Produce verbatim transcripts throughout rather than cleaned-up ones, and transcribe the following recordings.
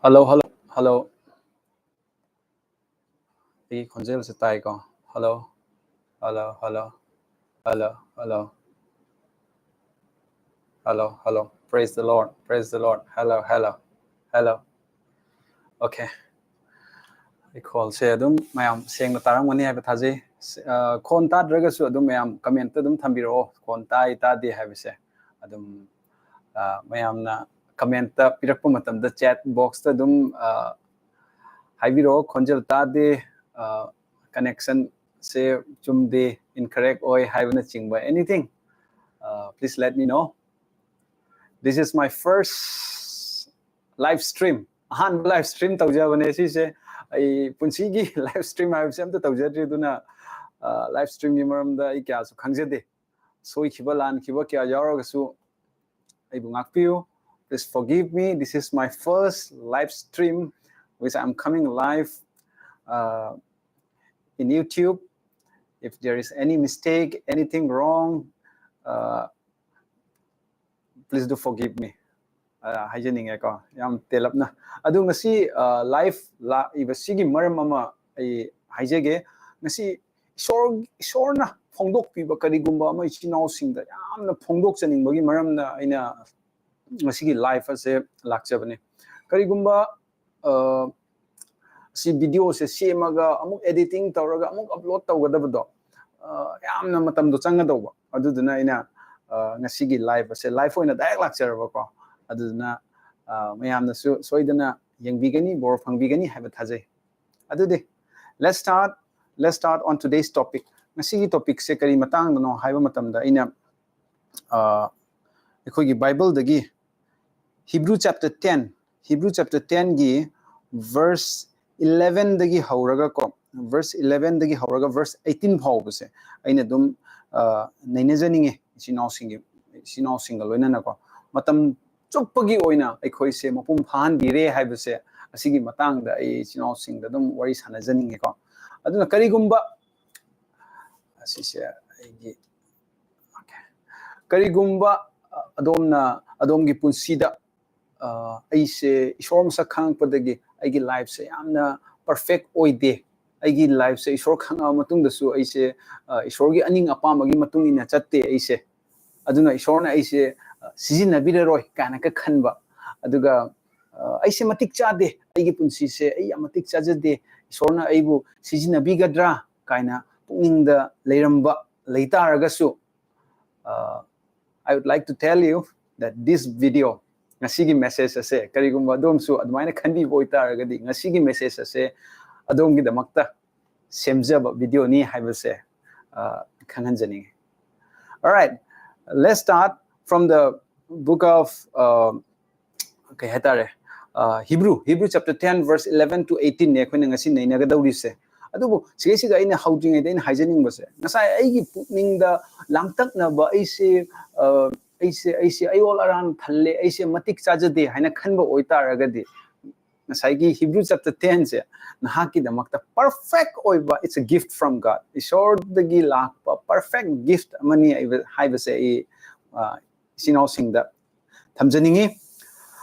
Hello, hello, hello. ꯑꯩꯒꯤ ꯈꯣꯟꯖꯦꯜꯁꯦ ꯇꯥꯏꯀꯣ? Hello, hello, hello, hello, hello, hello, hello. Praise the Lord, praise the Lord. Hello, hello, hello. Okay. ꯑꯩ ꯈꯣꯟꯁꯦ ꯑꯗꯨꯝ ꯃꯌꯥꯝ ꯁꯦꯡꯅ ꯇꯥꯔꯝꯒꯅꯤ ꯍꯥꯏꯕ ꯊꯥꯖꯩ꯫ ꯑ, ꯈꯣꯟ ꯇꯥꯗ꯭ꯔꯒꯁꯨ ꯑꯗꯨꯝ ꯃꯌꯥꯝ comment ꯑꯗꯨꯝ ꯊꯝꯕꯤꯔꯛꯑꯣ, ꯈꯣꯟ ꯇꯥꯏ ꯇꯥꯗꯦ ꯍꯥꯏꯕꯁꯦ꯫ ꯑꯗꯨꯝ, ꯑ, ꯃꯌꯥꯝꯅ comment ꯄꯤꯔꯛꯄ ꯃꯇꯝꯗ chat box ꯑꯗꯨꯝ, ꯑ, ꯍꯥꯏꯕꯤꯔꯛꯑꯣ, ꯈꯣꯟꯖꯦꯜ ꯇꯥꯗꯦ, ꯑ, connection ꯁꯦ ꯆꯨꯝꯗꯦ, incorrect ꯑꯣꯏ ꯍꯥꯏꯕꯅꯆꯤꯡꯕ, anything, uh, please let me know. This is my first live stream. ꯑꯍꯥꯟꯕ live stream ꯇꯧꯖꯕꯅꯦ ꯁꯤꯁꯦ꯫ ꯑꯩ ꯄꯨꯟꯁꯤꯒꯤ live stream ꯍꯥꯏꯕꯁꯦ ꯑꯝꯇ ꯇꯧꯖꯗ꯭ꯔꯤ, ꯑꯗꯨꯅ, ꯑ, live streamꯒꯤ ꯃꯔꯝꯗ ꯑꯩ ꯀꯌꯥꯁꯨ ꯈꯪꯖꯗꯦ꯫ ꯁꯣꯏꯈꯤꯕ ꯂꯥꯟꯈꯤꯕ ꯀꯌꯥ ꯌꯥꯎꯔꯒꯁꯨ ꯑꯩꯕꯨ ꯉꯥꯛꯄꯤꯌꯨ꯫ Please forgive me. This is my first live stream which I'm coming live, uh, in YouTube. If there is any mistake, anything wrong, uh, please do forgive me. ꯑ, ꯍꯥꯏꯖꯅꯤꯡꯉꯦꯀꯣ, ꯌꯥꯝ ꯇꯦꯜꯂꯞꯅ꯫ ꯑꯗꯨ ꯉꯁꯤ, ꯑ, live ꯂꯥꯛꯏꯕ ꯁꯤꯒꯤ ꯃꯔꯝ ꯑꯃ ꯑꯩ ꯍꯥꯏꯖꯒꯦ꯫ ꯉꯁꯤ ꯏꯁꯣꯔ, ꯏꯁꯣꯔꯅ ꯐꯣꯡꯗꯣꯛꯄꯤꯕ ꯀꯔꯤꯒꯨꯝꯕ ꯑꯃ ꯏꯆꯤꯟ ꯏꯅꯥꯎꯁꯤꯡꯗ ꯌꯥꯝꯅ ꯐꯣꯡꯗꯣꯛꯆꯅꯤꯡꯕꯒꯤ ꯃꯔꯝꯅ ꯑꯩꯅ ꯉꯁꯤꯒꯤ live ꯑꯁꯦ ꯂꯥꯛꯆꯕꯅꯦ꯫ ꯀꯔꯤꯒꯨꯝꯕ, ꯑ, ꯁꯤ videoꯁꯦ ꯁꯦꯝꯃꯒ ꯑꯃꯨꯛ editing ꯇꯧꯔꯒ ꯑꯃꯨꯛ upload ꯇꯧꯒꯗꯕꯗꯣ, ꯑ, ꯌꯥꯝꯅ ꯃꯇꯝꯗꯣ ꯆꯪꯒꯗꯧꯕ꯫ ꯑꯗꯨꯗꯨꯅ ꯑꯩꯅ, ꯑ, ꯉꯁꯤꯒꯤ live ꯑꯁꯦ live ꯑꯣꯏꯅ direct ꯂꯥꯛꯆꯔꯕꯀꯣ꯫ ꯑꯗꯨꯗꯨꯅ, ꯑ, ꯃꯌꯥꯝꯅꯁꯨ ꯁꯣꯏꯗꯅ ꯌꯦꯡꯕꯤꯒꯅꯤ, ꯕꯣꯔ ꯐꯪꯕꯤꯒꯅꯤ ꯍꯥꯏꯕ ꯊꯥꯖꯩ꯫ ꯑꯗꯨꯗꯤ, let's start, let's start on today's topic. ꯉꯁꯤꯒꯤ topicꯁꯦ ꯀꯔꯤ ꯃꯇꯥꯡꯗꯅꯣ ꯍꯥꯏꯕ ꯃꯇꯝꯗ ꯑꯩꯅ, ꯑ, ꯑꯩꯈꯣꯏꯒꯤ Bibleꯗꯒꯤ Hebrew chapter ten, Hebrew chapter tenꯒꯤ verse elevenꯗꯒꯤ ꯍꯧꯔꯒ ꯀꯣ, verse elevenꯗꯒꯤ ꯍꯧꯔꯒ verse eighteen ꯐꯥꯎꯕꯁꯦ ꯑꯩꯅ ꯑꯗꯨꯝ, ꯑ, ꯅꯩꯅꯖꯅꯤꯡꯉꯤ ꯏꯆꯤꯟ ꯏꯅꯥꯎꯁꯤꯡꯒꯤ, ꯏꯆꯤꯟ ꯏꯅꯥꯎꯁꯤꯡꯒ ꯂꯣꯏꯅꯅꯀꯣ꯫ ꯃꯇꯝ ꯆꯨꯞꯄꯒꯤ ꯑꯣꯏꯅ ꯑꯩꯈꯣꯏꯁꯦ ꯃꯄꯨꯡ ꯐꯥꯍꯟꯕꯤꯔꯦ ꯍꯥꯏꯕꯁꯦ ꯑꯁꯤꯒꯤ ꯃꯇꯥꯡꯗ ꯑꯩ ꯏꯆꯤꯟ ꯏꯅꯥꯎꯁꯤꯡꯗ ꯑꯗꯨꯝ ꯋꯥꯔꯤ ꯁꯥꯟꯅꯖꯅꯤꯡꯉꯤꯀꯣ꯫ ꯑꯗꯨꯅ ꯀꯔꯤꯒꯨꯝꯕ, ꯑꯁꯤꯁꯦ ꯑꯩꯒꯤ, okay꯫ ꯀꯔꯤꯒꯨꯝꯕ, ꯑ, ꯑꯗꯣꯝꯅ, ꯑꯗꯣꯝꯒꯤ ꯄꯨꯟꯁꯤꯗ, ꯑꯩꯁꯦ ꯏꯁꯣꯔ ꯃꯁꯛ ꯈꯪꯉꯛꯄꯗꯒꯤ ꯑꯩꯒꯤ ꯂꯥꯏꯐꯁꯦ ꯌꯥꯝꯅ ꯄꯔꯐꯦꯛ ꯑꯣꯏꯗꯦ, ꯑꯩꯒꯤ ꯂꯥꯏꯐꯁꯦ ꯏꯁꯣꯔ ꯈꯪꯉꯛꯑ ꯃꯇꯨꯡꯗꯁꯨ ꯑꯩꯁꯦ ꯏꯁꯣꯔꯒꯤ ꯑꯅꯤꯡ ꯑꯄꯥꯝꯕꯒꯤ ꯃꯇꯨꯡ ꯏꯟꯅ ꯆꯠꯇꯦ ꯑꯩꯁꯦ, ꯑꯗꯨꯅ ꯏꯁꯣꯔꯅ ꯑꯩꯁꯦ ꯁꯤꯖꯤꯟꯅꯕꯤꯔꯔꯣꯏ ꯀꯥꯏꯅꯒ ꯈꯟꯕ, ꯑꯗꯨꯒ ꯑꯩꯁꯦ ꯃꯇꯤꯛ ꯆꯥꯗꯦ, ꯑꯩꯒꯤ ꯄꯨꯟꯁꯤꯁꯦ ꯑꯩ ꯌꯥꯝ ꯃꯇꯤꯛ ꯆꯥꯖꯗꯦ, ꯏꯁꯣꯔꯅ ꯑꯩꯕꯨ ꯁꯤꯖꯤꯟꯅꯕꯤꯒꯗ꯭ꯔꯥ ꯀꯥꯏꯅ ꯄꯨꯛꯅꯤꯡꯗ ꯂꯩꯔꯝꯕ ꯂꯩꯇꯥꯔꯒꯁꯨ, I would like to tell you that this video, ꯉꯁꯤꯒꯤ ꯃꯦꯁꯦꯖ ꯑꯁꯦ ꯀꯔꯤꯒꯨꯝꯕ ꯑꯗꯣꯝꯁꯨ ꯑꯗꯨꯃꯥꯏꯅ ꯈꯟꯕꯤꯕ ꯑꯣꯏꯇꯥꯔꯒꯗꯤ, ꯉꯁꯤꯒꯤ ꯃꯦꯁꯦꯖ ꯑꯁꯦ ꯑꯗꯣꯝꯒꯤꯗꯃꯛꯇ ꯁꯦꯝꯖꯕ ꯚꯤꯗꯤꯑꯣꯅꯤ ꯍꯥꯏꯕꯁꯦ ꯈꯪꯍꯟꯖꯅꯤꯡꯉꯤ꯫ Alright, let's start from the book of, uh, ꯀꯩ ꯍꯥꯏꯇꯥꯔꯦ, Hebrew, Hebrew chapter ten verse eleven to eighteen ꯅꯦ ꯑꯩꯈꯣꯏꯅ ꯉꯁꯤ ꯅꯩꯅꯒꯗꯧꯔꯤꯁꯦ꯫ ꯑꯗꯨꯕꯨ ꯁꯤꯒꯩꯁꯤꯒ ꯑꯩꯅ ꯍꯧꯗ꯭ꯔꯤꯉꯩꯗ ꯑꯩꯅ ꯍꯥꯏꯖꯅꯤꯡꯕꯁꯦ, ꯉꯁꯥꯏ ꯑꯩꯒꯤ ꯄꯨꯛꯅꯤꯡꯗ ꯂꯥꯡꯇꯛꯅꯕ, ꯑꯩꯁꯦ ꯑꯩꯁꯦ ꯑꯩꯁꯦ ꯑꯩ ꯑꯣꯜ ꯑꯔꯥꯟ ꯊꯜꯂꯦ, ꯑꯩꯁꯦ ꯃꯇꯤꯛ ꯆꯥꯖꯗꯦ ꯍꯥꯏꯅ ꯈꯟꯕ ꯑꯣꯏꯇꯥꯔꯒꯗꯤ, ꯉꯁꯥꯏꯒꯤ Hebrew chapter ten ꯁꯦ ꯅꯍꯥꯛꯀꯤꯗꯃꯛꯇ ꯄꯔꯐꯦꯛ ꯑꯣꯏꯕ, it's a gift from God, ꯏꯁꯣꯔꯗꯒꯤ ꯂꯥꯛꯄ ꯄꯔꯐꯦꯛ ꯒꯤꯐ ꯑꯃꯅꯤ ꯍꯥꯏꯕꯁꯦ ꯑꯩ ꯏꯆꯤꯟ ꯏꯅꯥꯎꯁꯤꯡꯗ ꯊꯝꯖꯅꯤꯡꯉꯤ꯫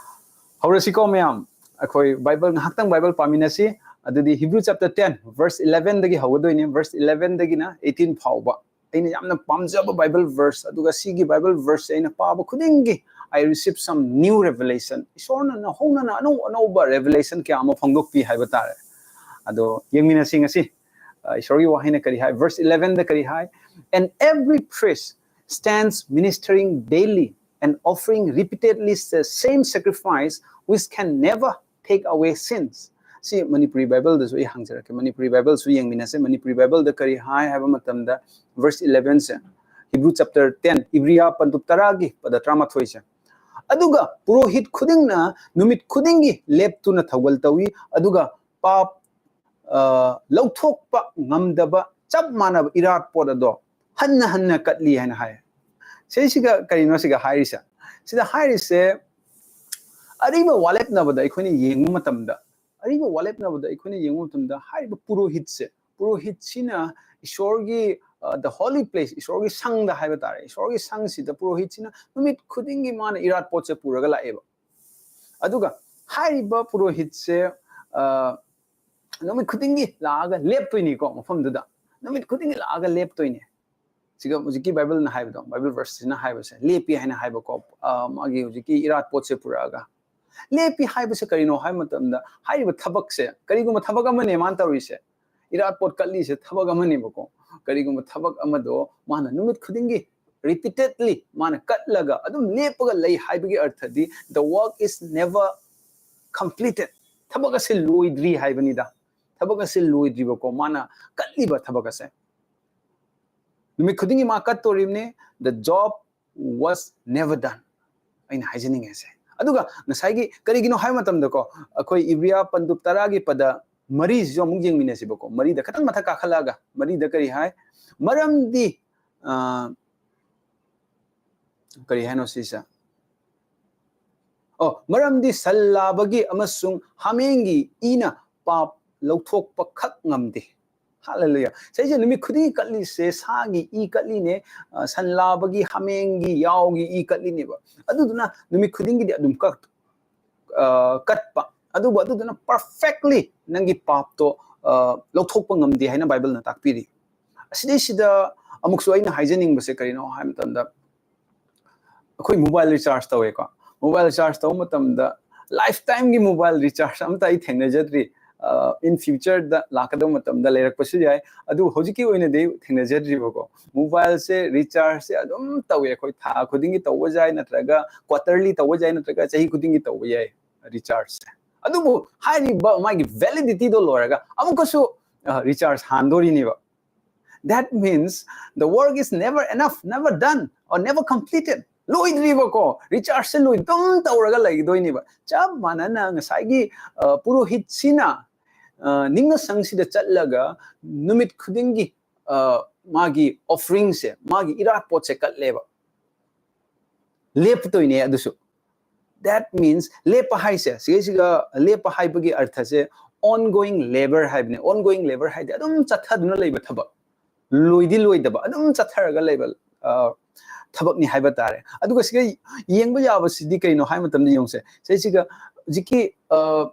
ꯍꯧꯔꯁꯤꯀꯣ ꯃꯌꯥꯝ, ꯑꯩꯈꯣꯏ ꯕꯥꯏꯕꯜ ꯉꯥꯏꯍꯥꯛꯇꯪ ꯕꯥꯏꯕꯜ ꯄꯥꯃꯤꯟꯅꯁꯤ꯫ ꯑꯗꯨꯗꯤ Hebrew chapter ten verse eleven ꯗꯒꯤ ꯍꯧꯒꯗꯣꯏꯅꯦ, verse eleven ꯗꯒꯤꯅ eighteen ꯐꯥꯎꯕ꯫ ꯑꯩꯅ ꯌꯥꯝꯅ ꯄꯥꯝꯖꯕ ꯕꯥꯏꯕꯜ ꯚꯔꯁ, ꯑꯗꯨꯒ ꯁꯤꯒꯤ ꯕꯥꯏꯕꯜ ꯚꯔꯁꯁꯦ ꯑꯩꯅ ꯄꯥꯕ ꯈꯨꯗꯤꯡꯒꯤ I receive some new revelation. ꯏꯁꯣꯔꯅ ꯅꯧꯍꯧꯅꯅ ꯑꯅꯧ ꯑꯅꯧꯕ ꯔꯦꯚꯤꯂꯦꯁꯟ ꯀꯌꯥ ꯑꯃ ꯐꯣꯡꯗꯣꯛꯄꯤ ꯍꯥꯏꯕ ꯇꯥꯔꯦ꯫ ꯑꯗꯣ ꯌꯦꯡꯃꯤꯟꯅꯁꯤ ꯉꯁꯤ꯫ ꯏꯁꯣꯔꯒꯤ ꯋꯥꯍꯩꯅ ꯀꯔꯤ ꯍꯥꯏ? Verse eleven ꯗ ꯀꯔꯤ ꯍꯥꯏ? "And every priest stands ministering daily and offering repeatedly the same sacrifice which can never take away sins." ꯁꯤ ꯃꯅꯤꯄꯨꯔꯤ ꯕꯥꯏꯕꯜꯗꯁꯨ ꯑꯩ ꯍꯪꯖꯔꯛꯀꯦ, ꯃꯅꯤꯄꯨꯔꯤ ꯕꯥꯏꯕꯜꯁꯨ ꯌꯦꯡꯃꯤꯟꯅꯁꯦ꯫ ꯃꯅꯤꯄꯨꯔꯤ ꯕꯥꯏꯕꯜꯗ ꯀꯔꯤ ꯍꯥꯏ ꯍꯥꯏꯕ ꯃꯇꯝꯗ, verse eleven ꯁꯦ, Hebrew chapter ten, ꯏꯕ꯭ꯔꯤꯌꯥ ꯄꯟꯗꯨꯞ ꯇꯔꯥꯒꯤ ꯄꯗ ꯇꯔꯥꯃꯥꯊꯣꯏꯁꯦ, "ꯑꯗꯨꯒ ꯄꯨꯔꯣꯍꯤꯠ ꯈꯨꯗꯤꯡꯅ ꯅꯨꯃꯤꯠ ꯈꯨꯗꯤꯡꯒꯤ ꯂꯦꯞꯇꯨꯅ ꯊꯧꯒꯜ ꯇꯧꯏ, ꯑꯗꯨꯒ ꯄꯥꯞ ꯂꯧꯊꯣꯛꯄ ꯉꯝꯗꯕ ꯆꯞ ꯃꯥꯟꯅꯕ ꯏꯔꯥꯠ ꯄꯣꯠ ꯑꯗꯣ ꯍꯟꯅ ꯍꯟꯅ ꯀꯠꯂꯤ" ꯍꯥꯏꯅ ꯍꯥꯏ꯫ ꯁꯤꯁꯤꯒ ꯀꯔꯤꯅꯣ ꯁꯤꯒ ꯍꯥꯏꯔꯤꯁꯦ? ꯁꯤꯗ ꯍꯥꯏꯔꯤꯁꯦ, ꯑꯔꯤꯕ ꯋꯥꯂꯦꯞꯅꯕꯗ ꯑꯩꯈꯣꯏꯅ ꯌꯦꯡꯕ ꯃꯇꯝꯗ, ꯑꯔꯤꯕ ꯋꯥꯂꯦꯞꯅꯕꯗ ꯑꯩꯈꯣꯏꯅ ꯌꯦꯡꯕ ꯃꯇꯝꯗ, ꯍꯥꯏꯔꯤꯕ ꯄꯨꯔꯣꯍꯤꯠꯁꯦ, ꯄꯨꯔꯣꯍꯤꯠꯁꯤꯅ ꯏꯁꯣꯔꯒꯤ, the holy place, ꯏꯁꯣꯔꯒꯤ ꯁꯪꯗ ꯍꯥꯏꯕ ꯇꯥꯔꯦ, ꯏꯁꯣꯔꯒꯤ ꯁꯪꯁꯤꯗ ꯄꯨꯔꯣꯍꯤꯠꯁꯤꯅ ꯅꯨꯃꯤꯠ ꯈꯨꯗꯤꯡꯒꯤ ꯃꯥꯅ ꯏꯔꯥꯠ ꯄꯣꯠꯁꯦ ꯄꯨꯔꯒ ꯂꯥꯛꯑꯦꯕ꯫ ꯑꯗꯨꯒ ꯍꯥꯏꯔꯤꯕ ꯄꯨꯔꯣꯍꯤꯠꯁꯦ ꯅꯨꯃꯤꯠ ꯈꯨꯗꯤꯡꯒꯤ ꯂꯥꯛꯑꯒ ꯂꯦꯞꯇꯣꯏꯅꯤꯀꯣ ꯃꯐꯝꯗꯨꯗ꯫ ꯅꯨꯃꯤꯠ ꯈꯨꯗꯤꯡꯒꯤ ꯂꯥꯛꯑꯒ ꯂꯦꯞꯇꯣꯏꯅꯤ꯫ ꯁꯤꯒ ꯍꯧꯖꯤꯛꯀꯤ ꯕꯥꯏꯕꯜꯅ ꯍꯥꯏꯕꯗꯣ, ꯕꯥꯏꯕꯜ ꯚꯔꯁꯁꯤꯅ ꯍꯥꯏꯕꯁꯦ, ꯂꯦꯞꯄꯤ ꯍꯥꯏꯅ ꯍꯥꯏꯕꯀꯣ꯫ ꯃꯥꯒꯤ ꯍꯧꯖꯤꯛꯀꯤ ꯏꯔꯥꯠ ꯄꯣꯠꯁꯦ ꯄꯨꯔꯛꯑꯒ꯫ ꯂꯦꯞꯄꯤ ꯍꯥꯏꯕꯁꯦ ꯀꯔꯤꯅꯣ ꯍꯥꯏꯕ ꯃꯇꯝꯗ, ꯍꯥꯏꯔꯤꯕ ꯊꯕꯛꯁꯦ ꯀꯔꯤꯒꯨꯝꯕ ꯊꯕꯛ ꯑꯃꯅꯦ ꯃꯥꯅ ꯇꯧꯔꯤꯁꯦ꯫ ꯏꯔꯥꯠ ꯄꯣꯠ ꯀꯠꯂꯤꯁꯦ ꯊꯕꯛ ꯑꯃꯅꯦꯕꯀꯣ꯫ ꯀꯔꯤꯒꯨꯝꯕ ꯊꯕꯛ ꯑꯃꯗꯣ ꯃꯥꯅ ꯅꯨꯃꯤꯠ ꯈꯨꯗꯤꯡꯒꯤ repeatedly ꯃꯥꯅ ꯀꯠꯂꯒ ꯑꯗꯨꯝ ꯂꯦꯞꯄꯒ ꯂꯩ ꯍꯥꯏꯕꯒꯤ ꯑꯔꯊꯗꯤ, the work is never completed. ꯊꯕꯛ ꯑꯁꯦ ꯂꯣꯏꯗ꯭ꯔꯤ ꯍꯥꯏꯕꯅꯤꯗ꯫ ꯊꯕꯛ ꯑꯁꯦ ꯂꯣꯏꯗ꯭ꯔꯤꯕꯀꯣ, ꯃꯥꯅ ꯀꯠꯂꯤꯕ ꯊꯕꯛ ꯑꯁꯦ꯫ ꯅꯨꯃꯤꯠ ꯈꯨꯗꯤꯡꯒꯤ ꯃꯥ ꯀꯠꯇꯣꯔꯤꯕꯅꯤ꯫ The job was never done꯫ ꯑꯩꯅ ꯍꯥꯏꯖꯅꯤꯡꯉꯤꯁꯦ꯫ ꯑꯗꯨꯒ ꯉꯁꯥꯏꯒꯤ ꯀꯔꯤꯒꯤꯅꯣ ꯍꯥꯏꯕ ꯃꯇꯝꯗꯀꯣ, ꯑꯩꯈꯣꯏ ꯏꯕ꯭ꯔꯤꯌꯥ ꯄꯟꯗꯨꯞ ꯇꯔꯥꯒꯤ ꯄꯗ ꯃꯔꯤꯁꯤꯁꯨ ꯑꯃꯨꯛ ꯌꯦꯡꯃꯤꯟꯅꯁꯤꯕꯀꯣ꯫ ꯃꯔꯤꯗ ꯈꯤꯇꯪ ꯃꯊꯛ ꯀꯥꯈꯠꯂꯛꯑꯒ, ꯃꯔꯤꯗ ꯀꯔꯤ ꯍꯥꯏ? ꯃꯔꯝꯗꯤ, ꯑ, ꯀꯔꯤ ꯍꯥꯏꯅꯣ ꯁꯤꯁꯦ? ꯑꯣ, ꯃꯔꯝꯗꯤ ꯁꯟ ꯂꯥꯕꯒꯤ ꯑꯃꯁꯨꯡ ꯍꯥꯃꯦꯡꯒꯤ ꯏꯅ ꯄꯥꯞ ꯂꯧꯊꯣꯛꯄ ꯈꯛ ꯉꯝꯗꯦ꯫ ꯍꯥꯂꯦꯂꯨꯌꯥ꯫ ꯁꯤꯁꯦ ꯅꯨꯃꯤꯠ ꯈꯨꯗꯤꯡꯒꯤ ꯀꯠꯂꯤꯁꯦ ꯁꯥꯒꯤ ꯏ ꯀꯠꯂꯤꯅꯦ, ꯑ, ꯁꯟ ꯂꯥꯕꯒꯤ, ꯍꯥꯃꯦꯡꯒꯤ, ꯌꯥꯎꯒꯤ ꯏ ꯀꯠꯂꯤꯅꯦꯕ꯫ ꯑꯗꯨꯗꯨꯅ ꯅꯨꯃꯤꯠ ꯈꯨꯗꯤꯡꯒꯤꯗꯤ ꯑꯗꯨꯝ ꯀꯠ-, ꯑ, ꯀꯠꯄ꯫ ꯑꯗꯨꯕꯨ ꯑꯗꯨꯗꯨꯅ perfectly ꯅꯪꯒꯤ ꯄꯥꯞꯇꯣ, ꯑ, ꯂꯧꯊꯣꯛꯄ ꯉꯝꯗꯦ ꯍꯥꯏꯅ ꯕꯥꯏꯕꯜꯅ ꯇꯥꯛꯄꯤꯔꯤ꯫ ꯑꯁꯤꯗꯩꯁꯤꯗ ꯑꯃꯨꯛꯁꯨ ꯑꯩꯅ ꯍꯥꯏꯖꯅꯤꯡꯕꯁꯦ ꯀꯔꯤꯅꯣ ꯍꯥꯏꯕ ꯃꯇꯝꯗ, ꯑꯩꯈꯣꯏ mobile recharge ꯇꯧꯋꯦꯀꯣ꯫ Mobile recharge ꯇꯧꯕ ꯃꯇꯝꯗ, lifetime ꯒꯤ mobile recharge ꯑꯝꯇ ꯑꯩ ꯊꯦꯡꯅꯖꯗ꯭ꯔꯤ꯫ ꯑ, in future ꯗ ꯂꯥꯛꯀꯗꯕ ꯃꯇꯝꯗ ꯂꯩꯔꯛꯄꯁꯨ ꯌꯥꯏ, ꯑꯗꯨꯕꯨ ꯍꯧꯖꯤꯛꯀꯤ ꯑꯣꯏꯅꯗꯤ ꯑꯩ ꯊꯦꯡꯅꯖꯗ꯭ꯔꯤꯕꯀꯣ꯫ Mobile ꯁꯦ recharge ꯁꯦ ꯑꯗꯨꯝ ꯇꯧꯋꯦ ꯑꯩꯈꯣꯏ, ꯊꯥ ꯈꯨꯗꯤꯡꯒꯤ ꯇꯧꯕ ꯌꯥꯏ, ꯅꯠꯇ꯭ꯔꯒ quarterly ꯇꯧꯕ ꯌꯥꯏ, ꯅꯠꯇ꯭ꯔꯒ ꯆꯍꯤ ꯈꯨꯗꯤꯡꯒꯤ ꯇꯧꯕ ꯌꯥꯏ recharge ꯁꯦ꯫ ꯑꯗꯨꯕꯨ ꯍꯥꯏꯔꯤꯕ ꯃꯥꯒꯤ validity ꯗꯣ ꯂꯣꯏꯔꯒ ꯑꯃꯨꯛꯀꯁꯨ, ꯑ, recharge ꯍꯥꯟꯗꯣꯔꯤꯅꯦꯕ꯫ That means the work is never enough, never done, or never completed. ꯂꯣꯏꯗ꯭ꯔꯤꯕꯀꯣ, recharge ꯁꯦ ꯂꯣꯏ ꯑꯗꯨꯝ ꯇꯧꯔꯒ ꯂꯩꯒꯗꯣꯏꯅꯦꯕ꯫ ꯆꯞ ꯃꯥꯟꯅꯅ ꯉꯁꯥꯏꯒꯤ, ꯑ, ꯄꯨꯔꯣꯍꯤꯠꯁꯤꯅ, ꯑ, ꯅꯤꯡꯅ ꯁꯪꯁꯤꯗ ꯆꯠꯂꯒ ꯅꯨꯃꯤꯠ ꯈꯨꯗꯤꯡꯒꯤ, ꯑ, ꯃꯥꯒꯤ offering ꯁꯦ, ꯃꯥꯒꯤ ꯏꯔꯥꯠ ꯄꯣꯠꯁꯦ ꯀꯠꯂꯦꯕ꯫ ꯂꯦꯞꯇꯣꯏꯅꯦ ꯑꯗꯨꯁꯨ꯫ That means ꯂꯦꯞꯄ ꯍꯥꯏꯁꯦ, ꯁꯤꯒꯩꯁꯤꯒ ꯂꯦꯞꯄ ꯍꯥꯏꯕꯒꯤ ꯑꯔꯊꯁꯦ ongoing labour ꯍꯥꯏꯕꯅꯦ꯫ Ongoing labour ꯍꯥꯏꯗꯤ ꯑꯗꯨꯝ ꯆꯠꯊꯗꯨꯅ ꯂꯩꯕ ꯊꯕꯛ, ꯂꯣꯏꯗꯤ ꯂꯣꯏꯗꯕ, ꯑꯗꯨꯝ ꯆꯠꯊꯔꯒ ꯂꯩꯕ, ꯑ, ꯊꯕꯛꯅꯤ ꯍꯥꯏꯕ ꯇꯥꯔꯦ꯫ ꯑꯗꯨꯒ ꯁꯤꯒ ꯌꯦꯡꯕ ꯌꯥꯕꯁꯤꯗꯤ ꯀꯩꯅꯣ ꯍꯥꯏꯕ ꯃꯇꯝꯗ, ꯌꯦꯡꯁꯦ, ꯁꯤꯁꯤꯒ ꯍꯧꯖꯤꯛꯀꯤ, ꯑ,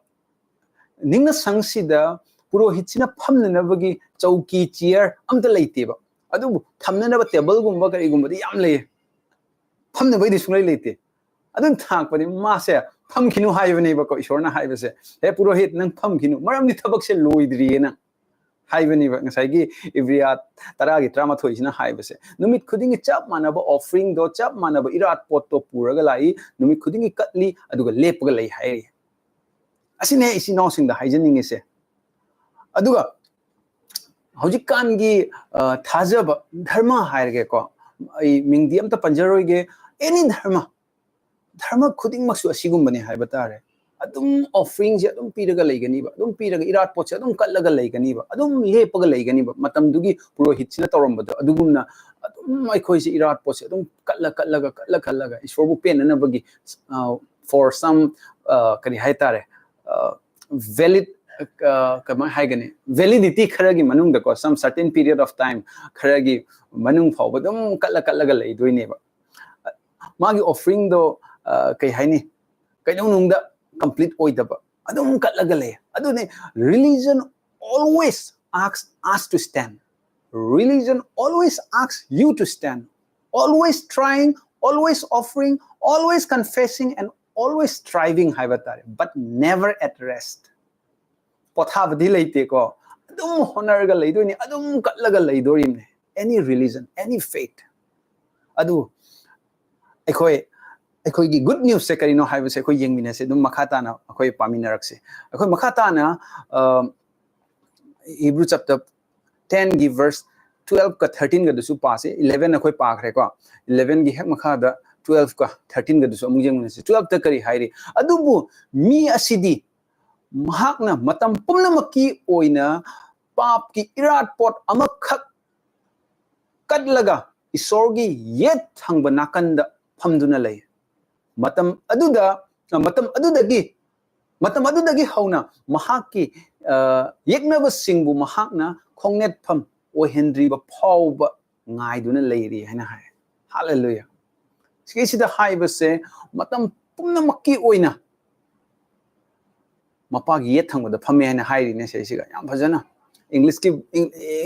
ꯅꯤꯡꯅ ꯁꯪꯁꯤꯗ ꯄꯨꯔꯣꯍꯤꯠꯁꯤꯅ ꯐꯝꯅꯅꯕꯒꯤ ꯆꯧꯀꯤ, ꯆꯤꯌꯔ ꯑꯝꯇ ꯂꯩꯇꯦꯕ꯫ ꯑꯗꯨꯕꯨ ꯊꯝꯅꯅꯕ ꯇꯦꯕꯜꯒꯨꯝꯕ ꯀꯔꯤꯒꯨꯝꯕꯗꯤ ꯌꯥꯝ ꯂꯩꯌꯦ, ꯐꯝꯅꯕꯒꯤꯗꯤ ꯁꯨꯡꯂꯩ ꯂꯩꯇꯦ꯫ ꯑꯗꯨꯝ ꯊꯥꯛꯄꯗꯤ ꯃꯥꯁꯦ ꯐꯝꯈꯤꯅꯨ ꯍꯥꯏꯕꯅꯦꯕꯀꯣ ꯏꯁꯣꯔꯅ ꯍꯥꯏꯕꯁꯦ꯫ "ꯍꯦ ꯄꯨꯔꯣꯍꯤꯠ, ꯅꯪ ꯐꯝꯈꯤꯅꯨ, ꯃꯔꯝꯗꯤ ꯊꯕꯛꯁꯦ ꯂꯣꯏꯗ꯭ꯔꯤꯌꯦꯅ" ꯍꯥꯏꯕꯅꯦꯕ ꯉꯁꯥꯏꯒꯤ ꯏꯕ꯭ꯔꯤꯌꯥ ꯇꯔꯥꯒꯤ ꯇꯔꯥꯃꯥꯊꯣꯏꯁꯤꯅ ꯍꯥꯏꯕꯁꯦ꯫ ꯅꯨꯃꯤꯠ ꯈꯨꯗꯤꯡꯒꯤ ꯆꯞ ꯃꯥꯟꯅꯕ ꯑꯣꯐꯔꯤꯡꯗꯣ, ꯆꯞ ꯃꯥꯟꯅꯕ ꯏꯔꯥꯠ ꯄꯣꯠꯇꯣ ꯄꯨꯔꯒ ꯂꯥꯛꯏ, ꯅꯨꯃꯤꯠ ꯈꯨꯗꯤꯡꯒꯤ ꯀꯠꯂꯤ, ꯑꯗꯨꯒ ꯂꯦꯞꯄꯒ ꯂꯩ ꯍꯥꯏꯔꯤ꯫ ꯑꯁꯤꯅꯦ ꯏꯆꯤꯟ ꯏꯅꯥꯎꯁꯤꯡꯗ ꯍꯥꯏꯖꯅꯤꯡꯉꯤꯁꯦ꯫ ꯑꯗꯨꯒ ꯍꯧꯖꯤꯛꯀꯥꯟꯒꯤ, ꯑ, ꯊꯥꯖꯕ ꯙꯔꯃ ꯍꯥꯏꯔꯒꯦꯀꯣ, ꯑꯩ ꯃꯤꯡꯗꯤ ꯑꯝꯇ ꯄꯟꯖꯔꯣꯏꯒꯦ, ꯑꯦꯅꯤ ꯙꯔꯃ, ꯙꯔꯃ ꯈꯨꯗꯤꯡꯃꯛꯁꯨ ꯑꯁꯤꯒꯨꯝꯕꯅꯦ ꯍꯥꯏꯕ ꯇꯥꯔꯦ꯫ ꯑꯗꯨꯝ ꯑꯣꯐꯔꯤꯡꯁꯦ ꯑꯗꯨꯝ ꯄꯤꯔꯒ ꯂꯩꯒꯅꯤꯕ, ꯑꯗꯨꯝ ꯄꯤꯔꯒ ꯏꯔꯥꯠ ꯄꯣꯠꯁꯦ ꯑꯗꯨꯝ ꯀꯠꯂꯒ ꯂꯩꯒꯅꯤꯕ, ꯑꯗꯨꯝ ꯂꯦꯞꯄꯒ ꯂꯩꯒꯅꯤꯕ꯫ ꯃꯇꯝꯗꯨꯒꯤ ꯄꯨꯔꯣꯍꯤꯠꯁꯤꯅ ꯇꯧꯔꯝꯕꯗꯣ ꯑꯗꯨꯒꯨꯝꯅ ꯑꯗꯨꯝ ꯑꯩꯈꯣꯏꯁꯦ ꯏꯔꯥꯠ ꯄꯣꯠꯁꯦ ꯑꯗꯨꯝ ꯀꯠꯂ ꯀꯠꯂꯒ, ꯀꯠꯂ ꯀꯠꯂꯒ ꯏꯁꯣꯔꯕꯨ ꯄꯦꯟꯅꯅꯕꯒꯤ, ꯑ, for some, ꯑ, ꯀꯔꯤ ꯍꯥꯏꯇꯥꯔꯦ, ꯑ, valid, ꯑ, ꯀꯃꯥꯏ ꯍꯥꯏꯒꯅꯤ, validity ꯈꯔꯒꯤ ꯃꯅꯨꯡꯗꯀꯣ, some certain period of time, ꯈꯔꯒꯤ ꯃꯅꯨꯡ ꯐꯥꯎꯕ ꯑꯗꯨꯝ ꯀꯠꯂ ꯀꯠꯂꯒ ꯂꯩꯗꯣꯏꯅꯦꯕ꯫ ꯃꯥꯒꯤ ꯑꯣꯐꯔꯤꯡꯗꯣ, ꯑ, ꯀꯩ ꯍꯥꯏꯅꯤ, ꯀꯩꯗꯧꯅꯨꯡꯗ ꯀꯝꯄ꯭ꯂꯤꯠ ꯑꯣꯏꯗꯕ, ꯑꯗꯨꯝ ꯀꯠꯂꯒ ꯂꯩ꯫ ꯑꯗꯨꯅꯤ, religion always asks us to stand. Religion always asks you to stand. Always trying, always offering, always confessing, and always striving ꯍꯥꯏꯕ ꯇꯥꯔꯦ, but never at rest. ꯄꯣꯊꯥꯕꯗꯤ ꯂꯩꯇꯦꯀꯣ, ꯑꯗꯨꯝ ꯍꯣꯠꯅꯔꯒ ꯂꯩꯗꯣꯏꯅꯤ, ꯑꯗꯨꯝ ꯀꯠꯂꯒ ꯂꯩꯗꯣꯔꯤꯕꯅꯤ꯫ Any religion, any faith. ꯑꯗꯨ ꯑꯩꯈꯣꯏ, ꯑꯩꯈꯣꯏꯒꯤ ꯒꯨꯗ ꯅ꯭ꯌꯨꯁꯁꯦ ꯀꯔꯤꯅꯣ ꯍꯥꯏꯕꯁꯦ ꯑꯩꯈꯣꯏ ꯌꯦꯡꯃꯤꯟꯅꯁꯦ ꯑꯗꯨꯝ ꯃꯈꯥ ꯇꯥꯅ ꯑꯩꯈꯣꯏ ꯄꯥꯃꯤꯟꯅꯔꯛꯁꯦ꯫ ꯑꯩꯈꯣꯏ ꯃꯈꯥ ꯇꯥꯅ, ꯑ, ꯍꯤꯕ꯭ꯔꯨ ꯆꯦꯞꯇꯔ ꯇꯦꯟꯒꯤ ꯚꯔꯁ ꯇꯨꯋꯦꯜꯐꯀ ꯊꯥꯔꯇꯤꯟꯒꯗꯨꯁꯨ ꯄꯥꯁꯦ꯫ ꯏꯂꯦꯚꯦꯟ ꯑꯩꯈꯣꯏ ꯄꯥꯈ꯭ꯔꯦꯀꯣ, ꯏꯂꯦꯚꯦꯟꯒꯤ ꯍꯦꯛ ꯃꯈꯥꯗ ꯇꯨꯋꯦꯜꯐꯀ ꯊꯥꯔꯇꯤꯟꯒꯗꯨꯁꯨ ꯑꯃꯨꯛ ꯌꯦꯡꯃꯤꯟꯅꯁꯦ꯫ ꯇꯨꯋꯦꯜꯐꯇ ꯀꯔꯤ ꯍꯥꯏꯔꯤ? "ꯑꯗꯨꯕꯨ ꯃꯤ ꯑꯁꯤꯗꯤ ꯃꯍꯥꯛꯅ ꯃꯇꯝ ꯄꯨꯝꯅꯃꯛꯀꯤ ꯑꯣꯏꯅ ꯄꯥꯞꯀꯤ ꯏꯔꯥꯠ ꯄꯣꯠ ꯑꯃꯈꯛ ꯀꯠꯂꯒ ꯏꯁꯣꯔꯒꯤ ꯌꯦꯠ ꯊꯪꯕ ꯅꯥꯀꯟꯗ ꯐꯝꯗꯨꯅ ꯂꯩ꯫ ꯃꯇꯝ ꯑꯗꯨꯗ, ꯃꯇꯝ ꯑꯗꯨꯗꯒꯤ, ꯃꯇꯝ ꯑꯗꯨꯗꯒꯤ ꯍꯧꯅ ꯃꯍꯥꯛꯀꯤ, ꯑ, ꯌꯦꯛꯅꯕꯁꯤꯡꯕꯨ ꯃꯍꯥꯛꯅ ꯈꯣꯡꯅꯦꯠꯐꯝ ꯑꯣꯏꯍꯟꯗ꯭ꯔꯤꯕ ꯐꯥꯎꯕ ꯉꯥꯏꯗꯨꯅ ꯂꯩꯔꯤ" ꯍꯥꯏꯅ ꯍꯥꯏ꯫ Hallelujah. ꯁꯤꯒꯤꯁꯤꯗ ꯍꯥꯏꯕꯁꯦ ꯃꯇꯝ ꯄꯨꯝꯅꯃꯛꯀꯤ ꯑꯣꯏꯅ ꯃꯄꯥꯒꯤ ꯌꯦꯠ ꯊꯪꯕꯗ ꯐꯝꯃꯦ ꯍꯥꯏꯅ ꯍꯥꯏꯔꯤꯅꯦ ꯁꯤꯁꯤꯒ ꯌꯥꯝ ꯐꯖꯅ꯫ ꯏꯪꯂꯤꯁꯀꯤ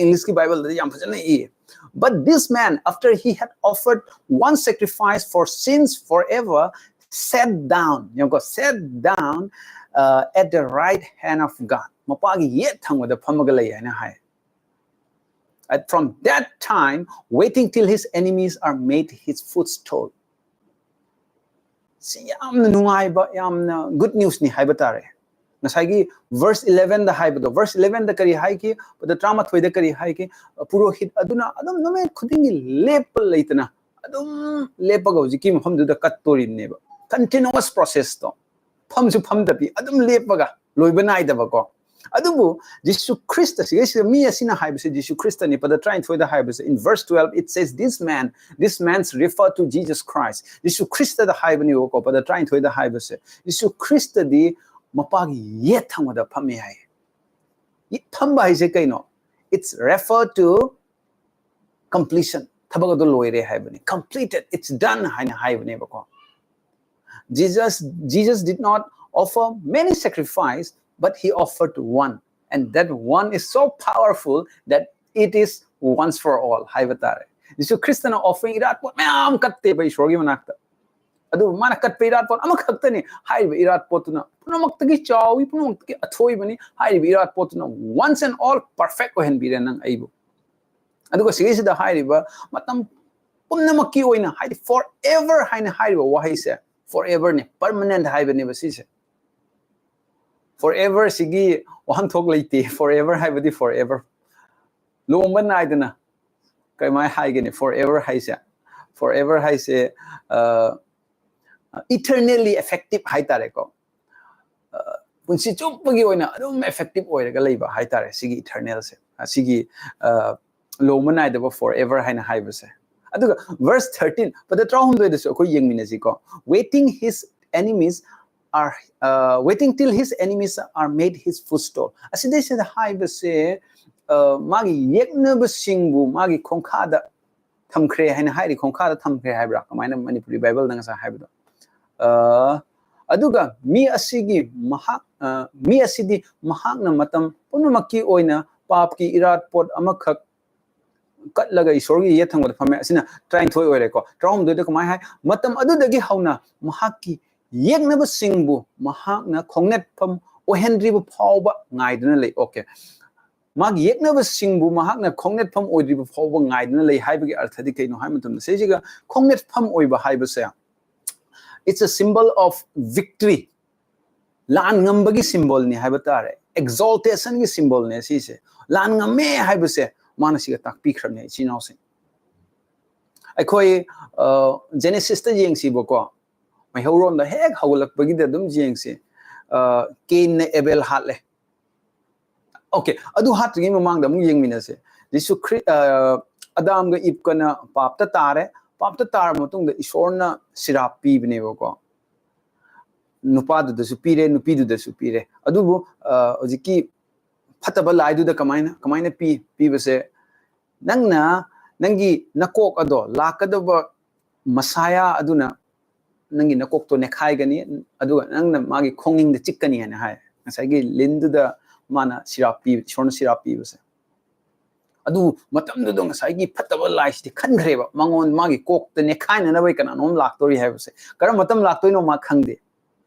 ꯏꯪꯂꯤꯁꯀꯤ ꯕꯥꯏꯕꯜꯗꯗꯤ ꯌꯥꯝ ꯐꯖꯅ ꯏꯌꯦ꯫ But this man, after he had offered one sacrifice for sins forever, sat down, ꯌꯦꯡꯉꯨꯀꯣ, sat down uh, at the right hand of God. ꯃꯄꯥꯒꯤ ꯌꯦꯠ ꯊꯪꯕꯗ ꯐꯝꯃꯒ ꯂꯩ ꯍꯥꯏꯅ ꯍꯥꯏ꯫ And from that time, waiting till his enemies are made his footstool. ꯁꯤ ꯌꯥꯝꯅ ꯅꯨꯡꯉꯥꯏꯕ, ꯌꯥꯝꯅ good newsꯅꯤ ꯍꯥꯏꯕ ꯇꯥꯔꯦ꯫ ꯉꯁꯥꯏꯒꯤ verse elevenꯗ ꯍꯥꯏꯕꯗꯣ, verse elevenꯗ ꯀꯔꯤ ꯍꯥꯏꯈꯤ? ꯄꯗ ꯇꯔꯥꯃꯥꯊꯣꯏꯗ ꯀꯔꯤ ꯍꯥꯏꯈꯤ? ꯄꯨꯔꯣꯍꯤꯠ ꯑꯗꯨꯅ ꯑꯗꯨꯝ ꯅꯨꯃꯤꯠ ꯈꯨꯗꯤꯡꯒꯤ ꯂꯦꯞꯄ ꯂꯩꯇꯅ ꯑꯗꯨꯝ ꯂꯦꯞꯄꯒ ꯍꯧꯖꯤꯛꯀꯤ ꯃꯐꯝꯗꯨꯗ ꯀꯠꯇꯣꯔꯤꯕꯅꯦꯕ꯫ Continuous processꯇꯣ, ꯐꯝꯁꯨ ꯐꯝꯗꯕꯤ ꯑꯗꯨꯝ ꯂꯦꯞꯄꯒ ꯂꯣꯏꯕ ꯅꯥꯏꯗꯕꯀꯣ꯫ ꯑꯗꯨꯕꯨ ꯖꯤꯁꯨ ꯈ꯭ꯔꯤꯁꯇ, ꯁꯤꯒꯩꯁꯤꯗ ꯃꯤ ꯑꯁꯤꯅ ꯍꯥꯏꯕꯁꯦ ꯖꯤꯁꯨ ꯈ꯭ꯔꯤꯁꯇꯅꯤ꯫ ꯄꯗ ꯇꯔꯥꯅꯤꯊꯣꯏꯗ ꯍꯥꯏꯕꯁꯦ, in verse twelve it says, "This man, this man's refer to Jesus Christ." ꯖꯤꯁꯨ ꯈ꯭ꯔꯤꯁꯇꯗ ꯍꯥꯏꯕꯅꯦꯕꯀꯣ, ꯄꯗ ꯇꯔꯥꯅꯤꯊꯣꯏꯗ ꯍꯥꯏꯕꯁꯦ꯫ ꯖꯤꯁꯨ ꯈ꯭ꯔꯤꯁꯇꯗꯤ ꯃꯄꯥꯒꯤ ꯌꯦꯠ ꯊꯪꯕꯗ ꯐꯝꯃꯦ ꯍꯥꯏ꯫ ꯌꯦꯠ ꯐꯝꯕ ꯍꯥꯏꯁꯦ ꯀꯩꯅꯣ? It's refer to completion. ꯊꯕꯛ ꯑꯗꯨ ꯂꯣꯏꯔꯦ ꯍꯥꯏꯕꯅꯤ꯫ Completed, it's done ꯍꯥꯏꯅ ꯍꯥꯏꯕꯅꯦꯕꯀꯣ꯫ Jesus, Jesus did not offer many sacrifice, but he offered one. And that one is so powerful that it is once for all ꯍꯥꯏꯕ ꯇꯥꯔꯦ꯫ ꯖꯤꯁꯨ ꯈ꯭ꯔꯤꯁꯇꯅ offering ꯏꯔꯥꯠꯄꯣꯠ ꯃꯌꯥꯝ ꯀꯠꯇꯦꯕ ꯏꯁꯣꯔꯒꯤ ꯃꯅꯥꯛꯇ꯫ ꯑꯗꯨꯕꯨ ꯃꯥꯅ ꯀꯠꯄ ꯏꯔꯥꯠꯄꯣꯠ ꯑꯃꯈꯛꯇꯅꯤ꯫ ꯍꯥꯏꯔꯤꯕ ꯏꯔꯥꯠꯄꯣꯠꯇꯨꯅ ꯄꯨꯝꯅꯃꯛꯇꯒꯤ ꯆꯥꯎꯏ, ꯄꯨꯝꯅꯃꯛꯇꯒꯤ ꯑꯊꯣꯏꯕꯅꯤ꯫ ꯍꯥꯏꯔꯤꯕ ꯏꯔꯥꯠꯄꯣꯠꯇꯨꯅ once and all perfect ꯑꯣꯏꯍꯟꯕꯤꯔꯦ ꯅꯪ ꯑꯩꯕꯨ꯫ ꯑꯗꯨꯒ ꯁꯤꯒꯤꯁꯤꯗ ꯍꯥꯏꯔꯤꯕ ꯃꯇꯝ ꯄꯨꯝꯅꯃꯛꯀꯤ ꯑꯣꯏꯅ, ꯍꯥꯏꯗꯤ forever ꯍꯥꯏꯅ ꯍꯥꯏꯔꯤꯕ ꯋꯥꯍꯩꯁꯦ foreverꯅꯤ, permanent ꯍꯥꯏꯕꯅꯦꯕ ꯁꯤꯁꯦ꯫ Forever ꯁꯤꯒꯤ ꯋꯥꯍꯟꯊꯣꯛ ꯂꯩꯇꯦ꯫ Forever ꯍꯥꯏꯕꯗꯤ forever, ꯂꯨꯍꯣꯡꯕ ꯅꯥꯏꯗꯅ꯫ ꯀꯃꯥꯏꯅ ꯍꯥꯏꯒꯅꯤ forever ꯍꯥꯏꯁꯦ? Forever ꯍꯥꯏꯁꯦ ꯑ, eternally effective ꯍꯥꯏꯇꯥꯔꯦꯀꯣ꯫ ꯑ, ꯄꯨꯟꯁꯤ ꯆꯨꯞꯄꯒꯤ ꯑꯣꯏꯅ ꯑꯗꯨꯝ effective ꯑꯣꯏꯔꯒ ꯂꯩꯕ ꯍꯥꯏꯇꯥꯔꯦ ꯁꯤꯒꯤ eternalꯁꯦ, ꯑ, ꯁꯤꯒꯤ ꯑ, ꯂꯨꯍꯣꯡꯕ ꯅꯥꯏꯗꯕ forever ꯍꯥꯏꯅ ꯍꯥꯏꯕꯁꯦ꯫ ꯑꯗꯨꯒ verse thirteen, ꯄꯗ ꯇꯔꯥꯍꯨꯝꯗꯣꯏꯗꯁꯨ ꯑꯩꯈꯣꯏ ꯌꯦꯡꯃꯤꯟꯅꯁꯤꯀꯣ꯫ "Waiting his enemies are, uh, waiting till his enemies are made his footstool." ꯑꯁꯤꯗꯩꯁꯤꯗ ꯍꯥꯏꯕꯁꯦ, ꯑ, ꯃꯥꯒꯤ ꯌꯦꯛꯅꯕꯁꯤꯡꯕꯨ ꯃꯥꯒꯤ ꯈꯣꯡꯈꯥꯗ ꯊꯝꯈ꯭ꯔꯦ ꯍꯥꯏꯅ ꯍꯥꯏꯔꯤ, ꯈꯣꯡꯈꯥꯗ ꯊꯝꯈ꯭ꯔꯦ ꯍꯥꯏꯕ꯭ꯔꯥ, ꯀꯃꯥꯏꯅ ꯃꯅꯤꯄꯨꯔꯤ ꯕꯥꯏꯕꯜꯗ ꯉꯁꯥꯏ ꯍꯥꯏꯕꯗꯣ? ꯑ, ꯑꯗꯨꯒ ꯃꯤ ꯑꯁꯤꯒꯤ ꯃꯍꯥꯛ, ꯑ, ꯃꯤ ꯑꯁꯤꯗꯤ ꯃꯍꯥꯛꯅ ꯃꯇꯝ ꯄꯨꯝꯅꯃꯛꯀꯤ ꯑꯣꯏꯅ ꯄꯥꯞꯀꯤ ꯏꯔꯥꯠ ꯄꯣꯠ ꯑꯃꯈꯛ ꯀꯠꯂꯒ ꯏꯁꯣꯔꯒꯤ ꯌꯦꯠ ꯊꯪꯕꯗ ꯐꯝꯃꯦ꯫ ꯑꯁꯤꯅ ꯇꯔꯥꯅꯤꯊꯣꯏ ꯑꯣꯏꯔꯦꯀꯣ꯫ ꯇꯔꯥꯍꯨꯝꯗꯣꯏꯗ ꯀꯃꯥꯏꯅ ꯍꯥꯏ? ꯃꯇꯝ ꯑꯗꯨꯗꯒꯤ ꯍꯧꯅ ꯃꯍꯥꯛꯀꯤ ꯌꯦꯛꯅꯕꯁꯤꯡꯕꯨ ꯃꯍꯥꯛꯅ ꯈꯣꯡꯅꯦꯠꯐꯝ ꯑꯣꯏꯍꯟꯗ꯭ꯔꯤꯕ ꯐꯥꯎꯕ ꯉꯥꯏꯗꯨꯅ ꯂꯩ꯫ ꯑꯣꯀꯦ, ꯃꯥꯒꯤ ꯌꯦꯛꯅꯕꯁꯤꯡꯕꯨ ꯃꯍꯥꯛꯅ ꯈꯣꯡꯅꯦꯠꯐꯝ ꯑꯣꯏꯗ꯭ꯔꯤꯕ ꯐꯥꯎꯕ ꯉꯥꯏꯗꯨꯅ ꯂꯩ ꯍꯥꯏꯕꯒꯤ ꯑꯔꯊꯗꯤ ꯀꯩꯅꯣ ꯍꯥꯏꯕ ꯃꯇꯝꯗ, ꯁꯤꯁꯤꯒ ꯈꯣꯡꯅꯦꯠꯐꯝ ꯑꯣꯏꯕ ꯍꯥꯏꯕꯁꯦ, it's a symbol of victory, ꯂꯥꯟ ꯉꯝꯕꯒꯤ ꯁꯤꯝꯕꯣꯜꯅꯤ ꯍꯥꯏꯕ ꯇꯥꯔꯦ, ꯑꯦꯛꯖꯣꯜꯇꯦꯁꯟꯒꯤ ꯁꯤꯝꯕꯣꯜꯅꯦ ꯁꯤꯁꯦ꯫ ꯂꯥꯟ ꯉꯝꯃꯦ ꯍꯥꯏꯕꯁꯦ ꯃꯥꯅ ꯁꯤꯒ ꯇꯥꯛꯄꯤꯈ꯭ꯔꯕꯅꯦ, ꯏꯆꯤꯟ ꯏꯅꯥꯎꯁꯤꯡ꯫ ꯑꯩꯈꯣꯏ, ꯑ, ꯖꯦꯅꯦꯁꯤꯁꯇ ꯌꯦꯡꯁꯤꯕꯀꯣ, ꯃꯩꯍꯧꯔꯣꯟꯗ ꯍꯦꯛ ꯍꯧꯒꯠꯂꯛꯄꯒꯤꯗ ꯑꯗꯨꯝ ꯌꯦꯡꯁꯤ꯫ ꯑ, ꯀꯦꯟꯅ ꯑꯦꯕꯦꯜ ꯍꯥꯠꯂꯦ꯫ ꯑꯣꯀꯦ, ꯑꯗꯨ ꯍꯥꯠꯇ꯭ꯔꯤꯉꯩ ꯃꯃꯥꯡꯗ ꯑꯃꯨꯛ ꯌꯦꯡꯃꯤꯟꯅꯁꯦ꯫ ꯖꯤꯁꯨ ꯈ꯭ꯔꯤ-, ꯑ, ꯑꯗꯥꯝꯒ ꯏꯞꯀꯅ ꯄꯥꯞꯇ ꯇꯥꯔꯦ꯫ ꯄꯥꯞꯇ ꯇꯥꯔꯕ ꯃꯇꯨꯡꯗ ꯏꯁꯣꯔꯅ ꯁꯤꯔꯥꯞ ꯄꯤꯕꯅꯦꯕꯀꯣ꯫ ꯅꯨꯄꯥꯗꯨꯗꯁꯨ ꯄꯤꯔꯦ, ꯅꯨꯄꯤꯗꯨꯗꯁꯨ ꯄꯤꯔꯦ꯫ ꯑꯗꯨꯕꯨ, ꯑ, ꯍꯧꯖꯤꯛꯀꯤ ꯐꯠꯇꯕ ꯂꯥꯏꯗꯨꯗ ꯀꯃꯥꯏꯅ, ꯀꯃꯥꯏꯅ ꯄꯤ? ꯄꯤꯕꯁꯦ, "ꯅꯪꯅ ꯅꯪꯒꯤ ꯅꯀꯣꯛ ꯑꯗꯣ, ꯂꯥꯛꯀꯗꯕ ꯃꯁꯥꯌꯥ ꯑꯗꯨꯅ ꯅꯪꯒꯤ ꯅꯀꯣꯛꯇꯣ ꯅꯦꯈꯥꯏꯒꯅꯤ, ꯑꯗꯨꯒ ꯅꯪꯅ ꯃꯥꯒꯤ ꯈꯣꯡꯅꯤꯡꯗ ꯆꯤꯛꯀꯅꯤ" ꯍꯥꯏꯅ ꯍꯥꯏ꯫ ꯉꯁꯥꯏꯒꯤ ꯂꯤꯟꯗꯨꯗ ꯃꯥꯅ ꯁꯤꯔꯥꯞ ꯄꯤ-, ꯏꯁꯣꯔꯅ ꯁꯤꯔꯥꯞ ꯄꯤꯕꯁꯦ꯫ ꯑꯗꯨ ꯃꯇꯝꯗꯨꯗ ꯉꯁꯥꯏꯒꯤ ꯐꯠꯇꯕ ꯂꯥꯏꯁꯤꯗꯤ ꯈꯟꯈ꯭ꯔꯦꯕ, ꯃꯉꯣꯟ, ꯃꯥꯒꯤ ꯀꯣꯛꯇ ꯅꯦꯈꯥꯏꯅꯅꯕ ꯀꯅꯥꯅꯣꯝ ꯂꯥꯛꯇꯣꯔꯤ ꯍꯥꯏꯕꯁꯦ꯫ ꯀꯔꯝꯕ ꯃꯇꯝ ꯂꯥꯛꯇꯣꯏꯅꯣ ꯃꯥ ꯈꯪꯗꯦ꯫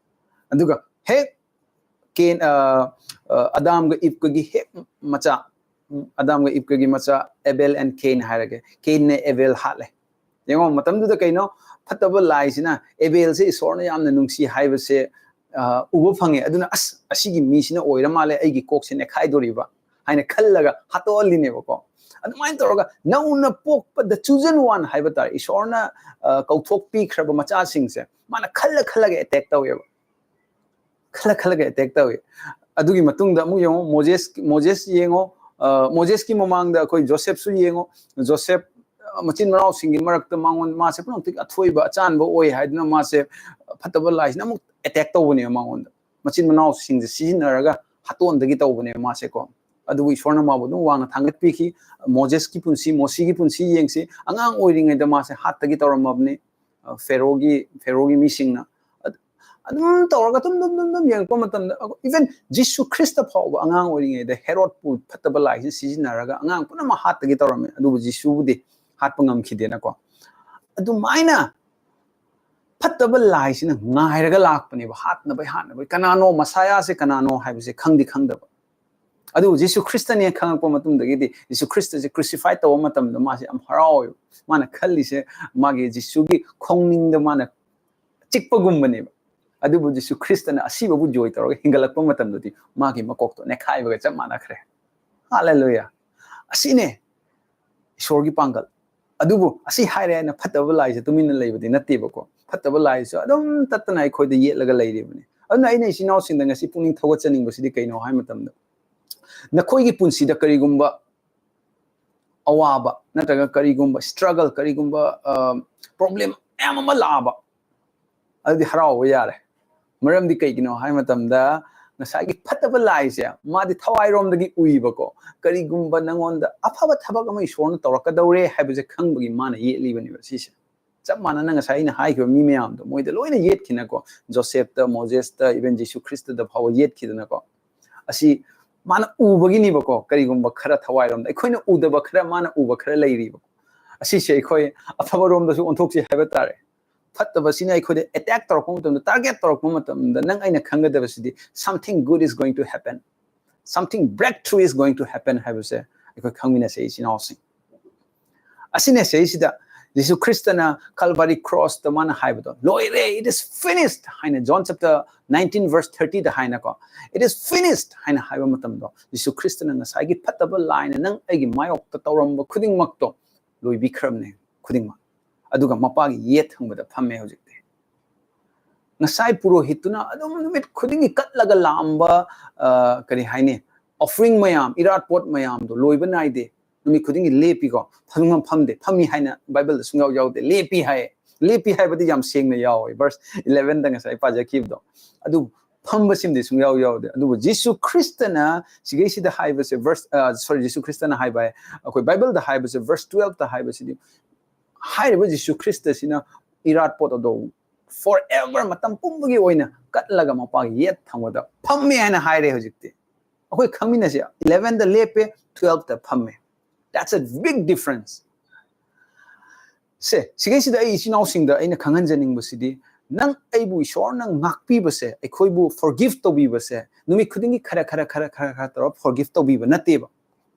ꯑꯗꯨꯒ ꯍꯦꯛ ꯀꯦꯟ-, ꯑ, ꯑ, ꯑꯗꯥꯝꯒ ꯏꯞꯀꯒꯤ ꯍꯦꯛ ꯃꯆꯥ, ꯎꯝ, ꯑꯗꯥꯝꯒ ꯏꯞꯀꯒꯤ ꯃꯆꯥ, ꯑꯦꯕꯦꯜ and ꯀꯦꯟ ꯍꯥꯏꯔꯒꯦ꯫ ꯀꯦꯟꯅ ꯑꯦꯕꯦꯜ ꯍꯥꯠꯂꯦ꯫ ꯌꯦꯡꯉꯣ, ꯃꯇꯝꯗꯨꯗ ꯀꯩꯅꯣ, ꯐꯠꯇꯕ ꯂꯥꯏꯁꯤꯅ ꯑꯦꯕꯦꯜꯁꯦ ꯏꯁꯣꯔꯅ ꯌꯥꯝꯅ ꯅꯨꯡꯁꯤ ꯍꯥꯏꯕꯁꯦ, ꯑ, ꯎꯕ ꯐꯪꯉꯦ꯫ ꯑꯗꯨꯅ, "ꯑꯁ, ꯑꯁꯤꯒꯤ ꯃꯤꯁꯤꯅ ꯑꯣꯏꯔ ꯃꯥꯜꯂꯦ ꯑꯩꯒꯤ ꯀꯣꯛꯁꯦ ꯅꯦꯈꯥꯏꯗꯣꯔꯤꯕ" ꯍꯥꯏꯅ ꯈꯜꯂꯒ ꯍꯥꯠꯇꯣꯛꯍꯜꯂꯤꯅꯦꯕꯀꯣ꯫ ꯑꯗꯨꯃꯥꯏꯅ ꯇꯧꯔꯒ ꯅꯧꯅ ꯄꯣꯛꯄ, the chosen one ꯍꯥꯏꯕ ꯇꯥꯔꯦ, ꯏꯁꯣꯔꯅ, ꯑ, ꯀꯧꯊꯣꯛꯄꯤꯈ꯭ꯔꯕ ꯃꯆꯥꯁꯤꯡꯁꯦ ꯃꯥꯅ ꯈꯜꯂ ꯈꯜꯂꯒ ꯑꯦꯇꯦꯛ ꯇꯧꯋꯦꯕ꯫ ꯈꯜꯂ ꯈꯜꯂꯒ ꯑꯦꯇꯦꯛ ꯇꯧꯋꯤ꯫ ꯑꯗꯨꯒꯤ ꯃꯇꯨꯡꯗ ꯑꯃꯨꯛ ꯌꯦꯡꯉꯣ, ꯃꯣꯖꯦꯁ, ꯃꯣꯖꯦꯁ ꯌꯦꯡꯉꯣ, ꯑ, ꯃꯣꯖꯦꯁꯀꯤ ꯃꯃꯥꯡꯗ ꯑꯩꯈꯣꯏ ꯖꯣꯁꯦꯐꯁꯨ ꯌꯦꯡꯉꯣ꯫ ꯖꯣꯁꯦꯐ, ꯑ, ꯃꯆꯤꯟ ꯃꯅꯥꯎꯁꯤꯡꯒꯤ ꯃꯔꯛꯇ ꯃꯉꯣꯟ-, ꯃꯥꯁꯦ ꯄꯨꯝꯅꯃꯛꯇꯒꯤ ꯑꯊꯣꯏꯕ, ꯑꯆꯥꯟꯕ ꯑꯣꯏ ꯍꯥꯏꯗꯨꯅ ꯃꯥꯁꯦ ꯐꯠꯇꯕ ꯂꯥꯏꯁꯤꯅ ꯑꯃꯨꯛ ꯑꯦꯇꯦꯛ ꯇꯧꯕꯅꯦꯕ ꯃꯉꯣꯟꯗ꯫ ꯃꯆꯤꯟ ꯃꯅꯥꯎꯁꯤꯡꯁꯦ ꯁꯤꯖꯤꯟꯅꯔꯒ ꯍꯥꯠꯇꯣꯛꯍꯟꯗꯒꯤ ꯇꯧꯕꯅꯦꯕ ꯃꯥꯁꯦꯀꯣ꯫ ꯑꯗꯨꯕꯨ ꯏꯁꯣꯔꯅ ꯃꯥꯕꯨ ꯑꯗꯨꯝ ꯋꯥꯡꯅ ꯊꯥꯡꯒꯠꯄꯤꯈꯤ꯫ ꯃꯣꯖꯦꯁꯀꯤ ꯄꯨꯟꯁꯤ, ꯃꯣꯁꯤꯒꯤ ꯄꯨꯟꯁꯤ ꯌꯦꯡꯁꯤ꯫ ꯑꯉꯥꯡ ꯑꯣꯏꯔꯤꯉꯩꯗ ꯃꯥꯁꯦ ꯍꯥꯠꯇꯒꯤ ꯇꯧꯔꯝꯃꯕꯅꯤ꯫ ꯑ, ꯐꯦꯔꯣꯒꯤ, ꯐꯦꯔꯣꯒꯤ ꯃꯤꯁꯤꯡꯅ꯫ ꯑꯗ-, ꯑꯗꯨꯝ ꯇꯧꯔꯒ ꯑꯗꯨꯝ, ꯑꯗꯨꯝ, ꯑꯗꯨꯝ, ꯑꯗꯨꯝ ꯌꯦꯡꯉꯛꯄ ꯃꯇꯝꯗ, even ꯖꯤꯁꯨ ꯈ꯭ꯔꯤꯁꯇ ꯐꯥꯎꯕ ꯑꯉꯥꯡ ꯑꯣꯏꯔꯤꯉꯩꯗ ꯍꯦꯔꯣꯗꯄꯨ ꯐꯠꯇꯕ ꯂꯥꯏꯁꯤꯅ ꯁꯤꯖꯤꯟꯅꯔꯒ ꯑꯉꯥꯡ ꯄꯨꯝꯅꯃꯛ ꯍꯥꯠꯇꯒꯤ ꯇꯧꯔꯝꯃꯤ꯫ ꯑꯗꯨꯕꯨ ꯖꯤꯁꯨꯕꯨꯗꯤ ꯍꯥꯠꯄ ꯉꯝꯈꯤꯗꯦꯅꯀꯣ꯫ ꯑꯗꯨꯃꯥꯏꯅ ꯐꯠꯇꯕ ꯂꯥꯏꯁꯤꯅ ꯉꯥꯏꯔꯒ ꯂꯥꯛꯄꯅꯦꯕ, ꯍꯥꯠꯅꯕꯩ, ꯍꯥꯠꯅꯕꯩ꯫ ꯀꯅꯥꯅꯣ ꯃꯁꯥꯌꯥꯁꯦ, ꯀꯅꯥꯅꯣ ꯍꯥꯏꯕꯁꯦ ꯈꯪꯗꯤ ꯈꯪꯗꯕ꯫ ꯑꯗꯨꯕꯨ ꯖꯤꯁꯨ ꯈ꯭ꯔꯤꯁꯇꯅꯦ ꯈꯪꯉꯛꯄ ꯃꯇꯨꯡꯗꯒꯤꯗꯤ, ꯖꯤꯁꯨ ꯈ꯭ꯔꯤꯁꯇꯁꯦ crucify ꯇꯧꯕ ꯃꯇꯝꯗ ꯃꯥꯁꯦ ꯌꯥꯝ ꯍꯔꯥꯎꯋꯦꯕ꯫ ꯃꯥꯅ ꯈꯜꯂꯤꯁꯦ, ꯃꯥꯒꯤ ꯖꯤꯁꯨꯒꯤ ꯈꯣꯡꯅꯤꯡꯗ ꯃꯥꯅ ꯆꯤꯛꯄꯒꯨꯝꯕꯅꯦꯕ꯫ ꯑꯗꯨꯕꯨ ꯖꯤꯁꯨ ꯈ꯭ꯔꯤꯁꯇꯅ ꯑꯁꯤꯕꯕꯨ ꯖꯣꯏ ꯇꯧꯔꯒ ꯍꯤꯡꯒꯠꯂꯛꯄ ꯃꯇꯝꯗꯗꯤ, ꯃꯥꯒꯤ ꯃꯀꯣꯛꯇꯣ ꯅꯦꯈꯥꯏꯕꯒ ꯆꯞ ꯃꯥꯟꯅꯈ꯭ꯔꯦ꯫ ꯍꯥꯂꯦꯂꯨꯌꯥ! ꯑꯁꯤꯅꯦ ꯏꯁꯣꯔꯒꯤ ꯄꯥꯡꯒꯜ꯫ ꯑꯗꯨꯕꯨ ꯑꯁꯤ ꯍꯥꯏꯔꯦ ꯍꯥꯏꯅ ꯐꯠꯇꯕ ꯂꯥꯏꯁꯦ ꯇꯨꯃꯤꯟꯅ ꯂꯩꯕꯗꯤ ꯅꯠꯇꯦꯕꯀꯣ꯫ ꯐꯠꯇꯕ ꯂꯥꯏꯁꯨ ꯑꯗꯨꯝ ꯇꯠꯇꯅ ꯑꯩꯈꯣꯏꯗ ꯌꯦꯠꯂꯒ ꯂꯩꯔꯤꯕꯅꯤ꯫ ꯑꯗꯨꯅ ꯑꯩꯅ ꯏꯆꯤꯟ ꯏꯅꯥꯎꯁꯤꯡꯗ ꯉꯁꯤ ꯄꯨꯛꯅꯤꯡ ꯊꯧꯒꯠꯆꯅꯤꯡꯕꯁꯤꯗꯤ ꯀꯩꯅꯣ ꯍꯥꯏ ꯃꯇꯝꯗ, ꯅꯈꯣꯏꯒꯤ ꯄꯨꯟꯁꯤꯗ ꯀꯔꯤꯒꯨꯝꯕ ꯑꯋꯥꯕ ꯅꯠꯇ꯭ꯔꯒ ꯀꯔꯤꯒꯨꯝꯕ struggle, ꯀꯔꯤꯒꯨꯝꯕ, ꯑ, problem ꯃꯌꯥꯝ ꯑꯃ ꯂꯥꯛꯑꯕ, ꯑꯗꯨꯗꯤ ꯍꯔꯥꯎꯕ ꯌꯥꯔꯦ꯫ ꯃꯔꯝꯗꯤ ꯀꯩꯒꯤꯅꯣ ꯍꯥꯏ ꯃꯇꯝꯗ, ꯉꯁꯥꯏꯒꯤ ꯐꯠꯇꯕ ꯂꯥꯏꯁꯦ ꯃꯥꯗꯤ ꯊꯋꯥꯏꯔꯣꯝꯗꯒꯤ ꯎꯏꯕꯀꯣ꯫ ꯀꯔꯤꯒꯨꯝꯕ ꯅꯪꯉꯣꯟꯗ ꯑꯐꯕ ꯊꯕꯛ ꯑꯃ ꯏꯁꯣꯔꯅ ꯇꯧꯔꯛꯀꯗꯧꯔꯦ ꯍꯥꯏꯕꯁꯦ ꯈꯪꯕꯒꯤ ꯃꯥꯅ ꯌꯦꯠꯂꯤꯕꯅꯦꯕ ꯁꯤꯁꯦ꯫ ꯆꯞ ꯃꯥꯟꯅꯅ ꯉꯁꯥꯏ ꯑꯩꯅ ꯍꯥꯏꯈꯤꯕ ꯃꯤ ꯃꯌꯥꯝꯗꯣ, ꯃꯣꯏꯗ ꯂꯣꯏꯅ ꯌꯦꯠꯈꯤꯅꯀꯣ꯫ ꯖꯣꯁꯦꯐꯇ, ꯃꯣꯖꯦꯁꯇ, even ꯖꯤꯁꯨ ꯈ꯭ꯔꯤꯁꯇꯗ ꯐꯥꯎꯕ ꯌꯦꯠꯈꯤꯗꯅꯀꯣ꯫ ꯑꯁꯤ ꯃꯥꯅ ꯎꯕꯒꯤꯅꯦꯕꯀꯣ꯫ ꯀꯔꯤꯒꯨꯝꯕ ꯈꯔ ꯊꯋꯥꯏꯔꯣꯝꯗ ꯑꯩꯈꯣꯏꯅ ꯎꯗꯕ ꯈꯔ ꯃꯥꯅ ꯎꯕ ꯈꯔ ꯂꯩꯔꯤꯕꯀꯣ꯫ ꯑꯁꯤꯁꯦ ꯑꯩꯈꯣꯏ ꯑꯐꯕꯔꯣꯝꯗꯁꯨ ꯑꯣꯟꯊꯣꯛꯁꯤ ꯍꯥꯏꯕ ꯇꯥꯔꯦ꯫ ꯐꯠꯇꯕꯁꯤꯅ ꯑꯩꯈꯣꯏꯗ attack ꯇꯧꯔꯛꯄ ꯃꯇꯝꯗ, target ꯇꯧꯔꯛꯄ ꯃꯇꯝꯗ, ꯅꯪ ꯑꯩꯅ ꯈꯪꯒꯗꯕꯁꯤꯗꯤ, something good is going to happen, something breakthrough is going to happen ꯍꯥꯏꯕꯁꯦ ꯑꯩꯈꯣꯏ ꯈꯪꯃꯤꯟꯅꯁꯦ, ꯏꯆꯤꯟ ꯏꯅꯥꯎꯁꯤꯡ꯫ ꯑꯁꯤꯅꯦ ꯁꯤꯗꯩꯁꯤꯗ ꯖꯤꯁꯨ ꯈ꯭ꯔꯤꯁꯇꯅ Calvary cross ꯇ ꯃꯥꯅ ꯍꯥꯏꯕꯗꯣ, "ꯂꯣꯏꯔꯦ, it is finished" ꯍꯥꯏꯅ, John chapter nineteen verse thirty ꯗ ꯍꯥꯏꯅꯀꯣ, "It is finished" ꯍꯥꯏꯅ ꯍꯥꯏꯕ ꯃꯇꯝꯗꯣ, ꯖꯤꯁꯨ ꯈ꯭ꯔꯤꯁꯇꯅ ꯉꯁꯥꯏꯒꯤ ꯐꯠꯇꯕ ꯂꯥꯏꯅ ꯅꯪ ꯑꯩꯒꯤ ꯃꯥꯌꯣꯛꯇ ꯇꯧꯔꯝꯕ ꯈꯨꯗꯤꯡꯃꯛꯇꯣ ꯂꯣꯏꯕꯤꯈ꯭ꯔꯕꯅꯦ ꯈꯨꯗꯤꯡꯃꯛ꯫ ꯑꯗꯨꯒ ꯃꯄꯥꯒꯤ ꯌꯦꯠ ꯊꯪꯕꯗ ꯐꯝꯃꯦ ꯍꯧꯖꯤꯛꯇꯤ꯫ ꯉꯁꯥꯏ ꯄꯨꯔꯣꯍꯤꯠꯇꯨꯅ ꯑꯗꯨꯝ ꯅꯨꯃꯤꯠ ꯈꯨꯗꯤꯡꯒꯤ ꯀꯠꯂꯒ ꯂꯥꯛꯑꯝꯕ, ꯑ, ꯀꯔꯤ ꯍꯥꯏꯅꯤ, offering ꯃꯌꯥꯝ, ꯏꯔꯥꯠ ꯄꯣꯠ ꯃꯌꯥꯝꯗꯣ ꯂꯣꯏꯕ ꯅꯥꯏꯗꯦ꯫ ꯅꯨꯃꯤꯠ ꯈꯨꯗꯤꯡꯒꯤ ꯂꯦꯞꯄꯤꯀꯣ, ꯐꯝ-, ꯐꯝꯗꯦ, ꯐꯝꯃꯤ ꯍꯥꯏꯅ ꯕꯥꯏꯕꯜꯗ ꯁꯨꯡꯌꯥꯎ ꯌꯥꯎꯗꯦ, ꯂꯦꯞꯄꯤ ꯍꯥꯏ꯫ ꯂꯦꯞꯄꯤ ꯍꯥꯏꯕꯗꯤ ꯌꯥꯝ ꯁꯦꯡꯅ ꯌꯥꯎꯋꯦ, verse eleven ꯗ ꯉꯁꯥꯏ ꯄꯥꯖꯈꯤꯕꯗꯣ꯫ ꯑꯗꯨ ꯐꯝꯕꯁꯤꯃꯗꯤ ꯁꯨꯡꯌꯥꯎ ꯌꯥꯎꯗꯦ꯫ ꯑꯗꯨꯕꯨ ꯖꯤꯁꯨ ꯈ꯭ꯔꯤꯁꯇꯅ ꯁꯤꯒꯩꯁꯤꯗ ꯍꯥꯏꯕꯁꯦ, ꯚꯔꯁ ꯁꯣꯔꯤ, ꯖꯤꯁꯨ ꯈ꯭ꯔꯤꯁꯇꯅ ꯍꯥꯏꯕ ꯍꯥꯏ, ꯑꯩꯈꯣꯏ ꯕꯥꯏꯕꯜꯗ ꯍꯥꯏꯕꯁꯦ, ꯚꯔꯁ ꯇꯨꯋꯦꯜꯐꯇ ꯍꯥꯏꯕꯁꯤꯗꯤ, ꯍꯥꯏꯔꯤꯕ ꯖꯤꯁꯨ ꯈ꯭ꯔꯤꯁꯇꯁꯤꯅ ꯏꯔꯥꯠꯄꯣꯠ ꯑꯗꯣ ꯐꯣꯔ ꯑꯦꯚꯔ, ꯃꯇꯝ ꯄꯨꯝꯕꯒꯤ ꯑꯣꯏꯅ ꯀꯠꯂꯒ ꯃꯄꯥꯒꯤ ꯌꯦꯠ ꯊꯪꯕꯗ ꯐꯝꯃꯦ ꯍꯥꯏꯅ ꯍꯥꯏꯔꯦ꯫ ꯍꯧꯖꯤꯛꯇꯤ ꯑꯩꯈꯣꯏ ꯈꯪꯃꯤꯟꯅꯁꯤ, ꯏꯂꯦꯚꯦꯟꯗ ꯂꯦꯞꯄꯦ, ꯇꯨꯋꯦꯜꯐꯇ ꯐꯝꯃꯦ꯫ That's a big difference. ꯁꯦ, ꯁꯤꯒꯩꯁꯤꯗ ꯑꯩ ꯏꯆꯤꯟ ꯏꯅꯥꯎꯁꯤꯡꯗ ꯑꯩꯅ ꯈꯪꯍꯟꯖꯅꯤꯡꯕꯁꯤꯗꯤ, ꯅꯪ ꯑꯩꯕꯨ ꯏꯁꯣꯔꯅ ꯉꯥꯛꯄꯤꯕꯁꯦ, ꯑꯩꯈꯣꯏꯕꯨ ꯐꯣꯔꯒꯤꯐ ꯇꯧꯕꯤꯕꯁꯦ, ꯅꯨꯃꯤꯠ ꯈꯨꯗꯤꯡꯒꯤ ꯈꯔ ꯈꯔ ꯈꯔ ꯈꯔ ꯈꯔ ꯇꯧꯔ ꯐꯣꯔꯒꯤꯐ ꯇꯧꯕꯤꯕ ꯅꯠꯇꯦꯕ꯫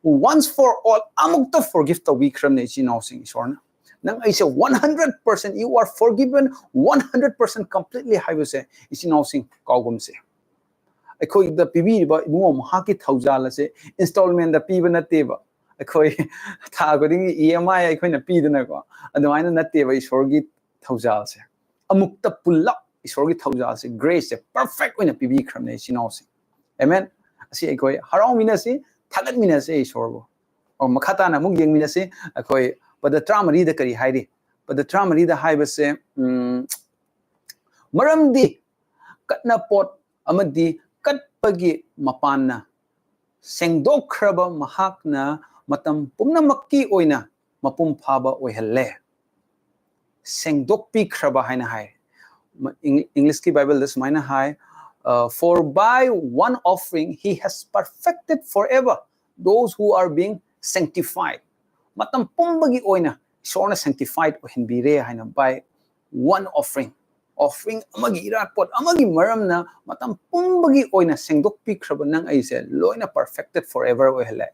Once for all, ꯑꯃꯨꯛꯇ ꯐꯣꯔꯒꯤꯐ ꯇꯧꯕꯤꯈ꯭ꯔꯕꯅꯦ ꯏꯆꯤꯟ ꯏꯅꯥꯎꯁꯤꯡ ꯏꯁꯣꯔꯅ꯫ ꯅꯪ ꯑꯩꯁꯦ one hundred percent, you are forgiven, one hundred percent completely ꯍꯥꯏꯕꯁꯦ ꯏꯆꯤꯟ ꯏꯅꯥꯎꯁꯤꯡ ꯀꯥꯎꯒꯨꯝꯁꯦ꯫ ꯑꯩꯈꯣꯏꯗ ꯄꯤꯕꯤꯔꯤꯕ ꯏꯕꯨꯡꯉꯣ ꯃꯍꯥꯛꯀꯤ ꯊꯧꯖꯥꯜ ꯑꯁꯦ ꯏꯟꯁꯇꯣꯜꯃꯦꯟꯗ ꯄꯤꯕ ꯅꯠꯇꯦꯕ꯫ ꯑꯩꯈꯣꯏ ꯊꯥ ꯈꯨꯗꯤꯡꯒꯤ ꯏ ꯑꯦꯝ ꯑꯥꯏ ꯑꯩꯈꯣꯏꯅ ꯄꯤꯗꯅꯀꯣ, ꯑꯗꯨꯃꯥꯏꯅ ꯅꯠꯇꯦꯕ ꯏꯁꯣꯔꯒꯤ ꯊꯧꯖꯥꯜꯁꯦ꯫ ꯑꯃꯨꯛꯇ ꯄꯨꯜꯂꯞ ꯏꯁꯣꯔꯒꯤ ꯊꯧꯖꯥꯜꯁꯦ, ꯒ꯭ꯔꯦꯁꯁꯦ ꯄꯔꯐꯦꯛ ꯑꯣꯏꯅ ꯄꯤꯕꯤꯈ꯭ꯔꯕꯅꯦ ꯏꯆꯤꯟ ꯏꯅꯥꯎꯁꯤꯡ꯫ ꯑꯦꯃꯦꯟ꯫ ꯑꯁꯤ ꯑꯩꯈꯣꯏ ꯍꯔꯥꯎꯃꯤꯟꯅꯁꯤ, ꯊꯥꯒꯠꯃꯤꯟꯅꯁꯤ ꯏꯁꯣꯔꯕꯨ꯫ ꯑꯣ, ꯃꯈꯥ ꯇꯥꯅ ꯑꯃꯨꯛ ꯌꯦꯡꯃꯤꯟꯅꯁꯤ꯫ ꯑꯩꯈꯣꯏ ꯄꯗ ꯇꯔꯥꯃꯔꯤꯗ ꯀꯔꯤ ꯍꯥꯏꯔꯤ? ꯄꯗ ꯇꯔꯥꯃꯔꯤꯗ ꯍꯥꯏꯕꯁꯦ, ꯎꯝ, "ꯃꯔꯝꯗꯤ ꯀꯠꯅꯄꯣꯠ ꯑꯃꯗꯤ ꯀꯠꯄꯒꯤ ꯃꯄꯥꯟꯅ ꯁꯦꯡꯗꯣꯛꯈ꯭ꯔꯕ ꯃꯍꯥꯛꯅ ꯃꯇꯝ ꯄꯨꯝꯅꯃꯛꯀꯤ ꯑꯣꯏꯅ ꯃꯄꯨꯡ ꯐꯥꯕ ꯑꯣꯏꯍꯜꯂꯦ꯫" ꯁꯦꯡꯗꯣꯛꯄꯤꯈ꯭ꯔꯕ ꯍꯥꯏꯅ ꯍꯥꯏ꯫ ꯃ-, ꯏꯪ-, ꯏꯪꯂꯤꯁꯀꯤ ꯕꯥꯏꯕꯜꯗ ꯁꯨꯃꯥꯏꯅ ꯍꯥꯏ, ꯑ, "For by one offering he has perfected forever those who are being sanctified." ꯃꯇꯝ ꯄꯨꯝꯕꯒꯤ ꯑꯣꯏꯅ ꯏꯁꯣꯔꯅ sanctified ꯑꯣꯏꯍꯟꯕꯤꯔꯦ ꯍꯥꯏꯅ, by one offering, offering ꯑꯃꯒꯤ, ꯏꯔꯥꯠꯄꯣꯠ ꯑꯃꯒꯤ ꯃꯔꯝꯅ ꯃꯇꯝ ꯄꯨꯝꯕꯒꯤ ꯑꯣꯏꯅ ꯁꯦꯡꯗꯣꯛꯄꯤꯈ꯭ꯔꯕ ꯅꯪ ꯑꯩꯁꯦ ꯂꯣꯏꯅ perfected forever ꯑꯣꯏꯍꯜꯂꯦ꯫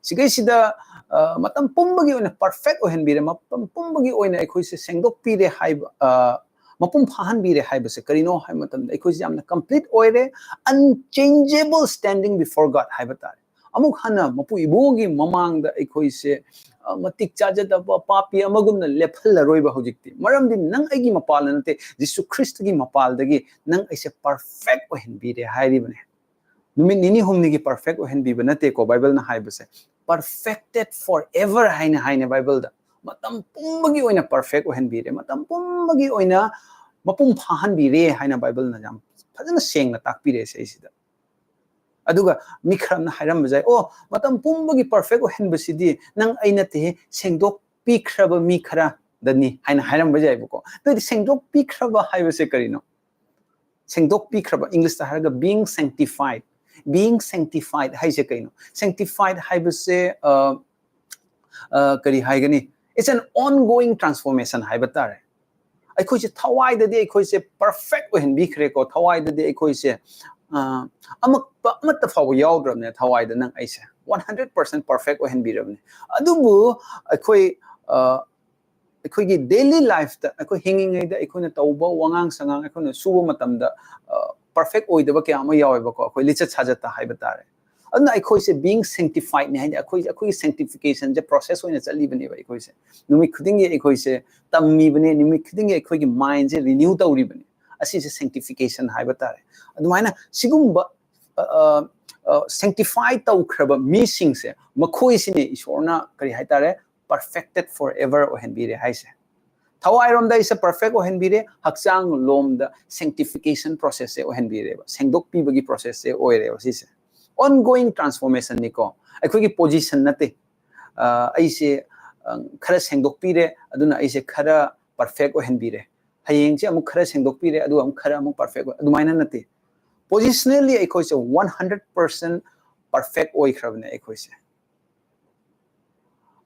ꯁꯤꯒꯩꯁꯤꯗ, ꯑ, ꯃꯇꯝ ꯄꯨꯝꯕꯒꯤ ꯑꯣꯏꯅ ꯄꯔꯐꯦꯛ ꯑꯣꯏꯍꯟꯕꯤꯔꯦ, ꯃꯇꯝ ꯄꯨꯝꯕꯒꯤ ꯑꯣꯏꯅ ꯑꯩꯈꯣꯏꯁꯦ ꯁꯦꯡꯗꯣꯛꯄꯤꯔꯦ ꯍꯥꯏꯕ, ꯑ, ꯃꯄꯨꯡ ꯐꯥꯍꯟꯕꯤꯔꯦ ꯍꯥꯏꯕꯁꯦ ꯀꯔꯤꯅꯣ ꯍꯥꯏꯕ ꯃꯇꯝꯗ, ꯑꯩꯈꯣꯏꯁꯦ ꯌꯥꯝꯅ complete ꯑꯣꯏꯔꯦ, unchangeable standing before God ꯍꯥꯏꯕ ꯇꯥꯔꯦ꯫ ꯑꯃꯨꯛ ꯍꯟꯅ ꯃꯄꯨ ꯏꯕꯨꯡꯒꯤ ꯃꯃꯥꯡꯗ ꯑꯩꯈꯣꯏꯁꯦ, ꯑ, ꯃꯇꯤꯛ ꯆꯥꯖꯗꯕ ꯄꯥꯄꯤ ꯑꯃꯒꯨꯝꯅ ꯂꯦꯞꯍꯜꯂꯔꯣꯏꯕ ꯍꯧꯖꯤꯛꯇꯤ꯫ ꯃꯔꯝꯗꯤ ꯅꯪ ꯑꯩꯒꯤ ꯃꯄꯥꯜꯗ ꯅꯠꯇꯦ, ꯖꯤꯁꯨ ꯈ꯭ꯔꯤꯁꯇꯒꯤ ꯃꯄꯥꯜꯗꯒꯤ ꯅꯪ ꯑꯩꯁꯦ ꯄꯔꯐꯦꯛ ꯑꯣꯏꯍꯟꯕꯤꯔꯦ ꯍꯥꯏꯔꯤꯕꯅꯦ꯫ ꯅꯨꯃꯤꯠ ꯅꯤꯅꯤ ꯍꯨꯝꯅꯤꯒꯤ ꯄꯔꯐꯦꯛ ꯑꯣꯏꯍꯟꯕꯤꯕ ꯅꯠꯇꯦꯀꯣ ꯕꯥꯏꯕꯜꯅ ꯍꯥꯏꯕꯁꯦ꯫ Perfected forever ꯍꯥꯏꯅ ꯍꯥꯏꯅꯦ ꯕꯥꯏꯕꯜꯗ꯫ ꯃꯇꯝ ꯄꯨꯝꯕꯒꯤ ꯑꯣꯏꯅ ꯄꯔꯐꯦꯛ ꯑꯣꯏꯍꯟꯕꯤꯔꯦ, ꯃꯇꯝ ꯄꯨꯝꯕꯒꯤ ꯑꯣꯏꯅ ꯃꯄꯨꯡ ꯐꯥꯍꯟꯕꯤꯔꯦ ꯍꯥꯏꯅ ꯕꯥꯏꯕꯜꯅ ꯌꯥꯝ ꯐꯖꯅ ꯁꯦꯡꯅ ꯇꯥꯛꯄꯤꯔꯦ ꯏꯁꯩꯁꯤꯗ꯫ ꯑꯗꯨꯒ ꯃꯤ ꯈꯔ ꯑꯃꯅ ꯍꯥꯏꯔꯝꯕꯁꯨ ꯌꯥꯏ, "ꯑꯣ, ꯃꯇꯝ ꯄꯨꯝꯕꯒꯤ perfect ꯑꯣꯏꯍꯟꯕꯁꯤꯗꯤ ꯅꯪ ꯑꯩ ꯅꯠꯇꯦꯍꯦ, ꯁꯦꯡꯗꯣꯛꯄꯤꯈ꯭ꯔꯕ ꯃꯤ ꯈꯔꯗꯅꯤ" ꯍꯥꯏꯅ ꯍꯥꯏꯔꯝꯕ ꯌꯥꯏꯕꯀꯣ꯫ ꯑꯗꯨꯗꯤ ꯁꯦꯡꯗꯣꯛꯄꯤꯈ꯭ꯔꯕ ꯍꯥꯏꯕꯁꯦ ꯀꯔꯤꯅꯣ? ꯁꯦꯡꯗꯣꯛꯄꯤꯈ꯭ꯔꯕ, ꯏꯪꯂꯤꯁꯇ ꯍꯥꯏꯔꯒ being sanctified꯫ Being sanctified ꯍꯥꯏꯁꯦ ꯀꯩꯅꯣ? Sanctified ꯍꯥꯏꯕꯁꯦ, ꯑ, ꯑ, ꯀꯔꯤ ꯍꯥꯏꯒꯅꯤ? It's an ongoing transformation ꯍꯥꯏꯕ ꯇꯥꯔꯦ꯫ ꯑꯩꯈꯣꯏꯁꯦ ꯊꯋꯥꯏꯗꯗꯤ ꯑꯩꯈꯣꯏꯁꯦ perfect ꯑꯣꯏꯍꯟꯕꯤꯈ꯭ꯔꯦꯀꯣ꯫ ꯊꯋꯥꯏꯗꯗꯤ ꯑꯩꯈꯣꯏꯁꯦ, ꯑ, ꯑꯃꯛꯄ ꯑꯃꯠꯇ ꯐꯥꯎꯕ ꯌꯥꯎꯗ꯭ꯔꯕꯅꯦ ꯊꯋꯥꯏꯗ ꯅꯪ ꯑꯩꯁꯦ꯫ One hundred percent perfect ꯑꯣꯏꯍꯟꯕꯤꯔꯕꯅꯦ꯫ ꯑꯗꯨꯕꯨ ꯑꯩꯈꯣꯏ, ꯑ, ꯑꯩꯈꯣꯏꯒꯤ daily lifeꯇ, ꯑꯩꯈꯣꯏ ꯍꯤꯡꯉꯤꯉꯩꯗ ꯑꯩꯈꯣꯏꯅ ꯇꯧꯕ ꯋꯥꯉꯥꯡ ꯁꯉꯥꯡ, ꯑꯩꯈꯣꯏꯅ ꯁꯨꯕ ꯃꯇꯝꯗ, ꯑ, perfect ꯑꯣꯏꯗꯕ ꯀꯌꯥ ꯑꯃ ꯌꯥꯎꯋꯦꯕꯀꯣ, ꯑꯩꯈꯣꯏ ꯂꯤꯆꯠ ꯁꯥꯖꯠꯇ ꯍꯥꯏꯕ ꯇꯥꯔꯦ꯫ ꯑꯗꯨꯅ ꯑꯩꯈꯣꯏꯁꯦ being sanctifiedꯅꯤ ꯍꯥꯏꯗꯤ ꯑꯩꯈꯣꯏ, ꯑꯩꯈꯣꯏꯒꯤ sanctificationꯁꯦ process ꯑꯣꯏꯅ ꯆꯠꯂꯤꯕꯅꯦꯕ꯫ ꯑꯩꯈꯣꯏꯁꯦ ꯅꯨꯃꯤꯠ ꯈꯨꯗꯤꯡꯒꯤ ꯑꯩꯈꯣꯏꯁꯦ ꯇꯝꯃꯤꯕꯅꯦ, ꯅꯨꯃꯤꯠ ꯈꯨꯗꯤꯡꯒꯤ ꯑꯩꯈꯣꯏꯒꯤ mindꯁꯦ renew ꯇꯧꯔꯤꯕꯅꯦ꯫ ꯑꯁꯤꯁꯦ sanctification ꯍꯥꯏꯕ ꯇꯥꯔꯦ꯫ ꯑꯗꯨꯃꯥꯏꯅ ꯁꯤꯒꯨꯝꯕ, ꯑ, ꯑ, ꯑ, sanctify ꯇꯧꯈ꯭ꯔꯕ ꯃꯤꯁꯤꯡꯁꯦ, ꯃꯈꯣꯏꯁꯤꯅꯦ ꯏꯁꯣꯔꯅ ꯀꯔꯤ ꯍꯥꯏꯇꯥꯔꯦ, perfected forever ꯑꯣꯏꯍꯟꯕꯤꯔꯦ ꯍꯥꯏꯁꯦ꯫ ꯊꯋꯥꯏꯔꯣꯝꯗ ꯑꯩꯁꯦ perfect ꯑꯣꯏꯍꯟꯕꯤꯔꯦ, ꯍꯛꯆꯥꯡ ꯂꯣꯝꯗ sanctification processꯁꯦ ꯑꯣꯏꯍꯟꯕꯤꯔꯦꯕ, ꯁꯦꯡꯗꯣꯛꯄꯤꯕꯒꯤ processꯁꯦ ꯑꯣꯏꯔꯦꯕ ꯁꯤꯁꯦ꯫ Ongoing transformationꯅꯤꯀꯣ, ꯑꯩꯈꯣꯏꯒꯤ position ꯅꯠꯇꯦ꯫ ꯑ, ꯑꯩꯁꯦ, ꯑ, ꯈꯔ ꯁꯦꯡꯗꯣꯛꯄꯤꯔꯦ, ꯑꯗꯨꯅ ꯑꯩꯁꯦ ꯈꯔ perfect ꯑꯣꯏꯍꯟꯕꯤꯔꯦ꯫ ꯍꯌꯦꯡꯁꯦ ꯑꯃꯨꯛ ꯈꯔ ꯁꯦꯡꯗꯣꯛꯄꯤꯔꯦ, ꯑꯗꯨꯒ ꯑꯃꯨꯛ ꯈꯔ ꯑꯃꯨꯛ perfect ꯑꯣꯏ, ꯑꯗꯨꯃꯥꯏꯅ ꯅꯠꯇꯦ꯫ Positionally ꯑꯩꯈꯣꯏꯁꯦ one hundred percent perfect ꯑꯣꯏꯈ꯭ꯔꯕꯅꯦ ꯑꯩꯈꯣꯏꯁꯦ꯫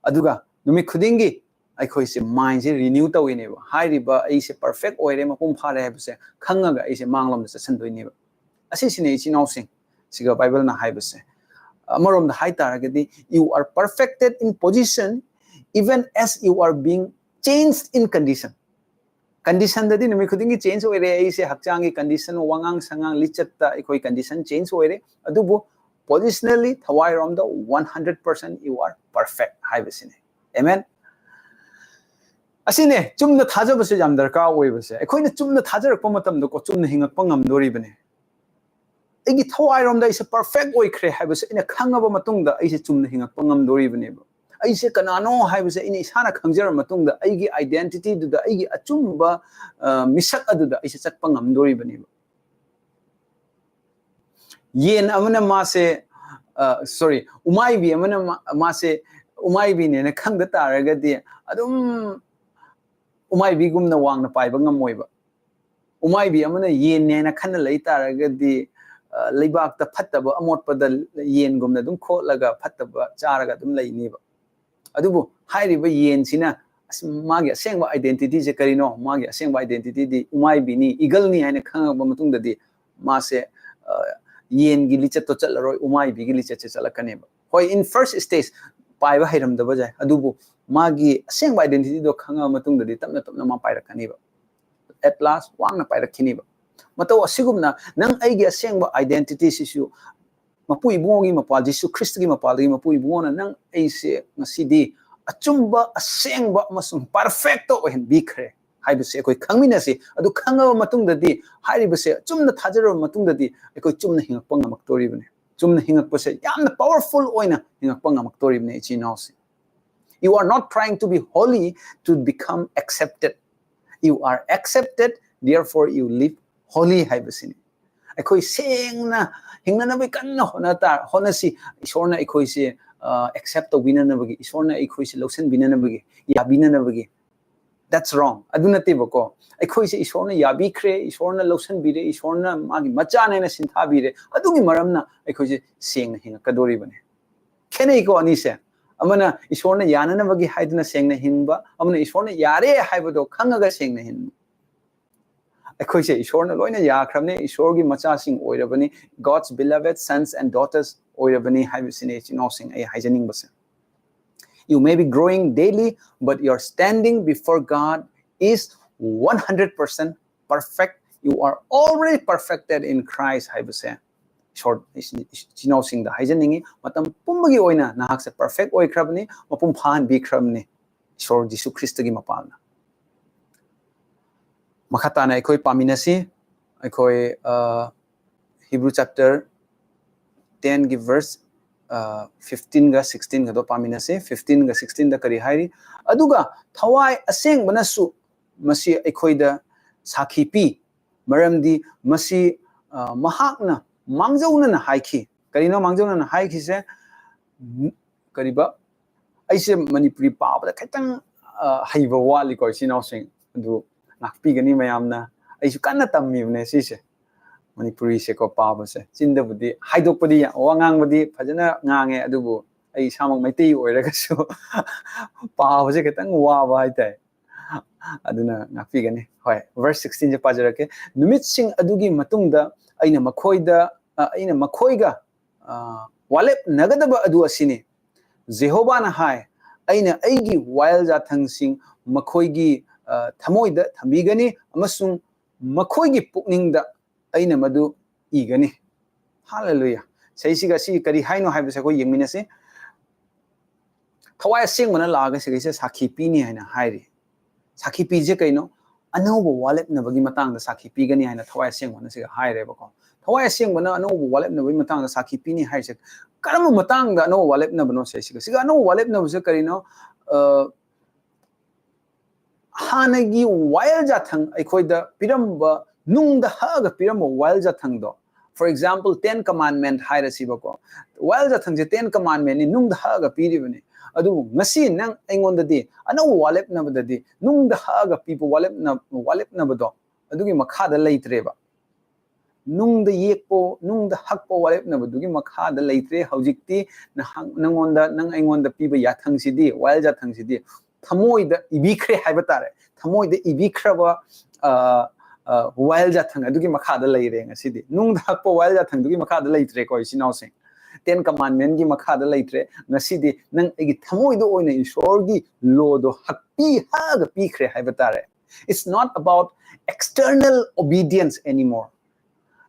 ꯑꯗꯨꯒ ꯅꯨꯃꯤꯠ ꯈꯨꯗꯤꯡꯒꯤ ꯑꯩꯈꯣꯏꯁꯦ mindꯁꯦ renew ꯇꯧꯋꯤꯅꯦꯕ꯫ ꯍꯥꯏꯔꯤꯕ ꯑꯩꯁꯦ perfect ꯑꯣꯏꯔꯦ, ꯃꯄꯨꯡ ꯐꯥꯔꯦ ꯍꯥꯏꯕꯁꯦ ꯈꯪꯉꯒ ꯑꯩꯁꯦ ꯃꯥꯡꯂꯣꯝꯗ ꯆꯠꯁꯤꯟꯗꯣꯏꯅꯦꯕ꯫ ꯑꯁꯤꯁꯤꯅꯦ ꯏꯆꯤꯟ ꯏꯅꯥꯎꯁꯤꯡ, ꯁꯤꯒ ꯕꯥꯏꯕꯜꯅ ꯍꯥꯏꯕꯁꯦ꯫ ꯑꯃꯔꯣꯝꯗ ꯍꯥꯏ ꯇꯥꯔꯒꯗꯤ, "You are perfected in position even as you are being changed in condition." Conditionꯗꯗꯤ ꯅꯨꯃꯤꯠ ꯈꯨꯗꯤꯡꯒꯤ change ꯑꯣꯏꯔꯦ, ꯑꯩꯁꯦ ꯍꯛꯆꯥꯡꯒꯤ condition, ꯋꯥꯉꯥꯡ ꯁꯉꯥꯡ, ꯂꯤꯆꯠꯇ ꯑꯩꯈꯣꯏ condition change ꯑꯣꯏꯔꯦ꯫ ꯑꯗꯨꯕꯨ positionally, ꯊꯋꯥꯏꯔꯣꯝꯗ one hundred percent you are perfect ꯍꯥꯏꯕꯁꯤꯅꯤ꯫ Amen? ꯑꯁꯤꯅꯦ ꯆꯨꯝꯅ ꯊꯥꯖꯕꯁꯦ ꯌꯥꯝ ꯗꯔꯀꯥꯔ ꯑꯣꯏꯕꯁꯦ꯫ ꯑꯩꯈꯣꯏꯅ ꯆꯨꯝꯅ ꯊꯥꯖꯔꯛꯄ ꯃꯇꯝꯗꯀꯣ, ꯆꯨꯝꯅ ꯍꯤꯡꯉꯛꯄ ꯉꯝꯗꯣꯔꯤꯕꯅꯤ꯫ ꯑꯩꯒꯤ ꯊꯋꯥꯏꯔꯣꯝꯗ ꯑꯩꯁꯦ perfect ꯑꯣꯏꯈ꯭ꯔꯦ ꯍꯥꯏꯕꯁꯦ ꯑꯩꯅ ꯈꯪꯉꯕ ꯃꯇꯨꯡꯗ, ꯑꯩꯁꯦ ꯆꯨꯝꯅ ꯍꯤꯡꯉꯛꯄ ꯉꯝꯗꯣꯔꯤꯕꯅꯦꯕ꯫ ꯑꯩꯁꯦ ꯀꯅꯥꯅꯣ ꯍꯥꯏꯕꯁꯦ ꯑꯩꯅ ꯏꯁꯥꯅ ꯈꯪꯖꯔ ꯃꯇꯨꯡꯗ, ꯑꯩꯒꯤ identityꯗꯨꯗ, ꯑꯩꯒꯤ ꯑꯆꯨꯝꯕ, ꯑ, ꯃꯤꯁꯛ ꯑꯗꯨꯗ ꯑꯩꯁꯦ ꯆꯠꯄ ꯉꯝꯗꯣꯔꯤꯕꯅꯦꯕ꯫ ꯌꯦꯟ ꯑꯃꯅ ꯃꯥꯁꯦ, ꯁꯣꯔꯤ, ꯎꯃꯥꯏꯕꯤ ꯑꯃꯅ ꯃꯥ- ꯃꯥꯁꯦ ꯎꯃꯥꯏꯕꯤꯅꯦꯅ ꯈꯪꯗ ꯇꯥꯔꯒꯗꯤ ꯑꯗꯨꯝ ꯎꯃꯥꯏꯕꯤꯒꯨꯝꯅ ꯋꯥꯡꯅ ꯄꯥꯏꯕ ꯉꯝꯃꯣꯏꯕ꯫ ꯎꯃꯥꯏꯕꯤ ꯑꯃꯅ ꯌꯦꯟꯅꯦꯅ ꯈꯟꯅ ꯂꯩ ꯇꯥꯔꯒꯗꯤ, ꯑ, ꯂꯩꯕꯥꯛꯇ ꯐꯠꯇꯕ ꯑꯃꯣꯠꯄꯗ ꯌꯦꯟꯒꯨꯝꯅ ꯑꯗꯨꯝ ꯈꯣꯠꯂꯒ ꯐꯠꯇꯕ ꯆꯥꯔꯒ ꯑꯗꯨꯝ ꯂꯩꯅꯤꯕ꯫ ꯑꯗꯨꯕꯨ ꯍꯥꯏꯔꯤꯕ ꯌꯦꯟꯁꯤꯅ ꯑꯁ, ꯃꯥꯒꯤ ꯑꯁꯦꯡꯕ identityꯁꯦ ꯀꯔꯤꯅꯣ? ꯃꯥꯒꯤ ꯑꯁꯦꯡꯕ identityꯗꯤ ꯎꯃꯥꯏꯕꯤꯅꯤ, eagleꯅꯤ ꯍꯥꯏꯅ ꯈꯪꯉꯕ ꯃꯇꯨꯡꯗꯗꯤ ꯃꯥꯁꯦ, ꯑ, ꯌꯦꯟꯒꯤ ꯂꯤꯆꯠꯇꯣ ꯆꯠꯂꯔꯣꯏ, ꯎꯃꯥꯏꯕꯤꯒꯤ ꯂꯤꯆꯠꯁꯦ ꯆꯠꯂꯛꯀꯅꯦꯕ꯫ ꯍꯣꯏ, in first stage ꯄꯥꯏꯕ ꯍꯩꯔꯝꯗꯕ ꯌꯥꯏ, ꯑꯗꯨꯕꯨ ꯃꯥꯒꯤ ꯑꯁꯦꯡꯕ identityꯗꯣ ꯈꯪꯉꯕ ꯃꯇꯨꯡꯗꯗꯤ ꯇꯞꯅ ꯇꯞꯅ ꯃꯥ ꯄꯥꯏꯔꯛꯀꯅꯦꯕ꯫ At last ꯋꯥꯡꯅ ꯄꯥꯏꯔꯛꯈꯤꯅꯦꯕ꯫ ꯃꯇꯧ ꯑꯁꯤꯒꯨꯝꯅ ꯅꯪ ꯑꯩꯒꯤ ꯑꯁꯦꯡꯕ identityꯁꯤꯁꯨ ꯃꯄꯨ ꯏꯕꯨꯡꯉꯣꯒꯤ ꯃꯄꯥꯜ, ꯖꯤꯁꯨ ꯈ꯭ꯔꯤꯁꯇꯒꯤ ꯃꯄꯥꯜꯗꯒꯤ ꯃꯄꯨ ꯏꯕꯨꯡꯉꯣꯅ ꯅꯪ ꯑꯩꯁꯦ ꯉꯁꯤꯗꯤ ꯑꯆꯨꯝꯕ, ꯑꯁꯦꯡꯕ ꯑꯃꯁꯨꯡ perfectꯇ ꯑꯣꯏꯍꯟꯕꯤꯈ꯭ꯔꯦ ꯍꯥꯏꯕꯁꯦ ꯑꯩꯈꯣꯏ ꯈꯪꯃꯤꯟꯅꯁꯤ꯫ ꯑꯗꯨ ꯈꯪꯉꯕ ꯃꯇꯨꯡꯗꯗꯤ, ꯍꯥꯏꯔꯤꯕꯁꯦ ꯑꯆꯨꯝꯅ ꯊꯥꯖꯔꯕ ꯃꯇꯨꯡꯗꯗꯤ ꯑꯩꯈꯣꯏ ꯆꯨꯝꯅ ꯍꯤꯡꯉꯛꯄ ꯉꯝꯃꯛꯇꯣꯔꯤꯕꯅꯤ꯫ ꯆꯨꯝꯅ ꯍꯤꯡꯉꯛꯄꯁꯦ ꯌꯥꯝꯅ powerful ꯑꯣꯏꯅ ꯍꯤꯡꯉꯛꯄ ꯉꯝꯃꯛꯇꯣꯔꯤꯕꯅꯤ, ꯏꯆꯤꯟ ꯏꯅꯥꯎꯁꯦ꯫ You are not trying to be holy to become accepted. You are accepted, therefore you live holy ꯍꯥꯏꯕꯁꯤꯅꯤ꯫ ꯑꯩꯈꯣꯏ ꯁꯦꯡꯅ ꯍꯤꯡꯅꯅꯕ ꯀꯟꯅ ꯍꯣꯠꯅ ꯇꯥ-, ꯍꯣꯠꯅꯁꯤ꯫ ꯏꯁꯣꯔꯅ ꯑꯩꯈꯣꯏꯁꯦ, ꯑ, accept ꯇꯧꯕꯤꯅꯅꯕꯒꯤ, ꯏꯁꯣꯔꯅ ꯑꯩꯈꯣꯏꯁꯦ ꯂꯧꯁꯤꯟꯕꯤꯅꯅꯕꯒꯤ, ꯌꯥꯕꯤꯅꯅꯕꯒꯤ꯫ That's wrong. ꯑꯗꯨ ꯅꯠꯇꯦꯕꯀꯣ꯫ ꯑꯩꯈꯣꯏꯁꯦ ꯏꯁꯣꯔꯅ ꯌꯥꯕꯤꯈ꯭ꯔꯦ, ꯏꯁꯣꯔꯅ ꯂꯧꯁꯤꯟꯕꯤꯔꯦ, ꯏꯁꯣꯔꯅ ꯃꯥꯒꯤ ꯃꯆꯥꯅꯦꯅ ꯁꯤꯟꯊꯥꯕꯤꯔꯦ꯫ ꯑꯗꯨꯒꯤ ꯃꯔꯝꯅ ꯑꯩꯈꯣꯏꯁꯦ ꯁꯦꯡꯅ ꯍꯤꯡꯉꯛꯀꯗꯣꯔꯤꯕꯅꯤ꯫ ꯈꯦꯠꯅꯩꯀꯣ ꯑꯅꯤꯁꯦ꯫ ꯑꯃꯅ ꯏꯁꯣꯔꯅ ꯌꯥꯅꯅꯕꯒꯤ ꯍꯥꯏꯗꯨꯅ ꯁꯦꯡꯅ ꯍꯤꯡꯕ, ꯑꯃꯅ ꯏꯁꯣꯔꯅ ꯌꯥꯔꯦ ꯍꯥꯏꯕꯗꯣ ꯈꯪꯉꯒ ꯁꯦꯡꯅ ꯍꯤꯡꯕ꯫ ꯑꯩꯈꯣꯏꯁꯦ ꯏꯁꯣꯔꯅ ꯂꯣꯏꯅ ꯌꯥꯈ꯭ꯔꯕꯅꯤ, ꯏꯁꯣꯔꯒꯤ ꯃꯆꯥꯁꯤꯡ ꯑꯣꯏꯔꯕꯅꯤ, God's beloved sons and daughters ꯑꯣꯏꯔꯕꯅꯤ ꯍꯥꯏꯕꯁꯤꯅꯤ, ꯏꯆꯤꯟ ꯏꯅꯥꯎꯁꯤꯡ, ꯑꯩ ꯍꯥꯏꯖꯅꯤꯡꯕꯁꯦ꯫ You may be growing daily, but your standing before God is one hundred percent perfect. You are already perfected in Christ ꯍꯥꯏꯕꯁꯦ ꯏꯁꯣꯔ, ꯏꯆꯤꯟ ꯏꯅꯥꯎꯁꯤꯡꯗ ꯍꯥꯏꯖꯅꯤꯡꯉꯤ꯫ ꯃꯇꯝ ꯄꯨꯝꯕꯒꯤ ꯑꯣꯏꯅ ꯅꯍꯥꯛꯁꯦ perfect ꯑꯣꯏꯈ꯭ꯔꯕꯅꯤ, ꯃꯄꯨꯡ ꯐꯥꯍꯟꯕꯤꯈ꯭ꯔꯕꯅꯤ ꯏꯁꯣꯔ ꯖꯤꯁꯨ ꯈ꯭ꯔꯤꯁꯇꯒꯤ ꯃꯄꯥꯜꯅ꯫ ꯃꯈꯥ ꯇꯥꯅ ꯑꯩꯈꯣꯏ ꯄꯥꯃꯤꯟꯅꯁꯤ꯫ ꯑꯩꯈꯣꯏ, ꯑ, Hebrew chapter tenꯒꯤ verse, ꯑ, fifteenꯒ sixteenꯒꯗꯣ ꯄꯥꯃꯤꯟꯅꯁꯤ꯫ Fifteenꯒ sixteenꯗ ꯀꯔꯤ ꯍꯥꯏꯔꯤ? "ꯑꯗꯨꯒ ꯊꯋꯥꯏ ꯑꯁꯦꯡꯕꯅꯁꯨ ꯃꯁꯤ ꯑꯩꯈꯣꯏꯗ ꯁꯥꯈꯤ ꯄꯤ, ꯃꯔꯝꯗꯤ ꯃꯁꯤ, ꯑ, ꯃꯍꯥꯛꯅ ꯃꯥꯡꯖꯧꯅꯅ ꯍꯥꯏꯈꯤ꯫ ꯀꯔꯤꯅꯣ ꯃꯥꯡꯖꯧꯅꯅ ꯍꯥꯏꯈꯤꯁꯦ? ꯎꯝ, ꯀꯔꯤꯕ? ꯑꯩꯁꯦ ꯃꯅꯤꯄꯨꯔꯤ ꯄꯥꯕꯗ ꯈꯤꯇꯪ, ꯑ, ꯍꯩꯕ ꯋꯥꯠꯂꯤꯀꯣ, ꯏꯆꯤꯟ ꯏꯅꯥꯎꯁꯤꯡ꯫ ꯑꯗꯨ ꯉꯥꯛꯄꯤꯒꯅꯤ ꯃꯌꯥꯝꯅ꯫ ꯑꯩꯁꯨ ꯀꯟꯅ ꯇꯝꯃꯤꯕꯅꯦ ꯁꯤꯁꯦ, ꯃꯅꯤꯄꯨꯔꯤꯁꯦꯀꯣ, ꯄꯥꯕꯁꯦ꯫ ꯆꯤꯟꯗꯕꯨꯗꯤ, ꯍꯥꯏꯗꯣꯛꯄꯗꯤ ꯌꯥ-, ꯋꯥ ꯉꯥꯡꯕꯗꯤ ꯐꯖꯅ ꯉꯥꯡꯉꯦ, ꯑꯗꯨꯕꯨ ꯑꯩ ꯏꯁꯥꯃꯛ ꯃꯩꯇꯩ ꯑꯣꯏꯔꯒꯁꯨ ꯄꯥꯕꯁꯦ ꯈꯤꯇꯪ ꯋꯥꯕ ꯍꯥꯏꯇꯥꯔꯦ꯫ ꯑꯗꯨꯅ ꯉꯥꯛꯄꯤꯒꯅꯤ꯫ ꯍꯣꯏ, verse sixteen ꯁꯦ ꯄꯥꯖꯔꯛꯀꯦ꯫ "ꯅꯨꯃꯤꯠꯁꯤꯡ ꯑꯗꯨꯒꯤ ꯃꯇꯨꯡꯗ ꯑꯩꯅ ꯃꯈꯣꯏꯗ, ꯑ, ꯑꯩꯅ ꯃꯈꯣꯏꯒ, ꯑ, ꯋꯥꯂꯦꯞꯅꯒꯗꯕ ꯑꯗꯨ ꯑꯁꯤꯅꯤ꯫ ꯖꯦꯍꯣꯚꯥꯅ ꯍꯥꯏ, ꯑꯩꯅ ꯑꯩꯒꯤ ꯋꯥꯌꯦꯜ ꯌꯥꯊꯪꯁꯤꯡ ꯃꯈꯣꯏꯒꯤ, ꯑ, ꯊꯃꯣꯏꯗ ꯊꯝꯕꯤꯒꯅꯤ ꯑꯃꯁꯨꯡ ꯃꯈꯣꯏꯒꯤ ꯄꯨꯛꯅꯤꯡꯗ ꯑꯩꯅ ꯃꯗꯨ ꯏꯒꯅꯤ꯫" ꯍꯥꯂꯦꯂꯨꯌꯥ꯫ ꯁꯤꯁꯤꯒ ꯁꯤ ꯀꯔꯤ ꯍꯥꯏꯅꯣ ꯍꯥꯏꯕꯁꯦ ꯑꯩꯈꯣꯏ ꯌꯦꯡꯃꯤꯟꯅꯁꯤ꯫ ꯊꯋꯥꯏ ꯑꯁꯦꯡꯕꯅ ꯂꯥꯛꯑꯒ ꯁꯤꯒꯩꯁꯦ ꯁꯥꯈꯤ ꯄꯤꯅꯤ ꯍꯥꯏꯅ ꯍꯥꯏꯔꯤ꯫ ꯁꯥꯈꯤ ꯄꯤꯁꯦ ꯀꯩꯅꯣ? ꯑꯅꯧꯕ ꯋꯥꯂꯦꯞꯅꯕꯒꯤ ꯃꯇꯥꯡꯗ ꯁꯥꯈꯤ ꯄꯤꯒꯅꯤ ꯍꯥꯏꯅ ꯊꯋꯥꯏ ꯑꯁꯦꯡꯕꯅ ꯁꯤꯒ ꯍꯥꯏꯔꯦꯕꯀꯣ꯫ ꯊꯋꯥꯏ ꯑꯁꯦꯡꯕꯅ ꯑꯅꯧꯕ ꯋꯥꯂꯦꯞꯅꯕꯒꯤ ꯃꯇꯥꯡꯗ ꯁꯥꯈꯤ ꯄꯤꯅꯤ ꯍꯥꯏꯔꯤꯁꯦ ꯀꯔꯝꯕ ꯃꯇꯥꯡꯗ ꯑꯅꯧꯕ ꯋꯥꯂꯦꯞꯅꯕꯅꯣ? ꯁꯤꯁꯤꯒ, ꯁꯤꯒ ꯑꯅꯧꯕ ꯋꯥꯂꯦꯞꯅꯕꯁꯦ ꯀꯔꯤꯅꯣ? ꯑ, ꯍꯥꯟꯅꯒꯤ ꯋꯥꯌꯦꯜ ꯌꯥꯊꯪ ꯑꯩꯈꯣꯏꯗ ꯄꯤꯔꯝꯕ, ꯅꯨꯡꯗ ꯍꯛꯑꯒ ꯄꯤꯔꯝꯕ ꯋꯥꯌꯦꯜ ꯌꯥꯊꯪꯗꯣ, for example, Ten Commandment ꯍꯥꯏꯔꯁꯤꯕꯀꯣ, ꯋꯥꯌꯦꯜ ꯌꯥꯊꯪꯁꯦ Ten Commandmentꯅꯤ, ꯅꯨꯡꯗ ꯍꯛꯑꯒ ꯄꯤꯔꯤꯕꯅꯤ꯫ ꯑꯗꯨꯕꯨ ꯉꯁꯤ ꯅꯪ ꯑꯩꯉꯣꯟꯗꯗꯤ ꯑꯅꯧꯕ ꯋꯥꯂꯦꯞꯅꯕꯗꯗꯤ ꯅꯨꯡꯗ ꯍꯛꯑꯒ ꯄꯤꯕ ꯋꯥꯂꯦꯞꯅ-, ꯋꯥꯂꯦꯞꯅꯕꯗꯣ ꯑꯗꯨꯒꯤ ꯃꯈꯥꯗ ꯂꯩꯇ꯭ꯔꯦꯕ꯫ ꯅꯨꯡꯗ ꯌꯦꯛꯄ, ꯅꯨꯡꯗ ꯍꯛꯄ ꯋꯥꯔꯦꯞꯅꯕꯗꯨꯒꯤ ꯃꯈꯥꯗ ꯂꯩꯇ꯭ꯔꯦ꯫ ꯍꯧꯖꯤꯛꯇꯤ ꯅꯍꯥꯛ, ꯅꯪꯉꯣꯟꯗ, ꯅꯪ ꯑꯩꯉꯣꯟꯗ ꯄꯤꯕ ꯌꯥꯊꯪꯁꯤꯗꯤ, ꯋꯥꯌꯦꯜ ꯌꯥꯊꯪꯁꯤꯗꯤ ꯊꯃꯣꯏꯗ ꯏꯕꯤꯈ꯭ꯔꯦ ꯍꯥꯏꯕ ꯇꯥꯔꯦ꯫ ꯊꯃꯣꯏꯗ ꯏꯕꯤꯈ꯭ꯔꯕ, ꯑ, ꯑ, ꯋꯥꯌꯦꯜ ꯌꯥꯊꯪ ꯑꯗꯨꯒꯤ ꯃꯈꯥꯗ ꯂꯩꯔꯦ ꯉꯁꯤꯗꯤ꯫ ꯅꯨꯡꯗ ꯍꯛꯄ ꯋꯥꯌꯦꯜ ꯌꯥꯊꯪꯗꯨꯒꯤ ꯃꯈꯥꯗ ꯂꯩꯇ꯭ꯔꯦꯀꯣ, ꯏꯆꯤꯟ ꯏꯅꯥꯎꯁꯤꯡ꯫ Ten Commandmentꯀꯤ ꯃꯈꯥꯗ ꯂꯩꯇ꯭ꯔꯦ꯫ ꯉꯁꯤꯗꯤ ꯅꯪ ꯑꯩꯒꯤ ꯊꯃꯣꯏꯗ ꯑꯣꯏꯅ ꯏꯁꯣꯔꯒꯤ lawꯗꯣ ꯍꯛꯄꯤ, ꯍꯛꯑꯒ ꯄꯤꯈ꯭ꯔꯦ ꯍꯥꯏꯕ ꯇꯥꯔꯦ꯫ It's not about external obedience anymore.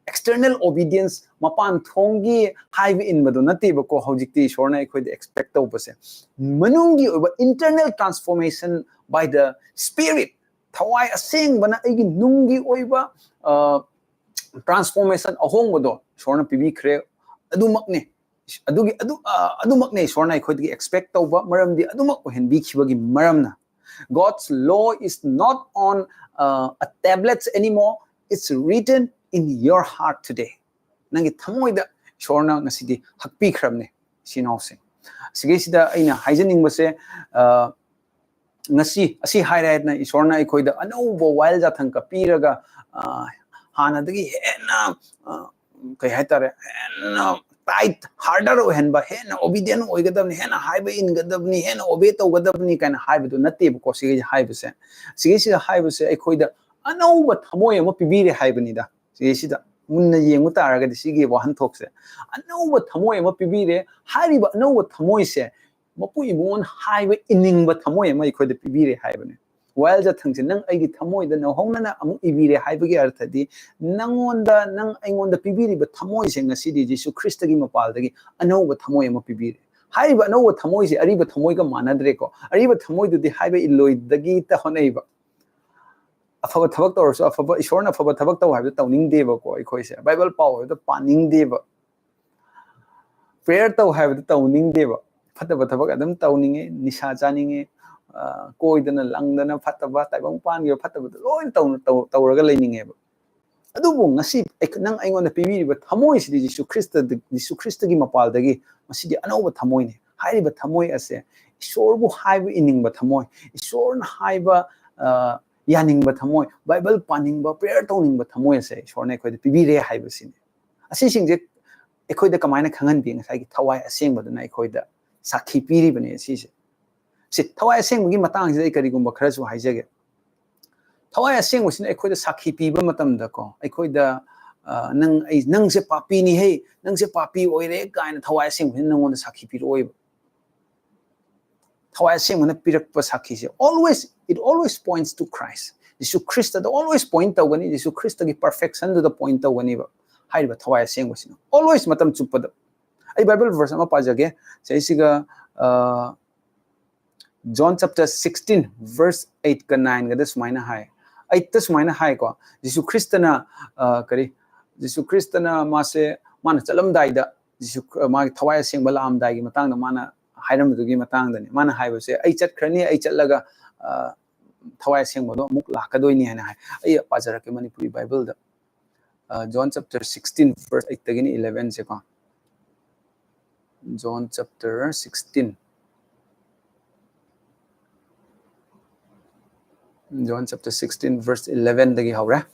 External obedience, ꯃꯄꯥꯟ ꯊꯣꯡꯒꯤ ꯍꯥꯏꯕ ꯏꯟꯕꯗꯣ ꯅꯠꯇꯦꯕꯀꯣ꯫ ꯍꯧꯖꯤꯛꯇꯤ ꯏꯁꯣꯔꯅ ꯑꯩꯈꯣꯏꯗ expect ꯇꯧꯕꯁꯦ ꯃꯅꯨꯡꯒꯤ ꯑꯣꯏꯕ internal transformation by the Spirit, ꯊꯋꯥꯏ ꯑꯁꯦꯡꯕꯅ ꯑꯩꯒꯤ ꯅꯨꯡꯒꯤ ꯑꯣꯏꯕ, ꯑ, transformation, ꯑꯍꯣꯡꯕꯗꯣ ꯏꯁꯣꯔꯅ ꯄꯤꯕꯤꯈ꯭ꯔꯦ꯫ ꯑꯗꯨꯃꯛꯅꯦ, ꯑꯗꯨꯒꯤ, ꯑꯗꯨ, ꯑ, ꯑꯗꯨꯃꯛꯅꯦ ꯏꯁꯣꯔꯅ ꯑꯩꯈꯣꯏꯗꯒꯤ expect ꯇꯧꯕ, ꯃꯔꯝꯗꯤ ꯑꯗꯨꯃꯛ ꯑꯣꯏꯍꯟꯕꯤꯈꯤꯕꯒꯤ ꯃꯔꯝꯅ꯫ God's law is not on, uh, a tablets anymore. It's written in your heart today. ꯅꯪꯒꯤ ꯊꯃꯣꯏꯗ ꯏꯁꯣꯔꯅ ꯉꯁꯤꯗꯤ ꯍꯛꯄꯤꯈ꯭ꯔꯕꯅꯦ, ꯏꯆꯤꯟ ꯏꯅꯥꯎꯁꯤꯡ꯫ ꯁꯤꯒꯤꯁꯤꯗ ꯑꯩꯅ ꯍꯥꯏꯖꯅꯤꯡꯕꯁꯦ, ꯑ, ꯉꯁꯤ ꯑꯁꯤ ꯍꯥꯏꯔꯦ ꯍꯥꯏꯗꯅ ꯏꯁꯣꯔꯅ ꯑꯩꯈꯣꯏꯗ ꯑꯅꯧꯕ ꯋꯥꯌꯦꯜ ꯌꯥꯊꯪꯒ ꯄꯤꯔꯒ, ꯑ, ꯍꯥꯟꯅꯗꯒꯤ ꯍꯦꯟꯅ, ꯑ, ꯀꯩ ꯍꯥꯏꯇꯥꯔꯦ, ꯍꯦꯟꯅ ꯇꯥꯏꯠ, ꯍꯥꯔꯗꯔ ꯑꯣꯏꯍꯟꯕ, ꯍꯦꯟꯅ ꯑꯣꯕꯤꯗꯤꯌꯦꯟ ꯑꯣꯏꯒꯗꯕꯅꯤ, ꯍꯦꯟꯅ ꯍꯥꯏꯕ ꯏꯟꯒꯗꯕꯅꯤ, ꯍꯦꯟꯅ ꯑꯣꯕꯦ ꯇꯧꯒꯗꯕꯅꯤ ꯀꯥꯏꯅ ꯍꯥꯏꯕꯗꯨ ꯅꯠꯇꯦꯕꯀꯣ꯫ ꯁꯤꯒꯤ ꯍꯥꯏꯕꯁꯦ, ꯁꯤꯒꯤꯁꯤꯗ ꯍꯥꯏꯕꯁꯦ ꯑꯩꯈꯣꯏꯗ ꯑꯅꯧꯕ ꯊꯃꯣꯏ ꯑꯃ ꯄꯤꯕꯤꯔꯦ ꯍꯥꯏꯕꯅꯤꯗ꯫ ꯁꯤꯒꯤꯁꯤꯗ ꯃꯨꯟꯅ ꯌꯦꯡꯕ ꯇꯥꯔꯒꯗꯤ ꯁꯤꯒꯤ ꯋꯥꯍꯟꯊꯣꯛꯁꯦ, ꯑꯅꯧꯕ ꯊꯃꯣꯏ ꯑꯃ ꯄꯤꯕꯤꯔꯦ꯫ ꯍꯥꯏꯔꯤꯕ ꯑꯅꯧꯕ ꯊꯃꯣꯏꯁꯦ ꯃꯄꯨ ꯏꯕꯨꯡꯉꯣꯅ ꯍꯥꯏꯕ ꯏꯅꯤꯡꯕ ꯊꯃꯣꯏ ꯑꯃ ꯑꯩꯈꯣꯏꯗ ꯄꯤꯕꯤꯔꯦ ꯍꯥꯏꯕꯅꯦ꯫ ꯋꯥꯌꯦꯜ ꯌꯥꯊꯪꯁꯦ, "ꯅꯪ ꯑꯩꯒꯤ ꯊꯃꯣꯏꯗ ꯅꯧꯍꯧꯅꯅ ꯑꯃꯨꯛ ꯏꯕꯤꯔꯦ" ꯍꯥꯏꯕꯒꯤ ꯑꯔꯊꯗꯤ, ꯅꯪꯉꯣꯟꯗ, ꯅꯪ ꯑꯩꯉꯣꯟꯗ ꯄꯤꯕꯤꯔꯤꯕ ꯊꯃꯣꯏꯁꯦ ꯉꯁꯤꯗꯤ ꯖꯤꯁꯨ ꯈ꯭ꯔꯤꯁꯇꯒꯤ ꯃꯄꯥꯜꯗꯒꯤ ꯑꯅꯧꯕ ꯊꯃꯣꯏ ꯑꯃ ꯄꯤꯕꯤꯔꯦ꯫ ꯍꯥꯏꯔꯤꯕ ꯑꯅꯧꯕ ꯊꯃꯣꯏꯁꯦ ꯑꯔꯤꯕ ꯊꯃꯣꯏꯒ ꯃꯥꯟꯅꯗ꯭ꯔꯦꯀꯣ꯫ ꯑꯔꯤꯕ ꯊꯃꯣꯏꯗꯨꯗꯤ ꯍꯥꯏꯕ ꯏꯜꯂꯣꯏꯗꯒꯤꯇ ꯍꯣꯠꯅꯩꯕ꯫ ꯑꯐꯕ ꯊꯕꯛ ꯇꯧꯔꯁꯨ, ꯑꯐꯕ, ꯏꯁꯣꯔꯅ ꯑꯐꯕ ꯊꯕꯛ ꯇꯧ ꯍꯥꯏꯕꯗꯣ ꯇꯧꯅꯤꯡꯗꯦꯕꯀꯣ ꯑꯩꯈꯣꯏꯁꯦ꯫ ꯕꯥꯏꯕꯜ ꯄꯥꯎ ꯍꯥꯏꯕꯗꯣ ꯄꯥꯅꯤꯡꯗꯦꯕ꯫ ꯄ꯭ꯔꯦꯌꯔ ꯇꯧ ꯍꯥꯏꯕꯗꯣ ꯇꯧꯅꯤꯡꯗꯦꯕ꯫ ꯐꯠꯇꯕ ꯊꯕꯛ ꯑꯗꯨꯝ ꯇꯧꯅꯤꯡꯉꯦ, ꯅꯤꯁꯥ ꯆꯥꯅꯤꯡꯉꯦ, ꯑ, ꯀꯣꯏꯗꯅ ꯂꯪꯗꯅ ꯐꯠꯇꯕ, ꯇꯥꯏꯕꯪ ꯄꯥꯟꯈꯤꯕ ꯐꯠꯇꯕꯗꯣ ꯂꯣꯏꯅ ꯇꯧ-, ꯇꯧ-, ꯇꯧꯔꯒ ꯂꯩꯅꯤꯡꯉꯦꯕ꯫ ꯑꯗꯨꯕꯨ ꯉꯁꯤ ꯑꯩ-, ꯅꯪ ꯑꯩꯉꯣꯟꯗ ꯄꯤꯕꯤꯔꯤꯕ ꯊꯃꯣꯏꯁꯤꯗꯤ ꯖꯤꯁꯨ ꯈ꯭ꯔꯤꯁꯇ-, ꯖꯤꯁꯨ ꯈ꯭ꯔꯤꯁꯇꯒꯤ ꯃꯄꯥꯜꯗꯒꯤ ꯃꯁꯤꯗꯤ ꯑꯅꯧꯕ ꯊꯃꯣꯏꯅꯤ꯫ ꯍꯥꯏꯔꯤꯕ ꯊꯃꯣꯏ ꯑꯁꯦ ꯏꯁꯣꯔꯕꯨ ꯍꯥꯏꯕ ꯏꯅꯤꯡꯕ ꯊꯃꯣꯏ, ꯏꯁꯣꯔꯅ ꯍꯥꯏꯕ, ꯑ, ꯌꯥꯅꯤꯡꯕ ꯊꯃꯣꯏ, ꯕꯥꯏꯕꯜ ꯄꯥꯅꯤꯡꯕ, ꯄ꯭ꯔꯦꯌꯔ ꯇꯧꯅꯤꯡꯕ ꯊꯃꯣꯏ ꯑꯁꯦ ꯏꯁꯣꯔꯅ ꯑꯩꯈꯣꯏꯗ ꯄꯤꯕꯤꯔꯦ ꯍꯥꯏꯕꯁꯤꯅꯤ꯫ ꯑꯁꯤꯁꯤꯡꯁꯦ ꯑꯩꯈꯣꯏꯗ ꯀꯃꯥꯏꯅ ꯈꯪꯍꯟꯕꯤ? ꯉꯁꯥꯏꯒꯤ ꯊꯋꯥꯏ ꯑꯁꯦꯡꯕꯗꯨꯅ ꯑꯩꯈꯣꯏꯗ ꯁꯥꯈꯤ ꯄꯤꯔꯤꯕꯅꯦ ꯁꯤꯁꯦ꯫ ꯁꯤ ꯊꯋꯥꯏ ꯑꯁꯦꯡꯕꯒꯤ ꯃꯇꯥꯡꯁꯤꯗ ꯑꯩ ꯀꯔꯤꯒꯨꯝꯕ ꯈꯔꯁꯨ ꯍꯥꯏꯖꯒꯦ꯫ ꯊꯋꯥꯏ ꯑꯁꯦꯡꯕꯁꯤꯅ ꯑꯩꯈꯣꯏꯗ ꯁꯥꯈꯤ ꯄꯤꯕ ꯃꯇꯝꯗꯀꯣ, ꯑꯩꯈꯣꯏꯗ, ꯑ, "ꯅꯪ, ꯑꯩ, ꯅꯪꯁꯦ ꯄꯥꯄꯤꯅꯤ ꯍꯦ, ꯅꯪꯁꯦ ꯄꯥꯄꯤ ꯑꯣꯏꯔꯦ" ꯀꯥꯏꯅ ꯊꯋꯥꯏ ꯑꯁꯦꯡꯕꯁꯤꯅ ꯅꯪꯉꯣꯟꯗ ꯁꯥꯈꯤ ꯄꯤꯔꯛꯑꯣꯏꯕ꯫ ꯊꯋꯥꯏ ꯑꯁꯦꯡꯕꯅ ꯄꯤꯔꯛꯄ ꯁꯥꯈꯤꯁꯦ, always, it always points to Christ. Jesus ꯈ꯭ꯔꯤꯁꯇꯗ always point ꯇꯧꯒꯅꯤ, ꯖꯤꯁꯨ ꯈ꯭ꯔꯤꯁꯇꯒꯤ perfectionꯗꯨꯗ point ꯇꯧꯒꯅꯤꯕ ꯍꯥꯏꯔꯤꯕ ꯊꯋꯥꯏ ꯑꯁꯦꯡꯕꯁꯤꯅ꯫ Always, ꯃꯇꯝ ꯆꯨꯞꯄꯗ꯫ ꯑꯩ ꯕꯥꯏꯕꯜ verse ꯑꯃ ꯄꯥꯖꯒꯦ꯫ ꯁꯤꯁꯤꯒ, ꯑ, John chapter sixteen verse eightꯀ nineꯒꯗ ꯁꯨꯃꯥꯏꯅ ꯍꯥꯏ꯫ Eightꯇ ꯁꯨꯃꯥꯏꯅ ꯍꯥꯏꯀꯣ, ꯖꯤꯁꯨ ꯈ꯭ꯔꯤꯁꯇꯅ, ꯑ, ꯀꯔꯤ, ꯖꯤꯁꯨ ꯈ꯭ꯔꯤꯁꯇꯅ ꯃꯥꯁꯦ, ꯃꯥꯅ ꯆꯠꯂꯝꯗꯥꯏꯗ, ꯖꯤꯁꯨ, ꯃꯥꯒꯤ ꯊꯋꯥꯏ ꯑꯁꯦꯡꯕ ꯂꯥꯛꯑꯝꯗꯥꯏꯒꯤ ꯃꯇꯥꯡꯗ ꯃꯥꯅ ꯍꯥꯏꯔꯝꯕꯗꯨꯒꯤ ꯃꯇꯥꯡꯗꯅꯤ꯫ ꯃꯥꯅ ꯍꯥꯏꯕꯁꯦ, "ꯑꯩ ꯆꯠꯈ꯭ꯔꯅꯤ, ꯑꯩ ꯆꯠꯂꯒ, ꯑ, ꯊꯋꯥꯏ ꯑꯁꯦꯡꯕꯗꯣ ꯑꯃꯨꯛ ꯂꯥꯛꯀꯗꯣꯏꯅꯤ" ꯍꯥꯏꯅ ꯍꯥꯏ꯫ ꯑꯩ ꯄꯥꯖꯔꯛꯀꯦ Manipuri ꯕꯥꯏꯕꯜꯗ꯫ John chapter sixteen verse eight ꯇꯒꯤꯅ eleven ꯁꯦꯀꯣ꯫ John chapter sixteen. John chapter sixteen verse eleven ꯗꯒꯤ ꯍꯧꯔꯦ꯫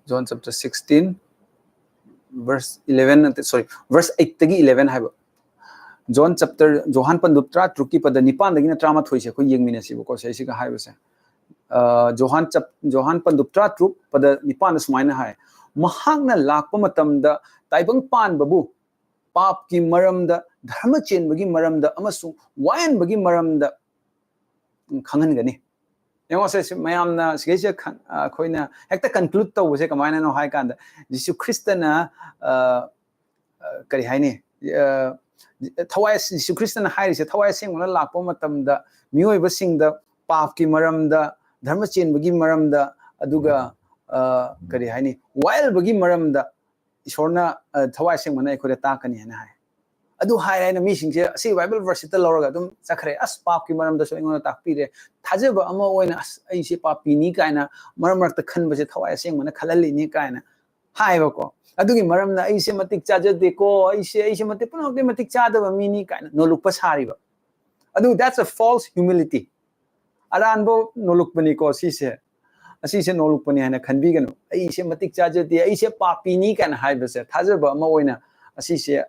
John chapter sixteen verse eleven ꯅꯠꯇꯦ, sorry, verse eight ꯇꯒꯤ eleven ꯍꯥꯏꯕ꯫ John chapter, ꯖꯣꯍꯥꯟ ꯄꯟꯗꯨꯞ ꯇꯔꯥꯇꯔꯨꯛꯀꯤ ꯄꯗ ꯅꯤꯄꯥꯟꯗꯒꯤꯅ ꯇꯔꯥꯃꯥꯊꯣꯏꯁꯦ ꯑꯩꯈꯣꯏ ꯌꯦꯡꯃꯤꯟꯅꯁꯤꯕꯀꯣ, ꯁꯤꯁꯤꯒ ꯍꯥꯏꯕꯁꯦ꯫ ꯑ, ꯖꯣꯍꯥꯟ ꯆꯞ-, ꯖꯣꯍꯥꯟ ꯄꯟꯗꯨꯞ ꯇꯔꯥꯇꯔꯨꯛ ꯄꯗ ꯅꯤꯄꯥꯟꯗ ꯁꯨꯃꯥꯏꯅ ꯍꯥꯏ, "ꯃꯍꯥꯛꯅ ꯂꯥꯛꯄ ꯃꯇꯝꯗ ꯇꯥꯏꯕꯪ ꯄꯥꯟꯕꯕꯨ ꯄꯥꯞꯀꯤ ꯃꯔꯝꯗ, ꯙꯔꯃ ꯆꯦꯟꯕꯒꯤ ꯃꯔꯝꯗ ꯑꯃꯁꯨꯡ ꯋꯥꯌꯦꯟꯕꯒꯤ ꯃꯔꯝꯗ ꯈꯪꯍꯟꯒꯅꯤ"꯫ ꯌꯦꯡꯉꯣꯁꯦ, ꯁꯤ ꯃꯌꯥꯝꯅ ꯁꯤꯒꯩꯁꯦ ꯈꯪ-, ꯑ, ꯑꯩꯈꯣꯏꯅ ꯍꯦꯛꯇ conclude ꯇꯧꯕꯁꯦ ꯀꯃꯥꯏꯅꯅꯣ ꯍꯥꯏ ꯀꯥꯟꯗ, ꯖꯤꯁꯨ ꯈ꯭ꯔꯤꯁꯇꯅ, ꯑ, ꯑ, ꯀꯔꯤ ꯍꯥꯏꯅꯤ, ꯑ, ꯊꯋꯥꯏ, ꯖꯤꯁꯨ ꯈ꯭ꯔꯤꯁꯇꯅ ꯍꯥꯏꯔꯤꯁꯦ, ꯊꯋꯥꯏ ꯑꯁꯦꯡꯕꯅ ꯂꯥꯛꯄ ꯃꯇꯝꯗ ꯃꯤꯑꯣꯏꯕꯁꯤꯡꯗ ꯄꯥꯞꯀꯤ ꯃꯔꯝꯗ, ꯙꯔꯃ ꯆꯦꯟꯕꯒꯤ ꯃꯔꯝꯗ, ꯑꯗꯨꯒ, ꯑ, ꯀꯔꯤ ꯍꯥꯏꯅꯤ, ꯋꯥꯌꯦꯜꯕꯒꯤ ꯃꯔꯝꯗ ꯏꯁꯣꯔꯅ, ꯑ, ꯊꯋꯥꯏ ꯑꯁꯦꯡꯕꯅ ꯑꯩꯈꯣꯏꯗ ꯇꯥꯛꯀꯅꯤ ꯍꯥꯏꯅ ꯍꯥꯏ꯫ ꯑꯗꯨ ꯍꯥꯏꯔꯦ ꯍꯥꯏꯅ ꯃꯤꯁꯤꯡꯁꯦ ꯑꯁꯤ Bible verse ꯁꯤꯗ ꯂꯧꯔꯒ ꯑꯗꯨꯝ ꯆꯠꯈ꯭ꯔꯦ꯫ "ꯑꯁ, ꯄꯥꯞꯀꯤ ꯃꯔꯝꯗꯁꯨ ꯑꯩꯉꯣꯟꯗ ꯇꯥꯛꯄꯤꯔꯦ"꯫ ꯊꯥꯖꯕ ꯑꯃ ꯑꯣꯏꯅ, "ꯑꯁ, ꯑꯩꯁꯦ ꯄꯥꯄꯤꯅꯤ" ꯀꯥꯏꯅ ꯃꯔꯛ ꯃꯔꯛꯇ ꯈꯟꯕꯁꯦ ꯊꯋꯥꯏ ꯑꯁꯦꯡꯕꯅ ꯈꯜꯍꯜꯂꯤꯅꯤ ꯀꯥꯏꯅ ꯍꯥꯏꯕꯀꯣ꯫ ꯑꯗꯨꯒꯤ ꯃꯔꯝꯅ "ꯑꯩꯁꯦ ꯃꯇꯤꯛ ꯆꯥꯖꯗꯦꯀꯣ, ꯑꯩꯁꯦ, ꯑꯩꯁꯦ ꯃꯇꯤꯛ, ꯄꯨꯝꯅꯃꯛꯇꯤ ꯃꯇꯤꯛ ꯆꯥꯗꯕ ꯃꯤꯅꯤ" ꯀꯥꯏꯅ ꯅꯣꯂꯨꯛꯄ ꯁꯥꯔꯤꯕ꯫ ꯑꯗꯨ, that's a false humility꯫ ꯑꯔꯥꯟꯕ ꯅꯣꯂꯨꯛꯄꯅꯤꯀꯣ ꯁꯤꯁꯦ꯫ ꯑꯁꯤꯁꯦ ꯅꯣꯂꯨꯛꯄꯅꯤ ꯍꯥꯏꯅ ꯈꯟꯕꯤꯒꯅꯨ꯫ "ꯑꯩꯁꯦ ꯃꯇꯤꯛ ꯆꯥꯖꯗꯦ, ꯑꯩꯁꯦ ꯄꯥꯄꯤꯅꯤ" ꯀꯥꯏꯅ ꯍꯥꯏꯕꯁꯦ ꯊꯥꯖꯕ ꯑꯃ ꯑꯣꯏꯅ ꯑꯁꯤꯁꯦ,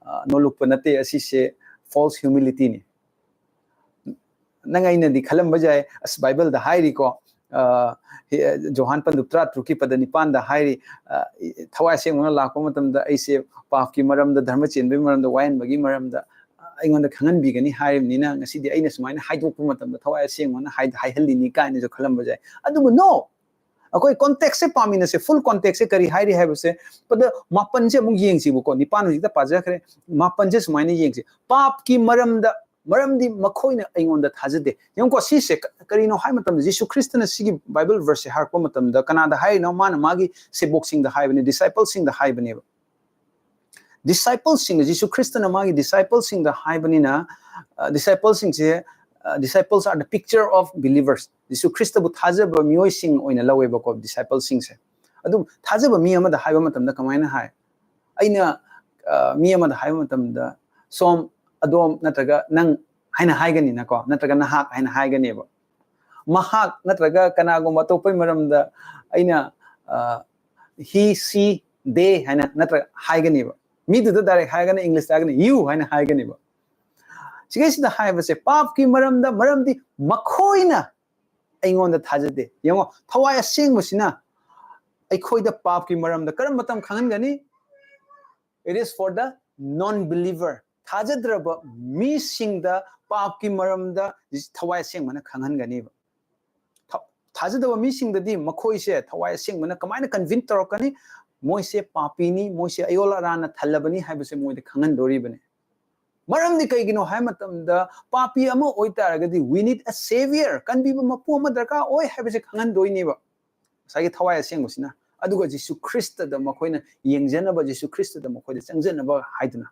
ꯑ, ꯅꯣꯂꯨꯛꯄ ꯅꯠꯇꯦ, ꯑꯁꯤꯁꯦ false humility ꯅꯤ꯫ ꯅꯪ ꯑꯩꯅꯗꯤ ꯈꯜꯂꯝꯕ ꯌꯥꯏ, "ꯑꯁ, Bible ꯗ ꯍꯥꯏꯔꯤꯀꯣ, ꯑ, ꯍꯦ-, ꯖꯣꯍꯥꯟ ꯄꯟꯗꯨꯞ ꯇꯔꯥꯇꯔꯨꯛꯀꯤ ꯄꯗ ꯅꯤꯄꯥꯟꯗ ꯍꯥꯏꯔꯤ, ꯑ, ꯊꯋꯥꯏ ꯑꯁꯦꯡꯕꯅ ꯂꯥꯛꯄ ꯃꯇꯝꯗ ꯑꯩꯁꯦ ꯄꯥꯞꯀꯤ ꯃꯔꯝꯗ, ꯙꯔꯃ ꯆꯦꯟꯕꯒꯤ ꯃꯔꯝꯗ, ꯋꯥꯌꯦꯟꯕꯒꯤ ꯃꯔꯝꯗ, ꯑ, ꯑꯩꯉꯣꯟꯗ ꯈꯪꯍꯟꯕꯤꯒꯅꯤ ꯍꯥꯏꯔꯤꯕꯅꯤꯅ ꯉꯁꯤꯗꯤ ꯑꯩꯅ ꯁꯨꯃꯥꯏꯅ ꯍꯥꯏꯗꯣꯛꯄ ꯃꯇꯝꯗ ꯊꯋꯥꯏ ꯑꯁꯦꯡꯕꯅ ꯍꯥꯏ-, ꯍꯥꯏꯍꯜꯂꯤꯅꯤ" ꯀꯥꯏꯅꯁꯨ ꯈꯜꯂꯝꯕ ꯌꯥꯏ꯫ ꯑꯗꯨꯕꯨ no! ꯑꯩꯈꯣꯏ context ꯁꯦ ꯄꯥꯃꯤꯟꯅꯁꯦ, full context ꯁꯦ ꯀꯔꯤ ꯍꯥꯏꯔꯤ ꯍꯥꯏꯕꯁꯦ꯫ ꯄꯗ ꯃꯥꯄꯟꯁꯦ ꯑꯃꯨꯛ ꯌꯦꯡꯁꯤꯕꯀꯣ, ꯅꯤꯄꯥꯟ ꯍꯧꯖꯤꯛꯇ ꯄꯥꯖꯈ꯭ꯔꯦ, ꯃꯥꯄꯟꯁꯦ ꯁꯨꯃꯥꯏꯅ ꯌꯦꯡꯁꯤ꯫ "ꯄꯥꯞꯀꯤ ꯃꯔꯝꯗ, ꯃꯔꯝꯗꯤ ꯃꯈꯣꯏꯅ ꯑꯩꯉꯣꯟꯗ ꯊꯥꯖꯗꯦ"꯫ ꯌꯦꯡꯉꯨꯀꯣ, ꯁꯤꯁꯦ ꯀ-, ꯀꯔꯤꯅꯣ ꯍꯥꯏꯕ ꯃꯇꯝꯗ, ꯖꯤꯁꯨ ꯈ꯭ꯔꯤꯁꯇꯅ ꯁꯤꯒꯤ Bible verse ꯁꯦ ꯍꯥꯏꯔꯛꯄ ꯃꯇꯝꯗ ꯀꯅꯥꯗ ꯍꯥꯏꯔꯤꯅꯣ? ꯃꯥꯅ ꯃꯥꯒꯤ ꯁꯦꯕꯣꯛꯁꯤꯡꯗ ꯍꯥꯏꯕꯅꯦ, disciple ꯁꯤꯡꯗ ꯍꯥꯏꯕꯅꯦꯕ꯫ Disciplesꯁꯤꯡꯗ, ꯖꯤꯁꯨ ꯈ꯭ꯔꯤꯁꯇꯅ ꯃꯥꯒꯤ disciplesꯁꯤꯡꯗ ꯍꯥꯏꯕꯅꯤꯅ, disciplesꯁꯤꯡꯁꯦ, disciples are the picture of believers. ꯖꯤꯁꯨ ꯈ꯭ꯔꯤꯁꯇꯕꯨ ꯊꯥꯖꯕ ꯃꯤꯑꯣꯏꯁꯤꯡ ꯑꯣꯏꯅ ꯂꯧꯋꯦꯕꯀꯣ disciplesꯁꯤꯡꯁꯦ꯫ ꯑꯗꯨꯝ ꯊꯥꯖꯕ ꯃꯤ ꯑꯃꯗ ꯍꯥꯏꯕ ꯃꯇꯝꯗ ꯀꯃꯥꯏꯅ ꯍꯥꯏ? ꯑꯩꯅ ꯃꯤ ꯑꯃꯗ ꯍꯥꯏꯕ ꯃꯇꯝꯗ, ꯁꯣꯝ, ꯑꯗꯣꯝ ꯅꯠꯇ꯭ꯔꯒ ꯅꯪ ꯍꯥꯏꯅ ꯍꯥꯏꯒꯅꯤꯅꯀꯣ, ꯅꯠꯇ꯭ꯔꯒ ꯅꯍꯥꯛ ꯍꯥꯏꯅ ꯍꯥꯏꯒꯅꯦꯕ꯫ ꯃꯍꯥꯛ ꯅꯠꯇ꯭ꯔꯒ ꯀꯅꯥꯒꯨꯝꯕ ꯑꯇꯣꯞꯄꯒꯤ ꯃꯔꯝꯗ ꯑꯩꯅ he, she, they ꯍꯥꯏꯅ ꯅꯠꯇ꯭ꯔꯒ ꯍꯥꯏꯒꯅꯦꯕ꯫ ꯃꯤꯗꯨꯗ direct ꯍꯥꯏꯔꯒꯅ Englishꯇ ꯍꯥꯏꯔꯒꯅ you ꯍꯥꯏꯅ ꯍꯥꯏꯒꯅꯦꯕ꯫ ꯁꯤꯒꯩꯁꯤꯗ ꯍꯥꯏꯕꯁꯦ ꯄꯥꯞꯀꯤ ꯃꯔꯝꯗ, ꯃꯔꯝꯗꯤ ꯃꯈꯣꯏꯅ ꯑꯩꯉꯣꯟꯗ ꯊꯥꯖꯗꯦ꯫ ꯌꯦꯡꯉꯣ, ꯊꯋꯥꯏ ꯑꯁꯦꯡꯕꯁꯤꯅ ꯑꯩꯈꯣꯏꯗ ꯄꯥꯞꯀꯤ ꯃꯔꯝꯗ ꯀꯔꯝꯕ ꯃꯇꯝ ꯈꯪꯍꯟꯒꯅꯤ? It is for the non-believer. ꯊꯥꯖꯗ꯭ꯔꯕ ꯃꯤꯁꯤꯡꯗ ꯄꯥꯞꯀꯤ ꯃꯔꯝꯗ ꯊꯋꯥꯏ ꯑꯁꯦꯡꯕꯅ ꯈꯪꯍꯟꯒꯅꯤꯕ꯫ ꯊꯥꯖꯗꯕ ꯃꯤꯁꯤꯡꯗꯗꯤ ꯃꯈꯣꯏꯁꯦ ꯊꯋꯥꯏ ꯑꯁꯦꯡꯕꯅ ꯀꯃꯥꯏꯅ convince ꯇꯧꯔꯛꯀꯅꯤ? ꯃꯣꯏꯁꯦ ꯄꯥꯄꯤꯅꯤ, ꯃꯣꯏꯁꯦ ꯑꯌꯣꯜ ꯑꯔꯥꯟꯅ ꯊꯜꯂꯕꯅꯤ ꯍꯥꯏꯕꯁꯦ ꯃꯣꯏꯗ ꯈꯪꯍꯟꯗꯣꯔꯤꯕꯅꯤ꯫ ꯃꯔꯝꯗꯤ ꯀꯩꯒꯤꯅꯣ ꯍꯥꯏꯕ ꯃꯇꯝꯗ, ꯄꯥꯄꯤ ꯑꯃ ꯑꯣꯏꯇꯥꯔꯒꯗꯤ we need a savior, ꯀꯟꯕꯤꯕ ꯃꯄꯨ ꯑꯃ ꯗꯔꯀꯥꯔ ꯑꯣꯏ ꯍꯥꯏꯕꯁꯦ ꯈꯪꯍꯟꯗꯣꯏꯅꯦꯕ꯫ ꯉꯁꯥꯏꯒꯤ ꯊꯋꯥꯏ ꯑꯁꯦꯡꯕꯁꯤꯅ꯫ ꯑꯗꯨꯒ ꯖꯤꯁꯨ ꯈ꯭ꯔꯤꯁꯇꯗ ꯃꯈꯣꯏꯅ ꯌꯦꯡꯖꯅꯕ, ꯖꯤꯁꯨ ꯈ꯭ꯔꯤꯁꯇꯗ ꯃꯈꯣꯏꯗ ꯆꯪꯖꯅꯕ ꯍꯥꯏꯗꯨꯅ꯫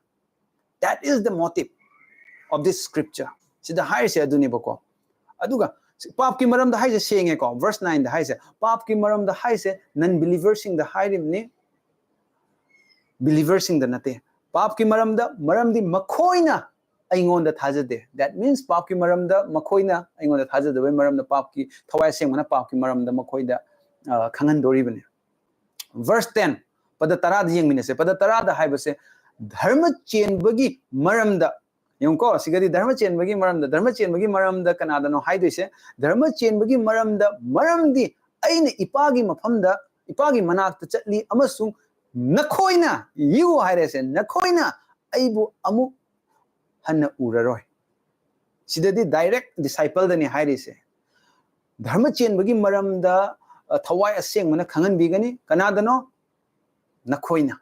That is the motive of this scripture. ꯁꯤꯗ ꯍꯥꯏꯔꯤꯁꯦ ꯑꯗꯨꯅꯦꯕꯀꯣ꯫ ꯑꯗꯨꯒ ꯄꯥꯞꯀꯤ ꯃꯔꯝꯗ ꯍꯥꯏꯁꯦ ꯁꯦꯡꯉꯦꯀꯣ, verse nineꯗ ꯍꯥꯏꯁꯦ ꯄꯥꯞꯀꯤ ꯃꯔꯝꯗ ꯍꯥꯏꯁꯦ non-believerꯁꯤꯡꯗ ꯍꯥꯏꯔꯤꯕꯅꯤ, believerꯁꯤꯡꯗ ꯅꯠꯇꯦ꯫ ꯄꯥꯞꯀꯤ ꯃꯔꯝꯗ, ꯃꯔꯝꯗꯤ ꯃꯈꯣꯏꯅ ꯑꯩꯉꯣꯟꯗ ꯊꯥꯖꯗꯦ꯫ That means ꯄꯥꯞꯀꯤ ꯃꯔꯝꯗ ꯃꯈꯣꯏꯅ ꯑꯩꯉꯣꯟꯗ ꯊꯥꯖꯗꯕꯩ ꯃꯔꯝꯗ, ꯄꯥꯞꯀꯤ, ꯊꯋꯥꯏ ꯑꯁꯦꯡꯕꯅ ꯄꯥꯞꯀꯤ ꯃꯔꯝꯗ ꯃꯈꯣꯏꯗ ꯈꯪꯍꯟꯗꯣꯔꯤꯕꯅꯤ꯫ Verse ten, ꯄꯗ ꯇꯔꯥꯗ ꯌꯦꯡꯃꯤꯟꯅꯁꯦ꯫ ꯄꯗ ꯇꯔꯥꯗ ꯍꯥꯏꯕꯁꯦ ꯙꯔꯃ ꯆꯦꯟꯕꯒꯤ ꯃꯔꯝꯗ꯫ ꯌꯦꯡꯉꯨꯀꯣ, ꯁꯤꯒꯗꯤ ꯙꯔꯃ ꯆꯦꯟꯕꯒꯤ ꯃꯔꯝꯗ, ꯙꯔꯃ ꯆꯦꯟꯕꯒꯤ ꯃꯔꯝꯗ ꯀꯅꯥꯗꯅꯣ ꯍꯥꯏꯗꯣꯏꯁꯦ? ꯙꯔꯃ ꯆꯦꯟꯕꯒꯤ ꯃꯔꯝꯗ, ꯃꯔꯝꯗꯤ ꯑꯩꯅ ꯏꯄꯥꯒꯤ ꯃꯐꯝꯗ, ꯏꯄꯥꯒꯤ ꯃꯅꯥꯛꯇ ꯆꯠꯂꯤ ꯑꯃꯁꯨꯡ ꯅꯈꯣꯏꯅ, you ꯍꯥꯏꯔꯦꯁꯦ, ꯅꯈꯣꯏꯅ ꯑꯩꯕꯨ ꯑꯃꯨꯛ ꯍꯟꯅ ꯎꯔꯔꯣꯏ꯫ ꯁꯤꯗꯗꯤ direct discipleꯗꯅꯤ ꯍꯥꯏꯔꯤꯁꯦ꯫ ꯙꯔꯃ ꯆꯦꯟꯕꯒꯤ ꯃꯔꯝꯗ ꯊꯋꯥꯏ ꯑꯁꯦꯡꯕꯅ ꯈꯪꯍꯟꯕꯤꯒꯅꯤ꯫ ꯀꯅꯥꯗꯅꯣ? ꯅꯈꯣꯏꯅ꯫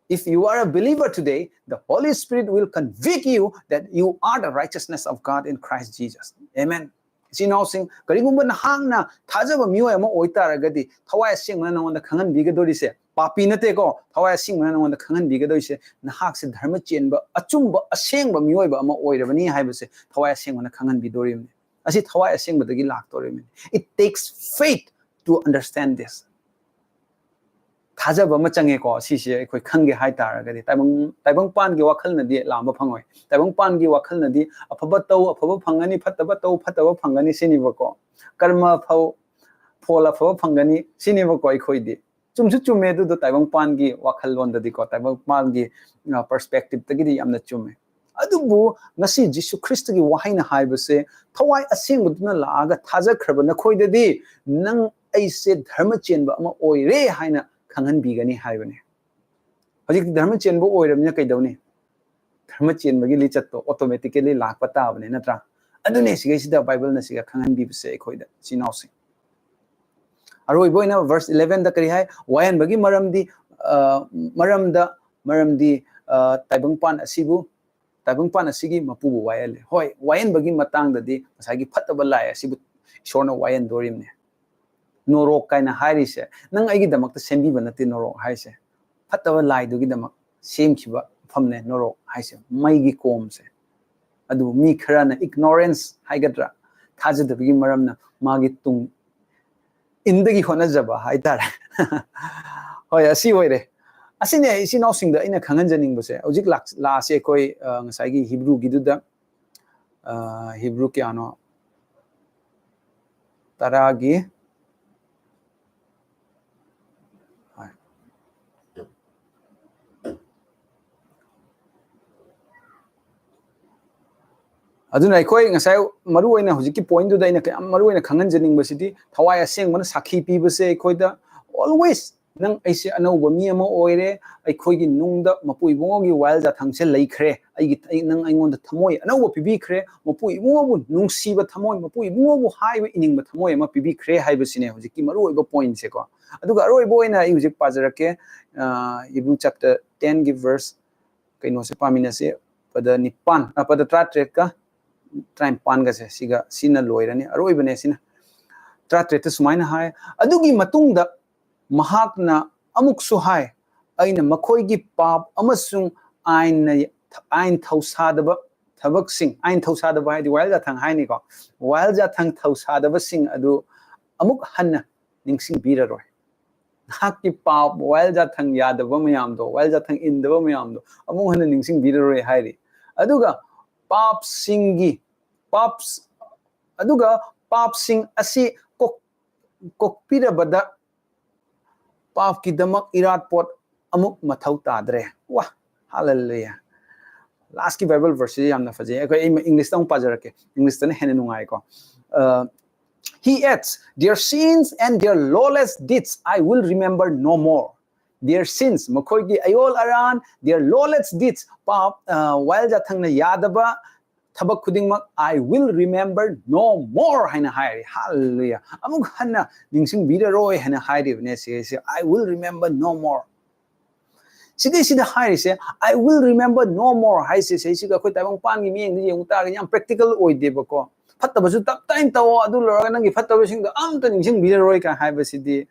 If you are a believer today, the Holy Spirit will convict you that you are the righteousness of God in Christ Jesus. Amen. ꯏꯆꯤꯟ ꯏꯅꯥꯎꯁꯤꯡ, ꯀꯔꯤꯒꯨꯝꯕ ꯅꯍꯥꯛꯅ ꯊꯥꯖꯕ ꯃꯤꯑꯣꯏ ꯑꯃ ꯑꯣꯏꯇꯥꯔꯒꯗꯤ, ꯊꯋꯥꯏ ꯑꯁꯦꯡꯕꯅ ꯅꯉꯣꯟꯗ ꯈꯪꯍꯟꯕꯤꯒꯗꯧꯔꯤꯁꯦ, ꯄꯥꯄꯤ ꯅꯠꯇꯦꯀꯣ꯫ ꯊꯋꯥꯏ ꯑꯁꯦꯡꯕꯅ ꯅꯉꯣꯟꯗ ꯈꯪꯍꯟꯕꯤꯒꯗꯣꯏꯁꯦ, ꯅꯍꯥꯛꯁꯦ ꯙꯔꯃ ꯆꯦꯟꯕ, ꯑꯆꯨꯝꯕ, ꯑꯁꯦꯡꯕ ꯃꯤꯑꯣꯏꯕ ꯑꯃ ꯑꯣꯏꯔꯕꯅꯤ ꯍꯥꯏꯕꯁꯦ ꯊꯋꯥꯏ ꯑꯁꯦꯡꯕꯅ ꯈꯪꯍꯟꯕꯤꯗꯣꯔꯤꯕꯅꯤ꯫ ꯑꯁꯤ ꯊꯋꯥꯏ ꯑꯁꯦꯡꯕꯗꯒꯤ ꯂꯥꯛꯇꯣꯔꯤꯕꯅꯤ꯫ It takes faith to understand this. ꯊꯥꯖꯕ ꯑꯃ ꯆꯪꯉꯦꯀꯣ꯫ ꯁꯤꯁꯦ ꯑꯩꯈꯣꯏ ꯈꯪꯒꯦ ꯍꯥꯏꯇꯥꯔꯒꯗꯤ, ꯇꯥꯏꯕꯪ, ꯇꯥꯏꯕꯪꯄꯥꯟꯒꯤ ꯋꯥꯈꯜꯅꯗꯤ ꯂꯥꯝꯕ ꯐꯪꯉꯣꯏ꯫ ꯇꯥꯏꯕꯪꯄꯥꯟꯒꯤ ꯋꯥꯈꯜꯅꯗꯤ ꯑꯐꯕ ꯇꯧ, ꯑꯐꯕ ꯐꯪꯒꯅꯤ, ꯐꯠꯇꯕ ꯇꯧ, ꯐꯠꯇꯕ ꯐꯪꯒꯅꯤ ꯁꯤꯅꯦꯕꯀꯣ꯫ ꯀꯔꯃ ꯐꯧ, ꯐꯣꯜ ꯑꯐꯕ ꯐꯪꯒꯅꯤ ꯁꯤꯅꯦꯕꯀꯣ꯫ ꯑꯩꯈꯣꯏꯗꯤ ꯆꯨꯝꯁꯨ ꯆꯨꯝꯃꯦ, ꯑꯗꯨꯗꯣ ꯇꯥꯏꯕꯪꯄꯥꯟꯒꯤ ꯋꯥꯈꯜꯂꯣꯟꯗꯗꯤꯀꯣ, ꯇꯥꯏꯕꯪꯄꯥꯟꯒꯤ, ꯑ, perspectiveꯇꯒꯤꯗꯤ ꯌꯥꯝꯅ ꯆꯨꯝꯃꯦ꯫ ꯑꯗꯨꯕꯨ ꯉꯁꯤ ꯖꯤꯁꯨ ꯈ꯭ꯔꯤꯁꯇꯒꯤ ꯋꯥꯍꯩꯅ ꯍꯥꯏꯕꯁꯦ, ꯊꯋꯥꯏ ꯑꯁꯦꯡꯕꯗꯨꯅ ꯂꯥꯛꯑꯒ ꯊꯥꯖꯈ꯭ꯔꯕ ꯅꯈꯣꯏꯗꯗꯤ ꯅꯪ ꯑꯩꯁꯦ ꯙꯔꯃ ꯆꯦꯟꯕ ꯑꯃ ꯑꯣꯏꯔꯦ ꯍꯥꯏꯅ ꯈꯪꯍꯟꯕꯤꯒꯅꯤ ꯍꯥꯏꯕꯅꯦ꯫ ꯍꯧꯖꯤꯛꯇꯤ ꯙꯔꯃ ꯆꯦꯟꯕ ꯑꯣꯏꯔꯕꯅꯤꯅ ꯀꯩꯗꯧꯅꯤ? ꯙꯔꯃ ꯆꯦꯟꯕꯒꯤ ꯂꯤꯆꯠꯇꯣ automatically ꯂꯥꯛꯄ ꯇꯥꯕꯅꯦ, ꯅꯠꯇ꯭ꯔꯥ? ꯑꯗꯨꯅꯦ ꯁꯤꯒꯩꯁꯤꯗ ꯕꯥꯏꯕꯜꯅ ꯁꯤꯒ ꯈꯪꯍꯟꯕꯤꯕꯁꯦ ꯑꯩꯈꯣꯏꯗ, ꯏꯆꯤꯟ ꯏꯅꯥꯎꯁꯤꯡ꯫ ꯑꯔꯣꯏꯕ ꯑꯣꯏꯅ verse elevenꯗ ꯀꯔꯤ ꯍꯥꯏ? ꯋꯥꯍꯟꯕꯒꯤ ꯃꯔꯝꯗꯤ, ꯑ, ꯃꯔꯝꯗ, ꯃꯔꯝꯗꯤ, ꯑ, ꯇꯥꯏꯕꯪꯄꯥꯟ ꯑꯁꯤꯕꯨ, ꯇꯥꯏꯕꯪꯄꯥꯟ ꯑꯁꯤꯒꯤ ꯃꯄꯨꯕꯨ ꯋꯥꯍꯜꯂꯦ꯫ ꯍꯣꯏ, ꯋꯥꯍꯟꯕꯒꯤ ꯃꯇꯥꯡꯗꯗꯤ ꯉꯁꯥꯏꯒꯤ ꯐꯠꯇꯕ ꯂꯥꯏ ꯑꯁꯤꯕꯨ ꯏꯁꯣꯔꯅ ꯋꯥꯍꯟꯗꯣꯔꯤꯕꯅꯦ꯫ ꯅꯣꯔꯣꯛ ꯀꯥꯏꯅ ꯍꯥꯏꯔꯤꯁꯦ ꯅꯪ ꯑꯩꯒꯤꯗꯃꯛꯇ ꯁꯦꯝꯕꯤꯕ ꯅꯠꯇꯦ꯫ ꯅꯣꯔꯣꯛ ꯍꯥꯏꯁꯦ ꯐꯠꯇꯕ ꯂꯥꯏꯗꯨꯒꯤꯗꯃꯛ ꯁꯦꯝꯈꯤꯕ ꯃꯐꯝꯅꯦ ꯅꯣꯔꯣꯛ ꯍꯥꯏꯁꯦ, ꯃꯩꯒꯤ ꯀꯣꯝꯁꯦ꯫ ꯑꯗꯨꯕꯨ ꯃꯤ ꯈꯔꯅ ignorance ꯍꯥꯏꯒꯗ꯭ꯔꯥ, ꯊꯥꯖꯗꯕꯒꯤ ꯃꯔꯝꯅ ꯃꯥꯒꯤ ꯇꯨꯡ ꯏꯟꯗꯒꯤ ꯍꯣꯠꯅꯖꯕ ꯍꯥꯏꯇꯥꯔꯦ꯫ ꯍꯣꯏ, ꯑꯁꯤ ꯑꯣꯏꯔꯦ꯫ ꯑꯁꯤꯅꯦ ꯏꯆꯤꯟ ꯏꯅꯥꯎꯁꯤꯡꯗ ꯑꯩꯅ ꯈꯪꯍꯟꯖꯅꯤꯡꯕꯁꯦ꯫ ꯍꯧꯖꯤꯛ ꯂꯥꯛ-, ꯂꯥꯛꯑꯁꯦ ꯑꯩꯈꯣꯏ, ꯑ, ꯉꯁꯥꯏꯒꯤ ꯍꯤꯕ꯭ꯔꯨꯒꯤꯗꯨꯗ, ꯑ, ꯍꯤꯕ꯭ꯔꯨ ꯀꯌꯥꯅꯣ? ꯇꯔꯥꯒꯤ, ꯍꯣꯏ꯫ ꯑꯗꯨꯅ ꯑꯩꯈꯣꯏ ꯉꯁꯥꯏ ꯃꯔꯨ ꯑꯣꯏꯅ ꯍꯧꯖꯤꯛꯀꯤ pointꯗꯨꯗ ꯑꯩꯅ ꯌꯥꯝ ꯃꯔꯨ ꯑꯣꯏꯅ ꯈꯪꯍꯟꯖꯅꯤꯡꯕꯁꯤꯗꯤ, ꯊꯋꯥꯏ ꯑꯁꯦꯡꯕꯅ ꯁꯥꯈꯤ ꯄꯤꯕꯁꯦ ꯑꯩꯈꯣꯏꯗ always ꯅꯪ ꯑꯩꯁꯦ ꯑꯅꯧꯕ ꯃꯤ ꯑꯃ ꯑꯣꯏꯔꯦ, ꯑꯩꯈꯣꯏꯒꯤ ꯅꯨꯡꯗ ꯃꯄꯨ ꯏꯕꯨꯡꯉꯣꯒꯤ ꯋꯥꯌꯦꯜ ꯌꯥꯊꯪꯁꯦ ꯂꯩꯈ꯭ꯔꯦ, ꯑꯩꯒꯤ, ꯑꯩ, ꯅꯪ ꯑꯩꯉꯣꯟꯗ ꯊꯃꯣꯏ ꯑꯅꯧꯕ ꯄꯤꯕꯤꯈ꯭ꯔꯦ, ꯃꯄꯨ ꯏꯕꯨꯡꯉꯣꯕꯨ ꯅꯨꯡꯁꯤꯕ ꯊꯃꯣꯏ, ꯃꯄꯨ ꯏꯕꯨꯡꯉꯣꯕꯨ ꯍꯥꯏꯕ ꯏꯅꯤꯡꯕ ꯊꯃꯣꯏ ꯑꯃ ꯄꯤꯕꯤꯈ꯭ꯔꯦ ꯍꯥꯏꯕꯁꯤꯅꯦ ꯍꯧꯖꯤꯛꯀꯤ ꯃꯔꯨꯑꯣꯏꯕ pointꯁꯦꯀꯣ꯫ ꯑꯗꯨꯒ ꯑꯔꯣꯏꯕ ꯑꯣꯏꯅ ꯑꯩ ꯍꯧꯖꯤꯛ ꯄꯥꯖꯔꯛꯀꯦ, ꯑ, Hebrew chapter tenꯒꯤ verse ꯀꯩꯅꯣꯁꯦ ꯄꯥꯃꯤꯟꯅꯁꯦ, ꯄꯗ ꯅꯤꯄꯥꯟ, ꯑ, ꯄꯗ ꯇꯔꯥꯇꯔꯦꯠꯀ ꯇꯔꯥꯅꯤꯄꯥꯟꯒꯁꯦ, ꯁꯤꯒ, ꯁꯤꯅ ꯂꯣꯏꯔꯅꯤ, ꯑꯔꯣꯏꯕꯅꯦ ꯁꯤꯅ꯫ ꯇꯔꯥꯇꯔꯦꯠꯇ ꯁꯨꯃꯥꯏꯅ ꯍꯥꯏ, "ꯑꯗꯨꯒꯤ ꯃꯇꯨꯡꯗ ꯃꯍꯥꯛꯅ ꯑꯃꯨꯛꯁꯨ ꯍꯥꯏ, ꯑꯩꯅ ꯃꯈꯣꯏꯒꯤ ꯄꯥꯞ ꯑꯃꯁꯨꯡ ꯑꯥꯏꯟꯅ, ꯑꯥꯏꯟ ꯊꯧꯁꯥꯗꯕ ꯊꯕꯛꯁꯤꯡ, ꯑꯥꯏꯟ ꯊꯧꯁꯥꯗꯕ ꯍꯥꯏꯗꯤ ꯋꯥꯌꯦꯜ ꯖꯥꯊꯪ ꯍꯥꯏꯅꯤꯀꯣ, ꯋꯥꯌꯦꯜ ꯖꯥꯊꯪ ꯊꯧꯁꯥꯗꯕꯁꯤꯡ ꯑꯗꯨ ꯑꯃꯨꯛ ꯍꯟꯅ ꯅꯤꯡꯁꯤꯡꯕꯤꯔꯔꯣꯏ꯫ ꯅꯍꯥꯛꯀꯤ ꯄꯥꯞ, ꯋꯥꯌꯦꯜ ꯖꯥꯊꯪ ꯌꯥꯗꯕ ꯃꯌꯥꯝꯗꯣ, ꯋꯥꯌꯦꯜ ꯖꯥꯊꯪ ꯏꯟꯗꯕ ꯃꯌꯥꯝꯗꯣ ꯑꯃꯨꯛ ꯍꯟꯅ ꯅꯤꯡꯁꯤꯡꯕꯤꯔꯔꯣꯏ ꯍꯥꯏꯔꯤ꯫ ꯑꯗꯨꯒ ꯄꯥꯞꯁꯤꯡꯒꯤ, ꯄꯥꯞ, ꯑꯗꯨꯒ ꯄꯥꯞꯁꯤꯡ ꯑꯁꯤ ꯀꯣꯛ-, ꯀꯣꯛꯄꯤꯔꯕꯗ ꯄꯥꯞꯀꯤꯗꯃꯛ ꯏꯔꯥꯠꯄꯣꯠ ꯑꯃꯨꯛ ꯃꯊꯧ ꯇꯥꯗ꯭ꯔꯦ꯫ ꯋꯥ, ꯍꯥꯂꯦꯂꯨꯌꯥ꯫ ꯂꯥꯁꯀꯤ ꯕꯥꯏꯕꯜ ꯚꯔꯁꯁꯤ ꯌꯥꯝꯅ ꯐꯖꯩ꯫ ꯑꯩꯈꯣꯏ, ꯑꯩ ꯏꯪꯂꯤꯁꯇ ꯑꯃꯨꯛ ꯄꯥꯖꯔꯛꯀꯦ, ꯏꯪꯂꯤꯁꯇꯅ ꯍꯦꯟꯅ ꯅꯨꯡꯉꯥꯏꯀꯣ꯫ ꯑ, he adds, "Their sins and their lawless deeds I will remember no more." Their sins, ꯃꯈꯣꯏꯒꯤ ꯑꯌꯣꯜ ꯑꯔꯥꯟ, their lawless deeds, ꯄꯥꯞ, ꯑ, ꯋꯥꯌꯦꯜ ꯖꯥꯊꯪꯅ ꯌꯥꯗꯕ ꯊꯕꯛ ꯈꯨꯗꯤꯡꯃꯛ, "I will remember no more" ꯍꯥꯏꯅ ꯍꯥꯏꯔꯤ꯫ ꯍꯥꯂꯦꯂꯨꯌꯥ꯫ ꯑꯃꯨꯛ ꯍꯟꯅ ꯅꯤꯡꯁꯤꯡꯕꯤꯔꯔꯣꯏ ꯍꯥꯏꯅ ꯍꯥꯏꯔꯤꯕꯅꯦ ꯁꯤꯁꯦ, "I will remember no more." ꯁꯤꯗꯩꯁꯤꯗ ꯍꯥꯏꯔꯤꯁꯦ, "I will remember no more" ꯍꯥꯏꯁꯦ, ꯁꯤꯁꯤꯒ ꯑꯩꯈꯣꯏ ꯇꯥꯏꯕꯪꯄꯥꯟꯒꯤ ꯃꯤꯠꯌꯦꯡꯗ ꯌꯦꯡꯕ ꯇꯥꯔꯒꯗꯤ ꯌꯥꯝ ꯄ꯭ꯔꯦꯛꯇꯤꯀꯦꯜ ꯑꯣꯏꯗꯦꯕꯀꯣ꯫ ꯐꯠꯇꯕꯁꯨ ꯇꯞ ꯇꯥꯏꯅ ꯇꯧꯑꯣ, ꯑꯗꯨ ꯂꯣꯏꯔꯒ ꯅꯪꯒꯤ ꯐꯠꯇꯕꯁꯤꯡꯗꯣ ꯑꯝꯇ ꯅꯤꯡꯁꯤꯡꯕꯤꯔꯔꯣꯏ ꯀꯥꯏ ꯍꯥꯏꯕꯁꯤꯗꯤ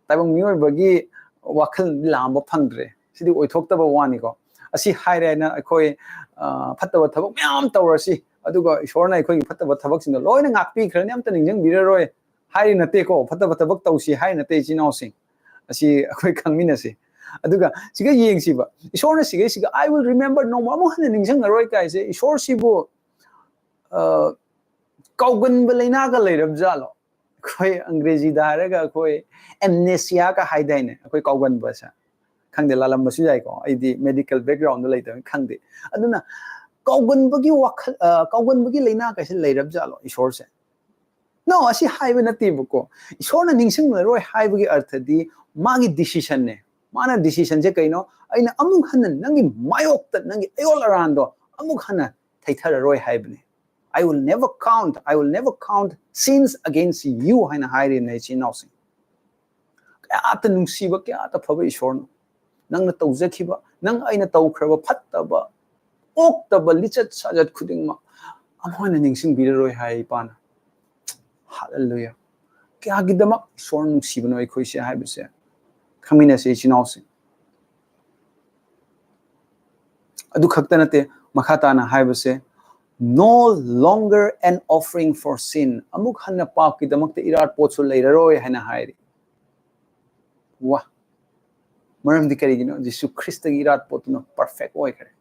ꯇꯥꯏꯕꯪ ꯃꯤꯑꯣꯏꯕꯒꯤ ꯋꯥꯈꯜ ꯂꯥꯝꯕ ꯐꯪꯗ꯭ꯔꯦ꯫ ꯁꯤꯗꯤ ꯑꯣꯏꯊꯣꯛꯇꯕ ꯋꯥꯅꯤꯀꯣ꯫ ꯑꯁꯤ ꯍꯥꯏꯔꯦ ꯍꯥꯏꯅ ꯑꯩꯈꯣꯏ, ꯑ, ꯐꯠꯇꯕ ꯊꯕꯛ ꯃꯌꯥꯝ ꯇꯧꯔꯁꯤ, ꯑꯗꯨꯒ ꯏꯁꯣꯔꯅ ꯑꯩꯈꯣꯏꯒꯤ ꯐꯠꯇꯕ ꯊꯕꯛꯁꯤꯡꯗꯣ ꯂꯣꯏꯅ ꯉꯥꯛꯄꯤꯈ꯭ꯔꯅꯤ, ꯑꯝꯇ ꯅꯤꯡꯁꯤꯡꯕꯤꯔꯔꯣꯏ ꯍꯥꯏꯔꯤ ꯅꯠꯇꯦꯀꯣ꯫ ꯐꯠꯇꯕ ꯊꯕꯛ ꯇꯧꯁꯤ ꯍꯥꯏꯔꯤ ꯅꯠꯇꯦ, ꯏꯆꯤꯟ ꯏꯅꯥꯎꯁꯤꯡ꯫ ꯑꯁꯤ ꯑꯩꯈꯣꯏ ꯈꯪꯃꯤꯟꯅꯁꯤ꯫ ꯑꯗꯨꯒ ꯁꯤꯒ ꯌꯦꯡꯁꯤꯕ, ꯏꯁꯣꯔꯅ ꯁꯤꯒꯩꯁꯤꯒ "I will remember no more", ꯑꯃꯨꯛ ꯍꯟꯅ ꯅꯤꯡꯁꯤꯡꯉꯔꯣꯏ ꯀꯥꯏꯁꯦ, ꯏꯁꯣꯔꯁꯤꯕꯨ, ꯑ, ꯀꯥꯎꯒꯟꯕ ꯂꯩꯅꯥꯒ ꯂꯩꯔꯕ ꯖꯥꯠꯂꯣ? ꯑꯩꯈꯣꯏ ꯑꯪꯒ꯭ꯔꯦꯖꯤꯗ ꯍꯥꯏꯔꯒ ꯑꯩꯈꯣꯏ ꯑꯦꯝꯅꯦꯁꯤꯌꯥꯒ ꯍꯥꯏꯗꯥꯏꯅꯦ, ꯑꯩꯈꯣꯏ ꯀꯥꯎꯒꯟꯕꯁꯦ꯫ ꯈꯪꯗꯦ, ꯂꯥꯜꯂꯝꯕꯁꯨ ꯌꯥꯏꯀꯣ, ꯑꯩꯗꯤ ꯃꯦꯗꯤꯀꯦꯜ ꯕꯦꯛꯒ꯭ꯔꯥꯎꯟꯗ ꯂꯩꯇꯕꯅꯤꯅ ꯈꯪꯗꯦ꯫ ꯑꯗꯨꯅ ꯀꯥꯎꯒꯟꯕꯒꯤ ꯋꯥꯈꯜ, ꯑ, ꯀꯥꯎꯒꯟꯕꯒꯤ ꯂꯩꯅꯥ ꯀꯩꯁꯦ ꯂꯩꯔꯕ ꯖꯥꯠꯂꯣ ꯏꯁꯣꯔꯁꯦ? ꯅꯣ, ꯑꯁꯤ ꯍꯥꯏꯕ ꯅꯠꯇꯦꯕꯀꯣ꯫ ꯏꯁꯣꯔꯅ ꯅꯤꯡꯁꯤꯡꯂꯔꯣꯏ ꯍꯥꯏꯕꯒꯤ ꯑꯔꯊꯗꯤ ꯃꯥꯒꯤ ꯗꯤꯁꯤꯁꯟꯅꯦ꯫ ꯃꯥꯅ ꯗꯤꯁꯤꯁꯟꯁꯦ ꯀꯩꯅꯣ? "ꯑꯩꯅ ꯑꯃꯨꯛ ꯍꯟꯅ ꯅꯪꯒꯤ ꯃꯥꯌꯣꯛꯇ ꯅꯪꯒꯤ ꯑꯌꯣꯜ ꯑꯔꯥꯟꯗꯣ ꯑꯃꯨꯛ ꯍꯟꯅ ꯊꯩꯊꯔꯔꯣꯏ" ꯍꯥꯏꯕꯅꯦ꯫ "I will never count, I will never count sins against you" ꯍꯥꯏꯅ ꯍꯥꯏꯔꯤꯕꯅꯦ, ꯏꯆꯤꯟ ꯏꯅꯥꯎꯁꯤꯡ꯫ ꯀꯌꯥꯇ ꯅꯨꯡꯁꯤꯕ, ꯀꯌꯥꯇ ꯐꯕ ꯏꯁꯣꯔꯅꯣ꯫ ꯅꯪꯅ ꯇꯧꯖꯈꯤꯕ, ꯅꯪ ꯑꯩꯅ ꯇꯧꯈ꯭ꯔꯕ ꯐꯠꯇꯕ, ꯑꯣꯛꯇꯕ ꯂꯤꯆꯠ ꯁꯥꯖꯠ ꯈꯨꯗꯤꯡꯃꯛ ꯑꯃꯨꯛ ꯍꯟꯅ ꯅꯤꯡꯁꯤꯡꯕꯤꯔꯔꯣꯏ ꯍꯥꯏ ꯏꯄꯥꯅ꯫ ꯍꯥꯂꯦꯂꯨꯌꯥ꯫ ꯀꯌꯥꯒꯤꯗꯃꯛ ꯏꯁꯣꯔ ꯅꯨꯡꯁꯤꯕꯅꯣ ꯑꯩꯈꯣꯏꯁꯦ ꯍꯥꯏꯕꯁꯦ꯫ ꯈꯪꯃꯤꯟꯅꯁꯤ ꯏꯆꯤꯟ ꯏꯅꯥꯎꯁꯤꯡ꯫ ꯑꯗꯨ ꯈꯛꯇ ꯅꯠꯇꯦ, ꯃꯈꯥ ꯇꯥꯅ ꯍꯥꯏꯕꯁꯦ, "No longer an offering for sin", ꯑꯃꯨꯛ ꯍꯟꯅ ꯄꯥꯞꯀꯤꯗꯃꯛꯇ ꯏꯔꯥꯠ ꯄꯣꯠꯁꯨ ꯂꯩꯔꯔꯣꯏ ꯍꯥꯏꯅ ꯍꯥꯏꯔꯤ꯫ ꯋꯥ! ꯃꯔꯝꯗꯤ ꯀꯔꯤꯒꯤꯅꯣ? ꯖꯤꯁꯨ ꯈ꯭ꯔꯤꯁꯇꯒꯤ ꯏꯔꯥꯠ ꯄꯣꯠꯇꯨꯅ ꯄꯔꯐꯦꯛ ꯑꯣꯏꯈ꯭ꯔꯦ꯫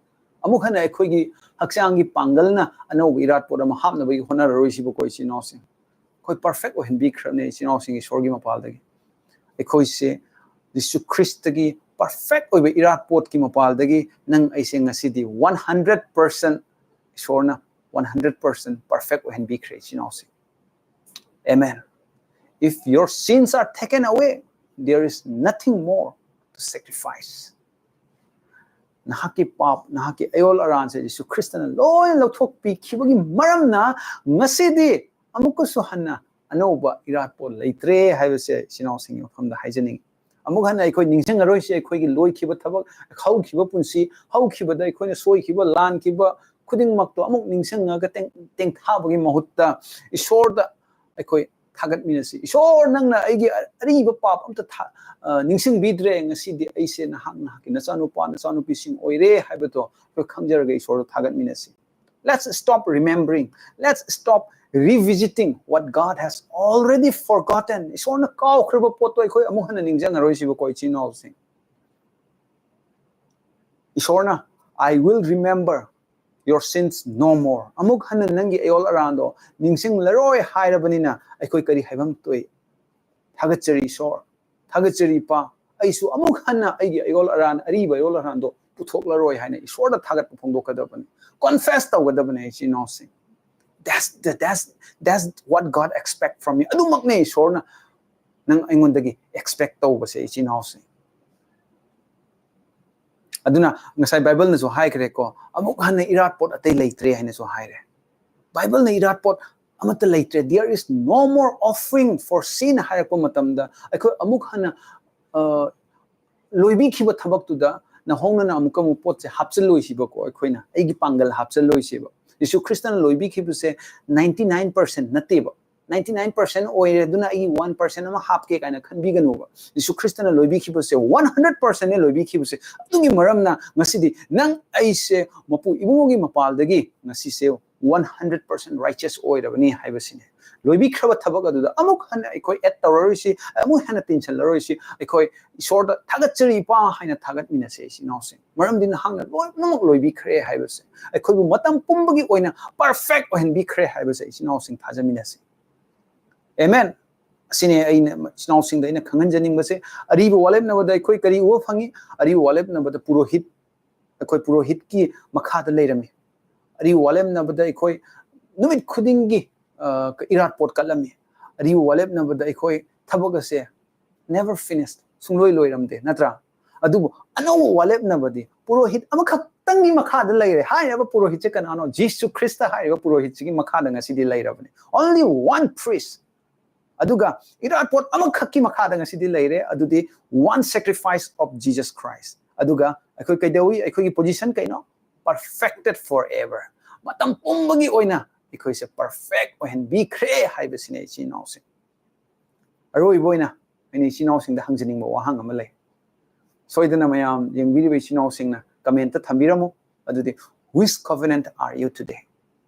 ꯑꯃꯨꯛ ꯍꯟꯅ ꯑꯩꯈꯣꯏꯒꯤ ꯍꯛꯆꯥꯡꯒꯤ ꯄꯥꯡꯒꯜꯅ ꯑꯅꯧꯕ ꯏꯔꯥꯠ ꯄꯣꯠ ꯑꯃ ꯍꯥꯞꯅꯕꯒꯤ ꯍꯣꯠꯅꯔꯔꯣꯏꯁꯤꯕꯀꯣ ꯏꯆꯤꯟ ꯏꯅꯥꯎꯁꯤꯡ꯫ ꯑꯩꯈꯣꯏ ꯄꯔꯐꯦꯛ ꯑꯣꯏꯍꯟꯕꯤꯈ꯭ꯔꯕꯅꯦ ꯏꯆꯤꯟ ꯏꯅꯥꯎꯁꯤꯡ ꯏꯁꯣꯔꯒꯤ ꯃꯄꯥꯜꯗꯒꯤ꯫ ꯑꯩꯈꯣꯏꯁꯦ ꯖꯤꯁꯨ ꯈ꯭ꯔꯤꯁꯇꯒꯤ ꯄꯔꯐꯦꯛ ꯑꯣꯏꯕ ꯏꯔꯥꯠ ꯄꯣꯠꯀꯤ ꯃꯄꯥꯜꯗꯒꯤ ꯅꯪ ꯑꯩꯁꯦ ꯉꯁꯤꯗꯤ ꯋꯥꯟ ꯍꯟꯗ꯭ꯔꯦꯠ ꯄꯥꯔꯁꯦꯟ ꯏꯁꯣꯔꯅ ꯋꯥꯟ ꯍꯟꯗ꯭ꯔꯦꯠ ꯄꯥꯔꯁꯦꯟ ꯄꯔꯐꯦꯛ ꯑꯣꯏꯍꯟꯕꯤꯈ꯭ꯔꯦ ꯏꯆꯤꯟ ꯏꯅꯥꯎꯁꯤꯡ꯫ Amen. If your sins are taken away, there is nothing more to sacrifice. ꯅꯍꯥꯛꯀꯤ ꯄꯥꯞ, ꯅꯍꯥꯛꯀꯤ ꯑꯌꯣꯜ ꯑꯔꯥꯟꯁꯦ ꯖꯤꯁꯨ ꯈ꯭ꯔꯤꯁꯇꯅ ꯂꯣꯏꯅ ꯂꯧꯊꯣꯛꯄꯤꯈꯤꯕꯒꯤ ꯃꯔꯝꯅ ꯉꯁꯤꯗꯤ ꯑꯃꯨꯛꯀꯁꯨ ꯍꯟꯅ ꯑꯅꯧꯕ ꯏꯔꯥꯠ ꯄꯣꯠ ꯂꯩꯇ꯭ꯔꯦ ꯍꯥꯏꯕꯁꯦ ꯏꯆꯤꯟ ꯏꯅꯥꯎꯁꯤꯡꯒꯤ ꯃꯐꯝꯗ ꯍꯥꯏꯖꯅꯤꯡꯉꯤ꯫ ꯑꯃꯨꯛ ꯍꯟꯅ ꯑꯩꯈꯣꯏ ꯅꯤꯡꯁꯤꯡꯉꯔꯣꯏꯁꯤ ꯑꯩꯈꯣꯏꯒꯤ ꯂꯣꯏꯈꯤꯕ ꯊꯕꯛ, ꯍꯧꯈꯤꯕ ꯄꯨꯟꯁꯤ, ꯍꯧꯈꯤꯕꯗ ꯑꯩꯈꯣꯏꯅ ꯁꯣꯏꯈꯤꯕ, ꯂꯥꯟꯈꯤꯕ ꯈꯨꯗꯤꯡꯃꯛꯇꯣ ꯑꯃꯨꯛ ꯅꯤꯡꯁꯤꯡꯉꯒ ꯇꯦꯡ-, ꯇꯦꯡꯊꯥꯕꯒꯤ ꯃꯍꯨꯠꯇ ꯏꯁꯣꯔꯗ ꯑꯩꯈꯣꯏ ꯊꯥꯒꯠꯃꯤꯟꯅꯁꯤ꯫ "ꯏꯁꯣꯔ, ꯅꯪꯅ ꯑꯩꯒꯤ ꯑꯔꯤꯕ ꯄꯥꯞ ꯑꯝꯇ ꯊꯥ-, ꯑ, ꯅꯤꯡꯁꯤꯡꯕꯤꯗ꯭ꯔꯦ꯫ ꯉꯁꯤꯗꯤ ꯑꯩꯁꯦ ꯅꯍꯥꯛ, ꯅꯍꯥꯛꯀꯤ ꯅꯆꯥꯅꯨꯄꯥ, ꯅꯆꯥꯅꯨꯄꯤꯁꯤꯡ ꯑꯣꯏꯔꯦ" ꯍꯥꯏꯕꯗꯣ ꯑꯩꯈꯣꯏ ꯈꯪꯖꯔꯒ ꯏꯁꯣꯔꯗ ꯊꯥꯒꯠꯃꯤꯟꯅꯁꯤ꯫ Let's stop remembering. Let's stop revisiting what God has already forgotten. ꯏꯁꯣꯔꯅ ꯀꯥꯎꯈ꯭ꯔꯕ ꯄꯣꯠꯇꯣ ꯑꯩꯈꯣꯏ ꯑꯃꯨꯛ ꯍꯟꯅ ꯅꯤꯡꯁꯤꯡꯉꯔꯣꯏꯁꯤꯕꯀꯣ, ꯏꯆꯤꯟ ꯏꯅꯥꯎꯁꯤꯡ꯫ ꯏꯁꯣꯔꯅ, "I will remember your sins no more." ꯑꯃꯨꯛ ꯍꯟꯅ ꯅꯪꯒꯤ ꯑꯌꯣꯜ ꯑꯔꯥꯟꯗꯣ ꯅꯤꯡꯁꯤꯡꯂꯔꯣꯏ ꯍꯥꯏꯔꯕꯅꯤꯅ ꯑꯩꯈꯣꯏ ꯀꯔꯤ ꯍꯥꯏꯐꯝ ꯊꯣꯛꯏ? "ꯊꯥꯒꯠꯆꯔꯤ ꯏꯁꯣꯔ, ꯊꯥꯒꯠꯆꯔꯤ ꯏꯄꯥ, ꯑꯩꯁꯨ ꯑꯃꯨꯛ ꯍꯟꯅ ꯑꯩꯒꯤ ꯑꯌꯣꯜ ꯑꯔꯥꯟ, ꯑꯔꯤꯕ ꯑꯌꯣꯜ ꯑꯔꯥꯟꯗꯣ ꯄꯨꯊꯣꯛꯂꯔꯣꯏ" ꯍꯥꯏꯅ ꯏꯁꯣꯔꯗ ꯊꯥꯒꯠꯄ ꯐꯣꯡꯗꯣꯛꯀꯗꯕꯅꯤ, ꯀꯣꯟꯐꯦꯁ ꯇꯧꯒꯗꯕꯅꯤ, ꯏꯆꯤꯟ ꯏꯅꯥꯎꯁꯤꯡ꯫ That's the, that's, that's what God expect from you. ꯑꯗꯨꯃꯛꯅꯦ ꯏꯁꯣꯔꯅ ꯅꯪ ꯑꯩꯉꯣꯟꯗꯒꯤ ꯑꯦꯛꯁꯄꯦꯛ ꯇꯧꯕꯁꯦ, ꯏꯆꯤꯟ ꯏꯅꯥꯎꯁꯤꯡ꯫ ꯑꯗꯨꯅ ꯉꯁꯥꯏ ꯕꯥꯏꯕꯜꯅꯁꯨ ꯍꯥꯏꯈ꯭ꯔꯦꯀꯣ, ꯑꯃꯨꯛ ꯍꯟꯅ ꯏꯔꯥꯠ ꯄꯣꯠ ꯑꯇꯩ ꯂꯩꯇ꯭ꯔꯦ ꯍꯥꯏꯅꯁꯨ ꯍꯥꯏꯔꯦ꯫ ꯕꯥꯏꯕꯜꯅ ꯏꯔꯥꯠ ꯄꯣꯠ ꯑꯃꯠꯇ ꯂꯩꯇ꯭ꯔꯦ, "There is no more offering for sin" ꯍꯥꯏꯔꯛꯄ ꯃꯇꯝꯗ ꯑꯩꯈꯣꯏ ꯑꯃꯨꯛ ꯍꯟꯅ, ꯑ, ꯂꯣꯏꯕꯤꯈꯤꯕ ꯊꯕꯛꯇꯨꯗ ꯅꯧꯍꯧꯅꯅ ꯑꯃꯨꯛꯀ ꯑꯃꯨꯛ ꯄꯣꯠꯁꯦ ꯍꯥꯞꯆꯤꯜꯂꯣꯏꯁꯤꯕꯀꯣ꯫ ꯑꯩꯈꯣꯏꯅ ꯑꯩꯒꯤ ꯄꯥꯡꯒꯜ ꯍꯥꯞꯆꯤꯜꯂꯣꯏꯁꯤꯕ꯫ ꯖꯤꯁꯨ ꯈ꯭ꯔꯤꯁꯇꯅ ꯂꯣꯏꯕꯤꯈꯤꯕꯁꯦ ꯅꯥꯏꯟꯇꯤ ꯅꯥꯏꯟ ꯄꯥꯔꯁꯦꯟ ꯅꯠꯇꯦꯕ, ninety nine percent ꯑꯣꯏꯔꯦ, ꯑꯗꯨꯅ ꯑꯩꯒꯤ one percent ꯑꯃ ꯍꯥꯞꯀꯦ ꯀꯥꯏꯅ ꯈꯟꯕꯤꯒꯅꯨꯕ꯫ ꯌꯤꯁꯨ ꯈ꯭ꯔꯤꯁꯇꯅ ꯂꯣꯏꯕꯤꯈꯤꯕꯁꯦ one hundred percentꯅꯦ ꯂꯣꯏꯕꯤꯈꯤꯕꯁꯦ꯫ ꯑꯗꯨꯒꯤ ꯃꯔꯝꯅ ꯉꯁꯤꯗꯤ ꯅꯪ ꯑꯩꯁꯦ ꯃꯄꯨ ꯏꯕꯨꯡꯉꯣꯒꯤ ꯃꯄꯥꯜꯗꯒꯤ ꯉꯁꯤꯁꯦ one hundred percent righteous ꯑꯣꯏꯔꯕꯅꯤ ꯍꯥꯏꯕꯁꯤꯅꯦ꯫ ꯂꯣꯏꯕꯤꯈ꯭ꯔꯕ ꯊꯕꯛ ꯑꯗꯨꯗ ꯑꯃꯨꯛ ꯍꯟꯅ ꯑꯩꯈꯣꯏ add ꯇꯧꯔꯔꯣꯏꯁꯤ, ꯑꯃꯨꯛ ꯍꯟꯅ ꯇꯤꯟꯁꯤꯜꯂꯔꯣꯏꯁꯤ꯫ ꯑꯩꯈꯣꯏ ꯏꯁꯣꯔꯗ "ꯊꯥꯒꯠꯆꯔꯤ ꯏꯄꯥ" ꯍꯥꯏꯅ ꯊꯥꯒꯠꯃꯤꯟꯅꯁꯦ, ꯏꯆꯤꯟ ꯏꯅꯥꯎꯁꯤꯡ꯫ ꯃꯔꯝꯗꯤ ꯅꯍꯥꯛꯅ ꯂꯣꯏꯅꯃꯛ ꯂꯣꯏꯕꯤꯈ꯭ꯔꯦ ꯍꯥꯏꯕꯁꯦ, ꯑꯩꯈꯣꯏꯕꯨ ꯃꯇꯝ ꯄꯨꯝꯕꯒꯤ ꯑꯣꯏꯅ perfect ꯑꯣꯏꯍꯟꯕꯤꯈ꯭ꯔꯦ ꯍꯥꯏꯕꯁꯦ, ꯏꯆꯤꯟ ꯏꯅꯥꯎꯁꯤꯡ, ꯊꯥꯖꯃꯤꯟꯅꯁꯤ꯫ Amen꯫ ꯑꯁꯤꯅꯦ ꯑꯩꯅ ꯏꯆꯤꯟ ꯏꯅꯥꯎꯁꯤꯡꯗ ꯑꯩꯅ ꯈꯪꯍꯟꯖꯅꯤꯡꯕꯁꯦ꯫ ꯑꯔꯤꯕ ꯋꯥꯂꯦꯞꯅꯕꯗ ꯑꯩꯈꯣꯏ ꯀꯔꯤ ꯎꯕ ꯐꯪꯉꯤ? ꯑꯔꯤꯕ ꯋꯥꯂꯦꯞꯅꯕꯗ ꯄꯨꯔꯣꯍꯤꯠ, ꯑꯩꯈꯣꯏ ꯄꯨꯔꯣꯍꯤꯠꯀꯤ ꯃꯈꯥꯗ ꯂꯩꯔꯝꯃꯤ꯫ ꯑꯔꯤꯕ ꯋꯥꯂꯦꯞꯅꯕꯗ ꯑꯩꯈꯣꯏ ꯅꯨꯃꯤꯠ ꯈꯨꯗꯤꯡꯒꯤ, ꯑ, ꯏꯔꯥꯠ ꯄꯣꯠ ꯀꯠꯂꯝꯃꯤ꯫ ꯑꯔꯤꯕ ꯋꯥꯂꯦꯞꯅꯕꯗ ꯑꯩꯈꯣꯏ ꯊꯕꯛ ꯑꯁꯦ never finished, ꯁꯨꯡꯂꯣꯏ ꯂꯣꯏꯔꯝꯗꯦ, ꯅꯠꯇ꯭ꯔꯥ? ꯑꯗꯨꯕꯨ ꯑꯅꯧꯕ ꯋꯥꯂꯦꯞꯅꯕꯗꯤ ꯄꯨꯔꯣꯍꯤꯠ ꯑꯃꯈꯛꯇꯪꯒꯤ ꯃꯈꯥꯗ ꯂꯩꯔꯦ꯫ ꯍꯥꯏꯔꯤꯕ ꯄꯨꯔꯣꯍꯤꯠꯁꯦ ꯀꯅꯥꯅꯣ? ꯖꯤꯁꯨ ꯈ꯭ꯔꯤꯁꯇ ꯍꯥꯏꯔꯤꯕ ꯄꯨꯔꯣꯍꯤꯠꯁꯤꯒꯤ ꯃꯈꯥꯗ ꯉꯁꯤꯗꯤ ꯂꯩꯔꯕꯅꯤ꯫ Only one priest꯫ ꯑꯗꯨꯒ ꯏꯔꯥꯠ ꯄꯣꯠ ꯑꯃꯈꯛꯀꯤ ꯃꯈꯥꯗ ꯉꯁꯤꯗꯤ ꯂꯩꯔꯦ, ꯑꯗꯨꯗꯤ one sacrifice of Jesus Christ꯫ ꯑꯗꯨꯒ ꯑꯩꯈꯣꯏ ꯀꯩꯗꯧꯏ? ꯑꯩꯈꯣꯏꯒꯤ position ꯀꯩꯅꯣ? Perfected forever꯫ ꯃꯇꯝ ꯄꯨꯝꯕꯒꯤ ꯑꯣꯏꯅ ꯑꯩꯈꯣꯏꯁꯦ perfect ꯑꯣꯏꯍꯟꯕꯤꯈ꯭ꯔꯦ ꯍꯥꯏꯕꯁꯤꯅꯦ, ꯏꯆꯤꯟ ꯏꯅꯥꯎꯁꯤꯡ꯫ ꯑꯔꯣꯏꯕ ꯑꯣꯏꯅ ꯑꯩꯅ ꯏꯆꯤꯟ ꯏꯅꯥꯎꯁꯤꯡꯗ ꯍꯪꯖꯅꯤꯡꯕ ꯋꯥꯍꯪ ꯑꯃ ꯂꯩ꯫ ꯁꯣꯏꯗꯅ ꯃꯌꯥꯝ ꯌꯦꯡꯕꯤꯔꯤꯕ ꯏꯆꯤꯟ ꯏꯅꯥꯎꯁꯤꯡꯅ commentꯇ ꯊꯝꯕꯤꯔꯝꯃꯨ꯫ ꯑꯗꯨꯗꯤ, "Which covenant are you today?"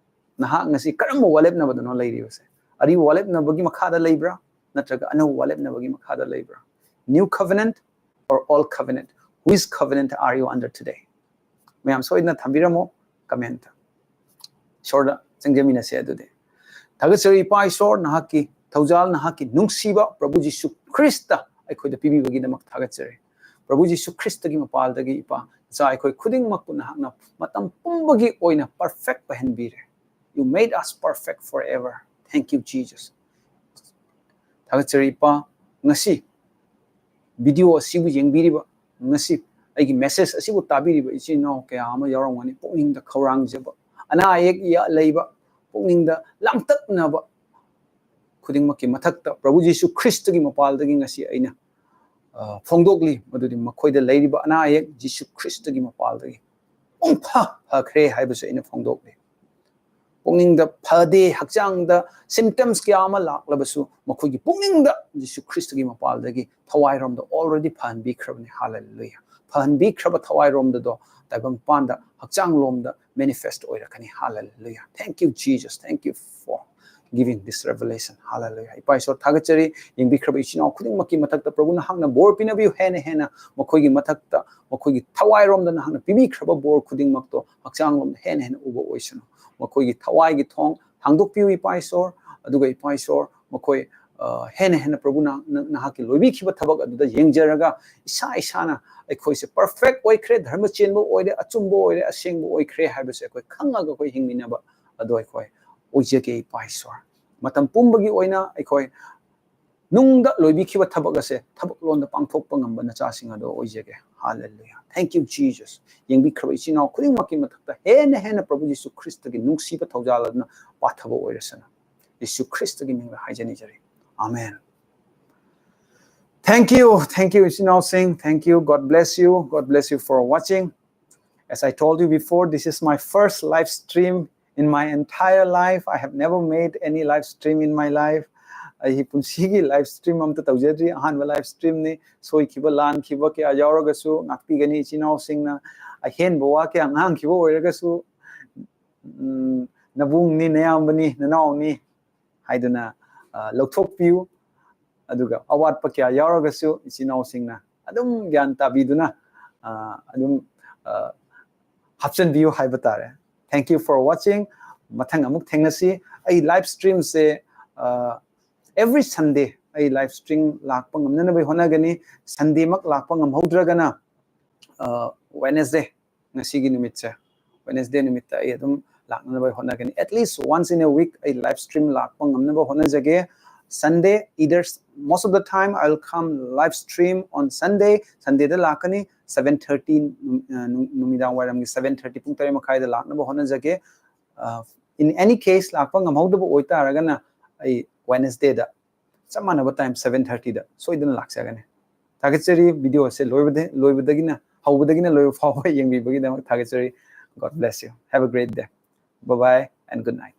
ꯅꯍꯥꯛ ꯉꯁꯤ ꯀꯔꯝꯕ ꯋꯥꯂꯦꯞꯅꯕꯗꯅꯣ ꯂꯩꯔꯤꯕꯁꯦ? ꯑꯔꯤꯕ ꯋꯥꯂꯦꯞꯅꯕꯒꯤ ꯃꯈꯥꯗ ꯂꯩꯕ꯭ꯔꯥ, ꯅꯠꯇ꯭ꯔꯒ ꯑꯅꯧꯕ ꯋꯥꯂꯦꯞꯅꯕꯒꯤ ꯃꯈꯥꯗ ꯂꯩꯕ꯭ꯔꯥ? New covenant or old covenant? Which covenant are you under today? ꯃꯌꯥꯝ ꯁꯣꯏꯗꯅ ꯊꯝꯕꯤꯔꯝꯃꯣ commentꯇ꯫ ꯏꯁꯣꯔꯗ ꯆꯪꯖꯃꯤꯟꯅꯁꯦ ꯑꯗꯨꯗꯤ꯫ ꯊꯥꯒꯠꯆꯔꯤ ꯏꯄꯥ ꯏꯁꯣꯔ, ꯅꯍꯥꯛꯀꯤ ꯊꯧꯖꯥꯜ, ꯅꯍꯥꯛꯀꯤ ꯅꯨꯡꯁꯤꯕ ꯄ꯭ꯔꯚꯨ ꯖꯤꯁꯨ ꯈ꯭ꯔꯤꯁꯇ ꯑꯩꯈꯣꯏꯗ ꯄꯤꯕꯤꯕꯒꯤꯗꯃꯛ ꯊꯥꯒꯠꯆꯔꯤ꯫ ꯄ꯭ꯔꯚꯨ ꯖꯤꯁꯨ ꯈ꯭ꯔꯤꯁꯇꯒꯤ ꯃꯄꯥꯜꯗꯒꯤ ꯏꯄꯥ ꯏꯆꯥ ꯑꯩꯈꯣꯏ ꯈꯨꯗꯤꯡꯃꯛꯄꯨ ꯅꯍꯥꯛꯅ ꯃꯇꯝ ꯄꯨꯝꯕꯒꯤ ꯑꯣꯏꯅ perfect ꯑꯣꯏꯍꯟꯕꯤꯔꯦ꯫ You made us perfect forever. Thank you, Jesus. ꯊꯥꯒꯠꯆꯔꯤ ꯏꯄꯥ, ꯉꯁꯤ video ꯑꯁꯤꯕꯨ ꯌꯦꯡꯕꯤꯔꯤꯕ, ꯉꯁꯤ ꯑꯩꯒꯤ message ꯑꯁꯤꯕꯨ ꯇꯥꯕꯤꯔꯤꯕ ꯏꯆꯤꯟ ꯏꯅꯥꯎ ꯀꯌꯥ ꯑꯃ ꯌꯥꯎꯔꯝꯒꯅꯤ꯫ ꯄꯨꯛꯅꯤꯡꯗ ꯈꯧꯔꯥꯡꯖꯕ, ꯑꯅꯥ ꯑꯌꯦꯛ ꯌꯥ-, ꯂꯩꯕ, ꯄꯨꯛꯅꯤꯡꯗ ꯂꯥꯡꯇꯛꯅꯕ ꯈꯨꯗꯤꯡꯃꯛꯀꯤ ꯃꯊꯛꯇ ꯄ꯭ꯔꯚꯨ ꯖꯤꯁꯨ ꯈ꯭ꯔꯤꯁꯇꯒꯤ ꯃꯄꯥꯜꯗꯒꯤ ꯉꯁꯤ ꯑꯩꯅ, ꯑ, ꯐꯣꯡꯗꯣꯛꯂꯤ꯫ ꯃꯗꯨꯗꯤ ꯃꯈꯣꯏꯗ ꯂꯩꯔꯤꯕ ꯑꯅꯥ ꯑꯌꯦꯛ ꯖꯤꯁꯨ ꯈ꯭ꯔꯤꯁꯇꯒꯤ ꯃꯄꯥꯜꯗꯒꯤ ꯄꯨꯡꯐ ꯐꯈ꯭ꯔꯦ ꯍꯥꯏꯕꯁꯦ ꯑꯩꯅ ꯐꯣꯡꯗꯣꯛꯂꯤ꯫ ꯄꯨꯛꯅꯤꯡꯗ ꯐꯗꯦ, ꯍꯛꯆꯥꯡꯗ symptoms ꯀꯌꯥ ꯑꯃ ꯂꯥꯛꯂꯕꯁꯨ, ꯃꯈꯣꯏꯒꯤ ꯄꯨꯛꯅꯤꯡꯗ ꯖꯤꯁꯨ ꯈ꯭ꯔꯤꯁꯇꯒꯤ ꯃꯄꯥꯜꯗꯒꯤ ꯊꯋꯥꯏꯔꯣꯝꯗ already ꯐꯍꯟꯕꯤꯈ꯭ꯔꯕꯅꯤ꯫ ꯍꯥꯂꯦꯂꯨꯌꯥ! ꯐꯍꯟꯕꯤꯈ꯭ꯔꯕ ꯊꯋꯥꯏꯔꯣꯝꯗꯗꯣ ꯇꯥꯏꯕꯪꯄꯥꯟꯗ, ꯍꯛꯆꯥꯡꯂꯣꯝꯗ manifest ꯑꯣꯏꯔꯛꯀꯅꯤ꯫ ꯍꯥꯂꯦꯂꯨꯌꯥ! Thank you, Jesus. Thank you for giving this revelation. ꯍꯥꯂꯦꯂꯨꯌꯥ! ꯏꯄꯥ ꯏꯁꯣꯔ, ꯊꯥꯒꯠꯆꯔꯤ꯫ ꯌꯦꯡꯕꯤꯈ꯭ꯔꯕ ꯏꯆꯤꯟ ꯏꯅꯥꯎ ꯈꯨꯗꯤꯡꯃꯛꯀꯤ ꯃꯊꯛꯇ ꯄ꯭ꯔꯚꯨ ꯅꯍꯥꯛꯅ ꯕꯣꯔ ꯄꯤꯅꯕꯤꯌꯨ꯫ ꯍꯦꯟꯅ ꯍꯦꯟꯅ ꯃꯈꯣꯏꯒꯤ ꯃꯊꯛꯇ, ꯃꯈꯣꯏꯒꯤ ꯊꯋꯥꯏꯔꯣꯝꯗ ꯅꯍꯥꯛꯅ ꯄꯤꯕꯤꯈ꯭ꯔꯕ ꯕꯣꯔ ꯈꯨꯗꯤꯡꯃꯛꯇꯣ ꯍꯛꯆꯥꯡꯂꯣꯝꯗ ꯍꯦꯟꯅ ꯍꯦꯟꯅ ꯎꯕ ꯑꯣꯏꯁꯅꯨ꯫ ꯃꯈꯣꯏꯒꯤ ꯊꯋꯥꯏꯒꯤ ꯊꯣꯡ ꯍꯥꯡꯗꯣꯛꯄꯤꯌꯨ, ꯏꯄꯥ ꯏꯁꯣꯔ꯫ ꯑꯗꯨꯒ ꯏꯄꯥ ꯏꯁꯣꯔ, ꯃꯈꯣꯏ, ꯑ, ꯍꯦꯟꯅ ꯍꯦꯟꯅ ꯄ꯭ꯔꯚꯨꯅ ꯅ-, ꯅꯍꯥꯛꯀꯤ ꯂꯣꯏꯕꯤꯈꯤꯕ ꯊꯕꯛ ꯑꯗꯨꯗ ꯌꯦꯡꯖꯔꯒ, ꯏꯁꯥ ꯏꯁꯥꯅ ꯑꯩꯈꯣꯏꯁꯦ perfect ꯑꯣꯏꯈ꯭ꯔꯦ, ꯙꯔꯃ ꯆꯦꯟꯕ ꯑꯣꯏꯔꯦ, ꯑꯆꯨꯝꯕ ꯑꯣꯏꯔꯦ, ꯑꯁꯦꯡꯕ ꯑꯣꯏꯈ꯭ꯔꯦ ꯍꯥꯏꯕꯁꯦ ꯑꯩꯈꯣꯏ ꯈꯪꯉꯒ ꯑꯩꯈꯣꯏ ꯍꯤꯡꯃꯤꯟꯅꯕ ꯑꯗꯣ ꯑꯩꯈꯣꯏ ꯑꯣꯏꯖꯒꯦ, ꯏꯄꯥ ꯏꯁꯣꯔ꯫ ꯃꯇꯝ ꯄꯨꯝꯕꯒꯤ ꯑꯣꯏꯅ ꯑꯩꯈꯣꯏ ꯅꯨꯡꯗ ꯂꯣꯏꯕꯤꯈꯤꯕ ꯊꯕꯛ ꯑꯁꯦ ꯊꯕꯛ ꯂꯣꯟꯗ ꯄꯥꯡꯊꯣꯛꯄ ꯉꯝꯕ ꯅꯆꯥꯁꯤꯡ ꯑꯗꯣ ꯑꯣꯏꯖꯒꯦ꯫ ꯍꯥꯂꯦꯂꯨꯌꯥ! Thank you, Jesus. ꯌꯦꯡꯕꯤꯈ꯭ꯔꯕ ꯏꯆꯤꯟ ꯏꯅꯥꯎ ꯈꯨꯗꯤꯡꯃꯛꯀꯤ ꯃꯊꯛꯇ ꯍꯦꯟꯅ ꯍꯦꯟꯅ ꯄ꯭ꯔꯚꯨ ꯌꯤꯁꯨ ꯈ꯭ꯔꯤꯁꯇꯒꯤ ꯅꯨꯡꯁꯤꯕ ꯊꯧꯖꯥꯜ ꯑꯗꯨꯅ ꯄꯥꯊꯕ ꯑꯣꯏꯔꯁꯅꯨ꯫ ꯌꯤꯁꯨ ꯈ꯭ꯔꯤꯁꯇꯒꯤ ꯃꯤꯡꯗ ꯍꯥꯏꯖꯅꯤꯖꯔꯤ꯫ Amen. Thank you, thank you, ꯏꯆꯤꯟ ꯏꯅꯥꯎꯁꯤꯡ. Thank you. God bless you. God bless you for watching. As I told you before, this is my first live stream in my entire life. I have never made any live stream in my life. ꯑꯩ ꯄꯨꯟꯁꯤꯒꯤ live stream ꯑꯝꯇ ꯇꯧꯖꯗ꯭ꯔꯤ, ꯑꯍꯥꯟꯕ live streamꯅꯤ꯫ ꯁꯣꯏꯈꯤꯕ ꯂꯥꯟꯈꯤꯕ ꯀꯌꯥ ꯌꯥꯎꯔꯒꯁꯨ ꯉꯥꯛꯄꯤꯒꯅꯤ ꯏꯆꯤꯟ ꯏꯅꯥꯎꯁꯤꯡꯅ꯫ ꯑꯍꯦꯟꯕ ꯋꯥ ꯀꯌꯥ ꯉꯥꯡꯈꯤꯕ ꯑꯣꯏꯔꯒꯁꯨ, ꯎꯝ, ꯅꯕꯨꯡꯅꯤ, ꯅꯌꯥꯝꯕꯅꯤ, ꯅꯅꯥꯎꯅꯤ ꯍꯥꯏꯗꯨꯅ, ꯑ, ꯂꯧꯊꯣꯛꯄꯤꯌꯨ꯫ ꯑꯗꯨꯒ ꯑꯋꯥꯠꯄ ꯀꯌꯥ ꯌꯥꯎꯔꯒꯁꯨ ꯏꯆꯤꯟ ꯏꯅꯥꯎꯁꯤꯡꯅ ꯑꯗꯨꯝ ꯒ꯭ꯌꯥꯟ ꯇꯥꯕꯤꯗꯨꯅ, ꯑ, ꯑꯗꯨꯝ, ꯑ, ꯍꯥꯞꯆꯤꯟꯕꯤꯌꯨ ꯍꯥꯏꯕ ꯇꯥꯔꯦ꯫ Thank you for watching. ꯃꯊꯪ ꯑꯃꯨꯛ ꯊꯦꯡꯅꯁꯤ꯫ ꯑꯩ live streamꯁꯦ, ꯑ, every Sunday ꯑꯩ live stream ꯂꯥꯛꯄ ꯉꯝꯅꯅꯕ ꯍꯣꯠꯅꯒꯅꯤ꯫ Sundayꯃꯛ ꯂꯥꯛꯄ ꯉꯝꯍꯧꯗ꯭ꯔꯒꯅ, ꯑ, Wednesday, ꯉꯁꯤꯒꯤ ꯅꯨꯃꯤꯠꯁꯦ, Wednesday ꯅꯨꯃꯤꯠꯇ ꯑꯩ ꯑꯗꯨꯝ ꯂꯥꯛꯅꯅꯕ ꯍꯣꯠꯅꯒꯅꯤ꯫ At least once in a week ꯑꯩ live stream ꯂꯥꯛꯄ ꯉꯝꯅꯕ ꯍꯣꯠꯅꯖꯒꯦ꯫ Sunday, either, most of the time I'll come live stream on Sunday. Sundayꯗ ꯂꯥꯛꯀꯅꯤ, seven thirty, ꯅꯨꯡ-, ꯑ, ꯅꯨꯡ-, ꯅꯨꯃꯤꯗꯥꯡ ꯋꯥꯏꯔꯝꯒꯤ seven thirty, ꯄꯨꯡ ꯇꯔꯦꯠ ꯃꯈꯥꯏꯗ ꯂꯥꯛꯅꯕ ꯍꯣꯠꯅꯖꯒꯦ꯫ ꯑ, in any case, ꯂꯥꯛꯄ ꯉꯝꯍꯧꯗꯕ ꯑꯣꯏꯇꯥꯔꯒꯅ ꯑꯩ Wednesdayꯗ ꯆꯞ ꯃꯥꯟꯅꯕ time, seven thirtyꯗ ꯁꯣꯏꯗꯅ ꯂꯥꯛꯆꯒꯅꯤ꯫ ꯊꯥꯒꯠꯆꯔꯤ꯫ Video ꯑꯁꯦ ꯂꯣꯏꯕꯗ-, ꯂꯣꯏꯕꯗꯒꯤꯅ, ꯍꯧꯕꯗꯒꯤꯅ ꯂꯣꯏꯕ ꯐꯥꯎꯕ ꯌꯦꯡꯕꯤꯕꯒꯤꯗꯃꯛ ꯊꯥꯒꯠꯆꯔꯤ꯫ God bless you. Have a great day. Bye bye. and good night.